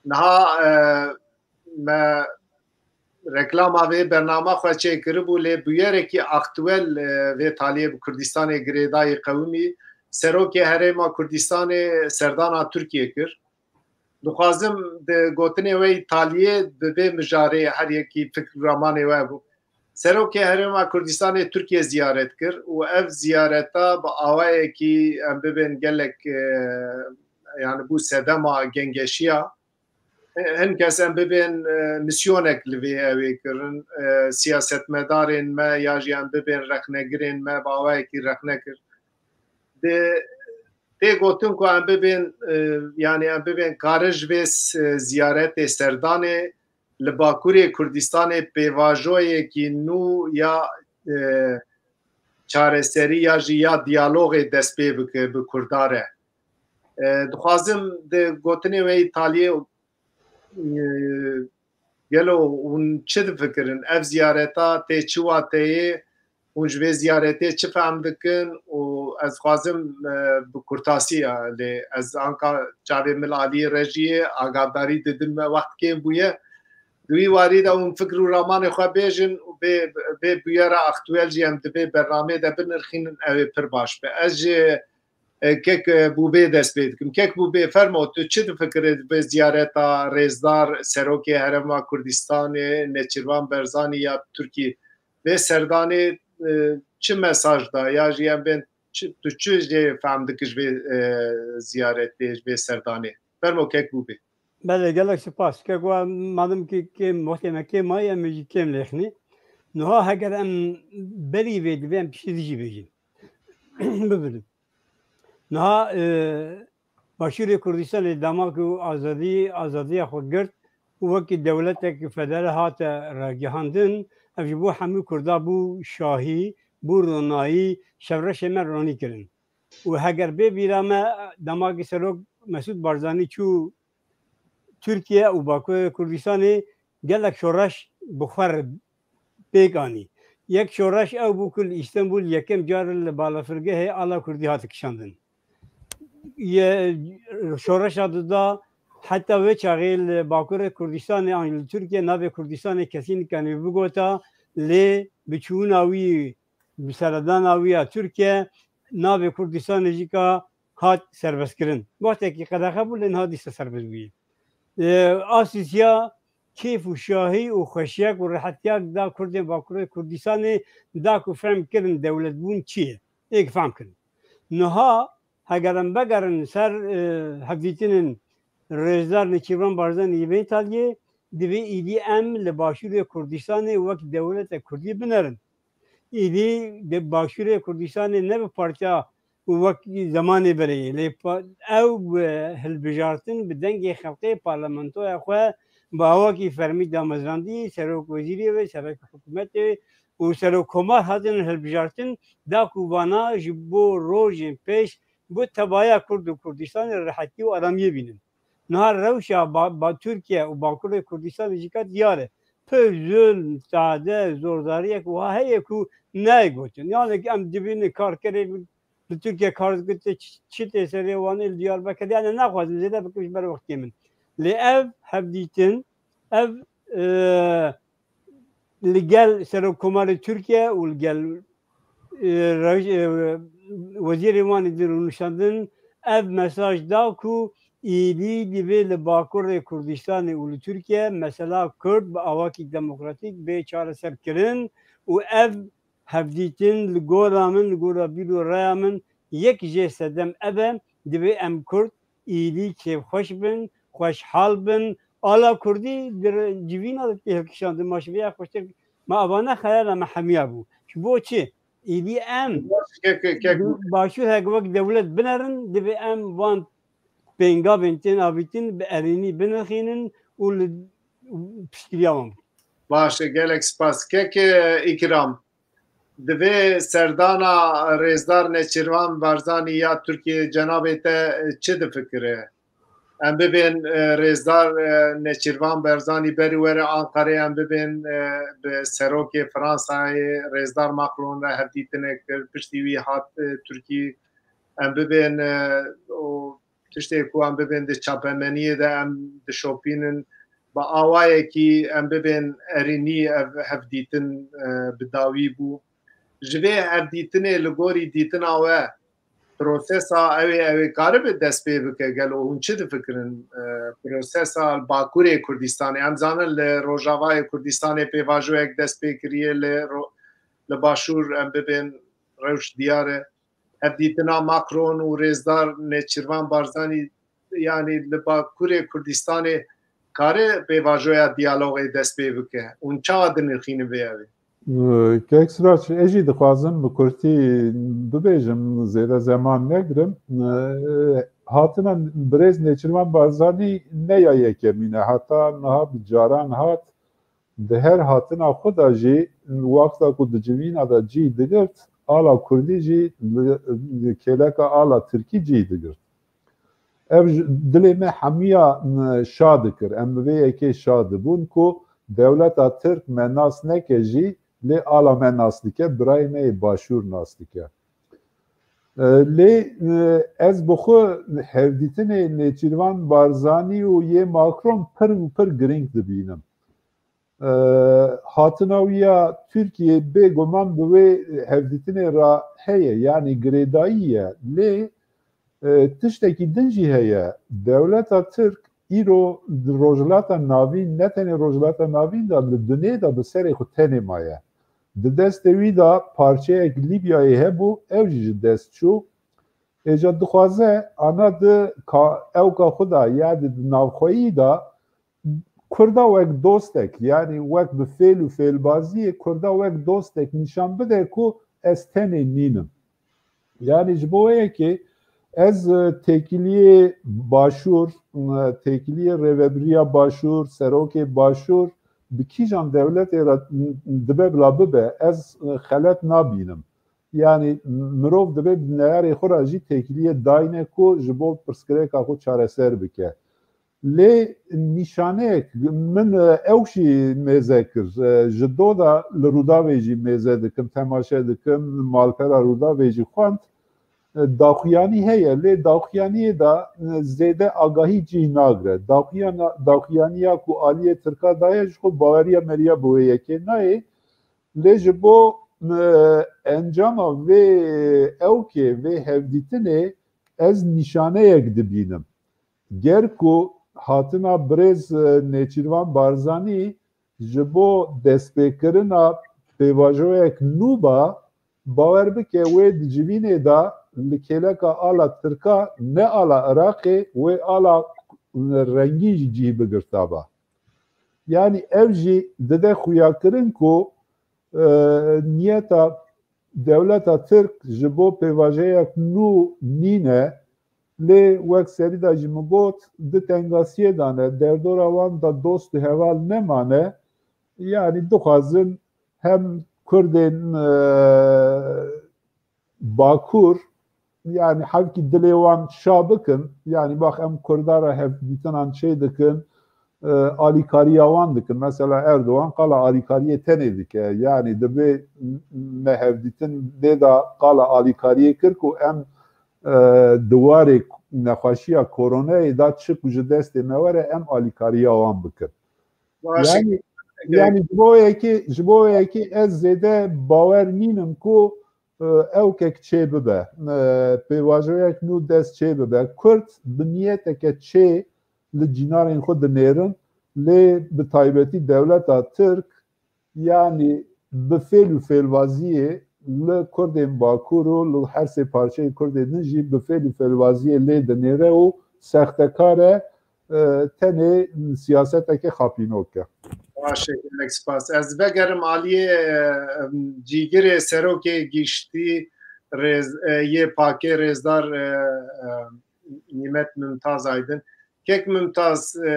Niha, e, me reklama vê bernama xwe çêkiribû, lê bûyerekî aktuel, e, vê taliyê bi Kurdistanê girêdayî qewimî, Serokê Herêma Kurdistanê serdana Tirkiyê kir. Dixwazim di gotinê we yî taliyê bi vê mijarê her yekî fikr û ramanê we bû. Serokê Herêma Kurdistanê Tirkiye ziyaret kir û ev ziyareta bi awayekî em bibên gelek, e, yani bû sedema gengeşiya. Hin kes em bibên, e, misyonek li vê ewê kirin, e, siyasetmedarên me ya jî em bibên rexnegirên me bi awayekî rexne kir. Di tê gotin ku em bibên, e, yani em bibên karin ji vê s-, ziyaretê serdanê li Bakurê Kurdistanê pêvajoyekî nû ya, e, çareserî ya jî ya diyalogê dest pê bike bi Kurda re. E, dixwazim di gotinê we yî taliyê, e, gelo hûn çi difikirin? Ev ziyareta tê çi wateyê? Hûn ji vê ziyaretê çi fehm dikin? Û ez dixwazim, e, bi kurtasî ya, lê ez anka çavê min aliyê rejiyê agadarî didin me, wext kêm bûye. Di wî warî de hûn fikr û ramanê xwe bêjin û vê, vê bûyera aktuel jî em di vê bernameyê de binirxînin, ew ê pir baş be. Ez ji, e, kek, e, Bûbê dest pê dikim. Kek Bûbê, fermo, tu çi difikirî bi ziyareta rêzdar Serokê Herêma Kurdistanê Neçîrvan Berzanî ya Tirkî vê serdanê, e, çi mesaj da? Ya jî em bên çi, tu çi jê fehm dikî ji vê, e, ziyaretê, ji vê serdanê? Fermo kek Bûbê. Belê, gelek spas. Kek wa, madem ki kêm, wextê me kêm mayî, em ê jî kêm lêxinî. Niha heger em berî vê divê em piştî dijî bêjin. Bibin. Niha, e, Başûrê Kurdistanê dema ku azadî, azadiya xwe girt û wekî dewletek federal hate ragihandin, ev ji bo hemû Kurda bû şahî, bû ronayî, şevreşê me ronî kirin. Û heger bê bîra me, dema ki Serok Mesûd Barzanî çû Tirkiye û Bakurê Kurdistanê, gelek şoreş bi xwe re pêk anî. Yek şoreş ew bû ku li Îstenbul yekem car li balafirgehê ala Kurdî hate kişandin. Ye, şoreşa duda heta wê çaxê li Bakurê Kurdistanê an li Tirkiye navê Kurdistanê kesî nikanî bigota, lê bi çûna wî, bi seredana wî ya Tirkiye, navê Kurdistanê jî ka hat serbestkirin. Wextekî qedexe bû, lê niha dîsa serbest bûye. E, Asîsiya kêf û şahî û xweşiyek û rehetiyek da Kurdên Bakurê Kurdistanê, da ku fehm kirin dewletbûn çi ye. Êk fehm kirin. Niha heger em vegerin ser, e, hevdîtinên Rêzdar Nêçîrvan Barzanî yê vê taliyê, divê îdî em li Başûrê Kurdistanê wek dewletek Kurdî binerin. Îdî di Başûrê Kurdistanê ne bi partiya û wek zemanê berê ye. Lê pa-, ew bi hilbijartin, bi dengê xelkê parlamentoya xwe bi awakî fermî damezrandî, serok wezîrê ve, serok hikûmetê û serokkomar hatin hilbijartin, da ku vana ji bo rojên pêş bo tevaya Kurd û Kurdistanê rehetî û aramiyê bînin. Niha rewşa ba-, ba-, Tirkiye û Bakurê Kurdistanê jî ka diyar e. Pir zulm, tade, zordariyek wiha heye ku nayê gotin. Yani em dibînin karkerê li Tirkiye kar dikir, tê çi, çi tê serê wan ê li Diyarbekir, yani naxwazim zêde bikim ji ber wextê min. Lê ev hevdîtin, ev, e, li gel Serokkomarê Tirkiye û li gel, e, rewş-, e, wezîrê wan ê di rûnişandin ev mesaj da ku êdî divê li Bakurê Kurdistanê û li Tirkiye mesela Kurd bi awakî demokratîk bê çareserkirin û ev hevdîtin li gora min, li gora bîr û raya min yek jê sedem ev e, divê em Kurd êdî kêfxweş bin, xweşhal bin. Ala Kurdî di re-, civîna de tê hilkişandin, ma ji vê ya xweştir, ma evane xeyala me hemiya bû. Ji bo çi? Êdî em Kek, kek, kek. Başûr heke wek dewlet binerin, divê em van pêngavên tên avîtin bi erênî binirxînin û li piştgiriya wan bin. Baş e, gelek spas. Kek, e, Îkram, divê serdana Rêzdar Neçîrvan Barzanî ya Tirkiyê cenabê te, e, çi difikire? Em bibên, e, Rêzdar, e, Neçîrvan Barzanî berî were Ankarê, em bibên, e, bi serokê Fransayê Rêzdar Macron re hevdîtinek kir, piştî wî hat, e, Tirkî, em bibên, e, û tiştê ku em bibên di çapemeniyê de em dişopînin, bi awayekî em bibên erênî ev hevdîtin, e, bi dawî bû. Ji vê hevdîtinê li gorî dîtina we prosesa ew ê, ew ê karibe dest pê bike? Gelo hûn çi difikirin? E, prosesa li Bakurê Kurdistanê, em zanin li Rojavayê Kurdistanê pêvajoyek dest pê kiriye, li ro-, li Başûr em bibên rewş diyar e. Hevdîtina Macron û Rêzdar Nêçîrvan Barzanî, yanî li Bakurê Kurdistanê kare pêvajoya diyalogê dest pê bike? Hûn çawa dinirxînin vê evê? Kek Sirac, ez jî dixwazim bi kurtî bibêjim, zêde zeman negirim. Hatina birêz Nêçîrvan Barzanî ne ya yekemîn e. Heta niha bi caran hat. Di her hatina xwe de jî, wexta ku di civîna de cî digirt, ala kurdî jî li, li kêleka ala tirkî cî digirt. Ev ji dilê me hemiya, m, şa dikir. Em bi vê yekê şa dibûn ku dewleta tirk me nas neke jî, lê ala me nas dike, birayê me yê başûr nas dike. E, lê, e, ez bi xwe hevdîtinê Nêçîrvan Barzanî û yê Macron pir û pir girîng dibînim. E, hatina wî ya Tirkiyê bêguman bi wê hevdîtinê re heye, yanî girêdayî ye. Lê, e, tiştekî din jî heye. Dewleta Tirk îro di Rojhilata Navîn, ne tenê Rojhilata Navîn de, li dunê de bi serê xwe tenê maye. Di destê wî de parçeyek Lîbyayê hebû, ew jî ji dest çû. Êca dixwaze ana di ka-, ewka xwe de, yanî di navxweyî de, Kurda wek dostek, yanî wek bi fêl û fêlbaziyê Kurda wek dostek nîşan bide ku ez tenê nînim. Yanî ji bo wê yekê ez, e, têkiliyê Başûr, e, têkiliyê rêvebiriya Başûr, serokê Başûr bi kîjan dewletê re dibe bila bibe, ez, e, xelet nabînim. Yanî mirov dibe bi neyarê xwe re jî têkiliyê dayne ku ji bo pirsgirêka xwe çareser bike. Lê nîşaneyek min, e, ew jî mêze kir. E, ji do de li Rûdawê jî mêze dikim, temaşe dikim, malpera Rûdawê jî xwend. E, daxuyanî heye, lê daxuyaniyê de, e, zêde agahî cî nagire. Daxuyana-, daxuyaniya ku aliyê Tirka daye ji xwe baweriya meriya bi wê yekê nayê. Lê ji bo, e, encama vê ewkê, vê hevdîtinê ez nîşaneyek dibînim. Ger ku hatina birêz, e, Nêçîrvan Barzanî ji bo destpêkirina pêvajoyek nû ba, bawer bike wê di civînê de li kêleka ala Tirka, ne ala Iraqê, wê ala rengîn jî cih bigirtaba. Yanî ev jî dide xuyakirin ku, e, niyeta dewleta Tirk ji bo pêvajoyek nû nîne, lê wek serî de jî min got, di tengasiyê de ne, derdora wan de dost û heval nemane, yanî dixwazin hem Kurdên, e, Bakur, yanî hevkî dilê wan şa bikin, yanî bax em Kurda re hevdîtinan çê dikin, e, alîkariya wan dikin. Mesela Erdogan qala alîkariyê tenê dike. Yanî divê me hevdîtin lê de qala alîkariyê kir ku em, e, di warê nexweşiya koronayê de çi ku ji destê me were em alîkariya wan bikin. Baş e. Yanî, yanî ji bo yekê, ji bo yekê ez zêde bawer nînim ku, e, ew kek çê bibe. E, pêvajoyek nû dest çê bibe. Kurd bi niyeteke çê li cînarên xwe dinêrin, lê bi taybetî dewleta Tirk, yanî bi fêl û fêlbaziyê li Kurdên Bakur û li her sê parçeyê Kurdê din jî bi fêl û fêlbaziyê lê dinêre û sextekar e, e, tenê siyaseteke xapînok e. Baş e, gelek spas. Ez vegerim aliyê, e, cîgirê serokê giştî rêz-, e, yê pakê rêzdar, e, e, Nîmet Mimtaz Aydin. Kek Mimtaz, e,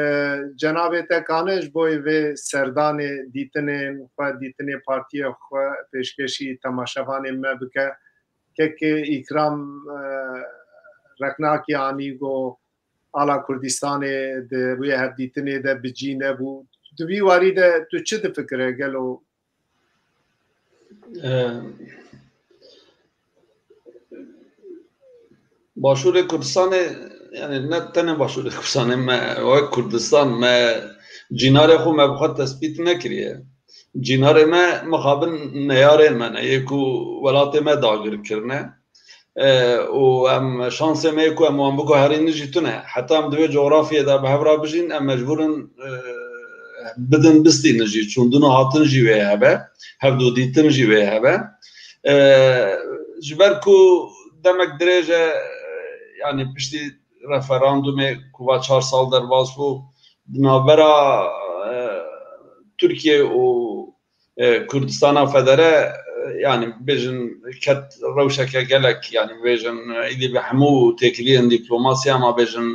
cenabê te kane ji bo vê serdanê dîtinên xwe, dîtinê partiyê xwe pêşkêşî temaşevanên me bike? Kek Îkram, e, rexnakî anî got, ala Kurdistanê di wê hevdîtinê de bi cî nebû. Di vî warî de tu çi difikire gelo? E, Başûrê Kurdistanê, yani ne tenê Başûrê Kurdistanê, me wek Kurdistan, me cînarê xwe me bi xwe tespît nekiriye. Cînarê me mixabin neyarên me ne, yê ku welatê me dagir kirine. E, û em şansê me yê ku em wan biguherînin jî tune. Heta em di vê cografiyê de bi hev re bijîn, em mecbûr in, e, bidin bistînin jî. Çûndin û hatin jî wê hebe, hevdûdîtin jî wê hebe. E, ji ber ku demek dirêj e, e, yanî piştî referandumê ku va çar sal derbas bû, di navbera, e, Tirkiye û, e, Kurdistana Federe, e, yanî bêjin ket rewşeke gelek, yanî bêjin, e, îdî bi hemû têkiliyên dîplomasiya ma bêjin,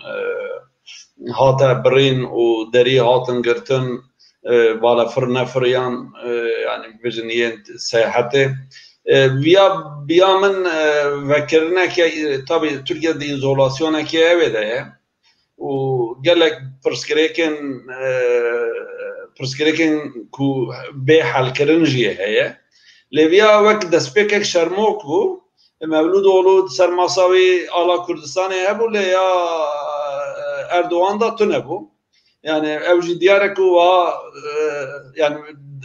e, hate birîn û derî hatin girtin, e, balefir nefiriyan, e, yanî bêjin yên seyahetê. E, viya, biya min, e, vekirineke, e, tabî Tirkiye di îzolasyonekê ew ê de ye. Û gelek pirsgirêkên, e, pirsgirêkên ku bê helkirin jî heye. Lê viya wek destpêkek şermok bû. Mevlûdoğlu di ser masa wî ala Kurdistanê hebû, lê ya, e, Erdogan da tune bû. Yani ew jî diyar e ku wa, e, yani,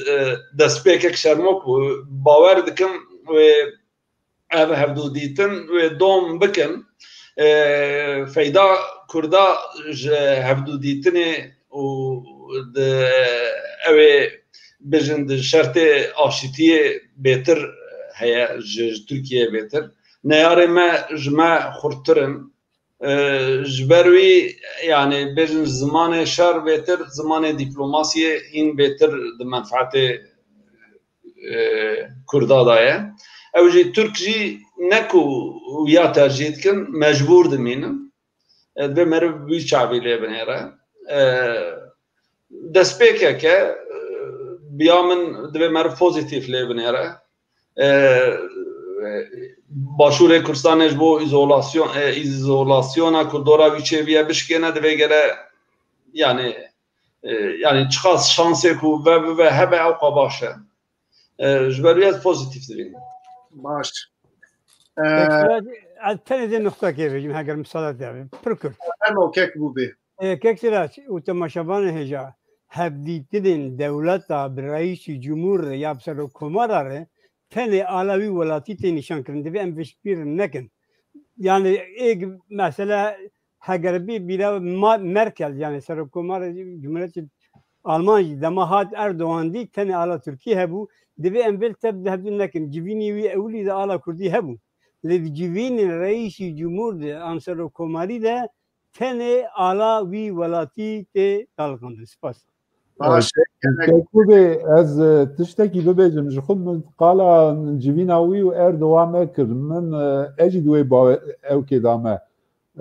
e, destpêkek şermok bû. Bawer dikim wê ev hevdûdîtin wê dom bikin, e, feyda Kurda ji hevdûdîtinê û di, ew ê bijin di şertê aşîtiyê bêtir heye ji, ji Tirkiyeyê bêtir. Neyarê me ji me xurttir in. E, ji ber wî, yani bêjin zimanê şer bêtir, zimanê dîplomasiyê hîn bêtir di menfeetê e, Kurda de ye. Ew jî Tirk jî ne ku wiya tercîh dikin, mecbûr dimînin. E, divê meriv wî çavî lê binêre. E, destpêkek e, e, biya min divê meriv pozîtîf lê binêre. E, e, Başûrê Kurdistanê ji bo îzolasyon, e, îzolasyona ku dora wî çêbiye bişkêne, divê gere, yani, e, yani çiqas şansê ku ve bibe hebe ewqa baş e. E, ji ber wî ez pozîtîf dibînim. Baş. E, Peki, ez tenê dê nuqtekê bêjim, heger misaade de be. Pir kurt. Fermo kek bû bê. E, kek Sirac û temaşevanê hêja, hevdîtinên dewleta bi reîsî cumhur re ya bi serokkomara re tenê ala wî welatî tê nîşan kirin. Divê em vişbîr nekin. Yani êk mesela heger bî bîra Ma-, Merkel, yani serokkomara Cumhuriyetê Alman jî dema hat Erdogan dî tenê ala Tirkî hebû. Divê em vê tev di hevdû nekin. Civînê wî ewilî de ala Kurdî hebû. Lê di civînên reîsî cumhur de an serokkomarî de tenê ala wî welatî tê daliqandin. Spas. Baş. Kekû bê, ez e, tiştekî bibêjim. Ji xwe min qala civîna wî û Erdogan me kir. Min e, ez jî di wê bawe-, ewkê de me.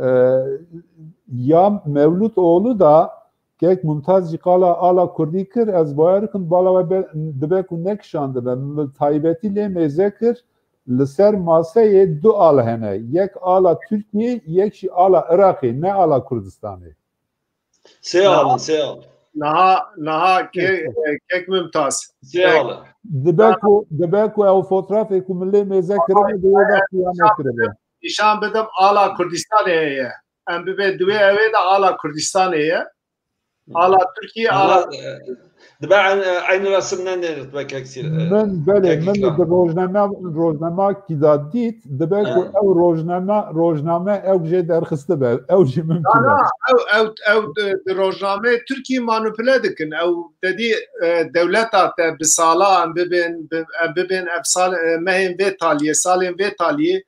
E, ya Mewlût Oğlu da kek Mumtaz jî qala ala kurdî kir. Ez bawer dikim bala we be, dibe ku nekişandibe. Min bi taybetî lê mêze kir. Li ser maseyê du al hene. Yek ala Tirkiyê, yek jî ala Iraqê, ne ala Kurdistanê. Sê al in, sê al. Niha, niha ke-, kek Mumtaz. Sê al in. Dibe ku, dibe ku ew fotrafê ku min lê mêze kiribe, di wê de xuya nekiribe. Nîşan bidim, ala Kurdistanê heye. Em bibê di wê ewê de ala Kurdistanê ye. Ala Tirkiyê, ala Ama, e, dibe eyn-, eynî resim nenêrit be kek Sîr, e, Min, belê, kek min Îkram. Di rojname, rojnama kî da dît, dibe ku Evet. ew rojname, rojname ew jê derxistibe. Ew jî mimkun Na, e. na, ew, ew, ew di, di rojnameyê Tirkî manipule dikin. Ew dedî, e, dewleta te bi sala em bibên, bi, em bibên ev sal, e, mehên vê taliyê, salên vê taliyê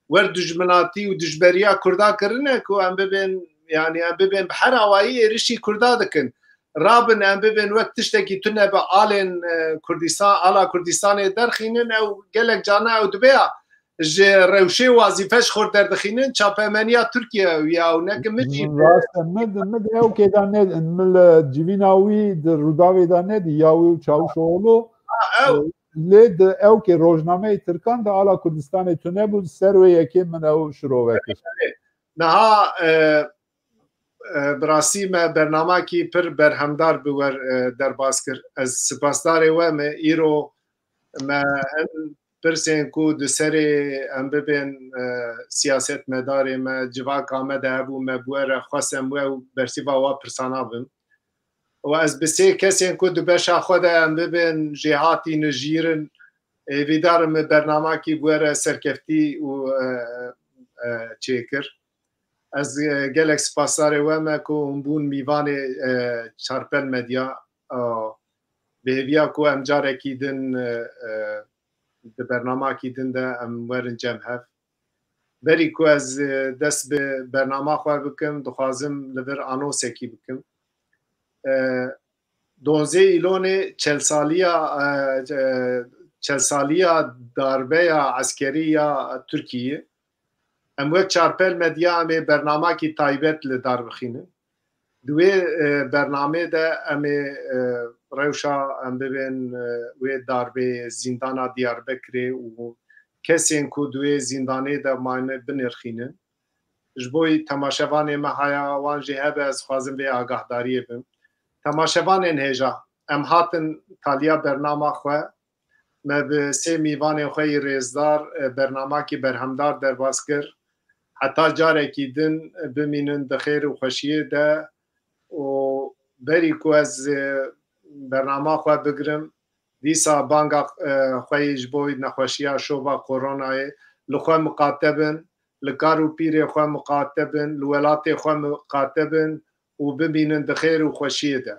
wer dijminatî û dijberiya Kurda kirine ku em bibên, yani em bibên bi her awayî êrişî Kurda dikin. Rabin em bibên wek tiştekî tune bi alên, e, Kurdistan, ala Kurdistanê derxînin, ew gelek carna ew dibe ya ji rewşê wazîfe ji xwe derdixînin, çapemeniya Tirkiye ew ya, ew ne ki min jî. Rast e, min, min ew kêda ne, min li civîna wî di Rûdawê de nedî, ya wî û Çavuşoğlu. Ha, ew. Lê di ewkê rojnameyê Tirkan de ala Kurdistanê tune bû, ser wê yekê min ew şirove kir. Niha, e, e, bi rastî me bernamakî pir berhemdar bi wer, e, derbas kir. Ez sipasdarê we me îro me hin pirsên ku di serê em bibên, e, siyasetmedarê me, civaka me de hebû, me bi we re xwest em we û bersiva wa pirsana bim. Û ez bi sê kesên ku di beşa xwe de em bibên jêhatî nijîrin, hêvîdar im min bernamakî bi we re serkeftî û, e, e, çêkir. Ez, e, gelek spasdarê we me ku hûn bûn mîvanê, e, Çarpel Medya. E, bi hêviya ku em carekî din, e, e, di bernamakî din de em werin cem hev. Berî ku ez, e, dest bi bernama xwe bikim, dixwazim li vir anosekî bikim. E, donzdeh Îlonê çelsaliya, e, e, çelsaliya darbeya eskerî ya Tirkiyê. Em wek Çarpel Medya em ê bernamakî taybet li dar bixînin. Di wê, e, bernamê de em ê, e, rewşa em bibên, e, wê darbê zîndana Diyarbekirê û kesên ku di wê zîndanê de mayne binirxînin. Ji bo temaşevanê me haya wan jî hebe, ez dixwazim vê agahdariyê bim. Temaşevanên hêja, em hatin taliya bernama xwe. Me bi sê mîvanên xwe yî rêzdar, e, bernamakî berhemdar derbas kir. Heta carekî din, e, bimînin di xêr û xweşiyê de û berî ku ez, e, bernama xwe bigrim, dîsa banga, e, xwe yî ji bo nexweşiya şova koronayê li xwe miqate bin, li kar û pîrê xwe miqate bin, li welatê xwe miqate bin û bimînin di xêr û xweşiyê de.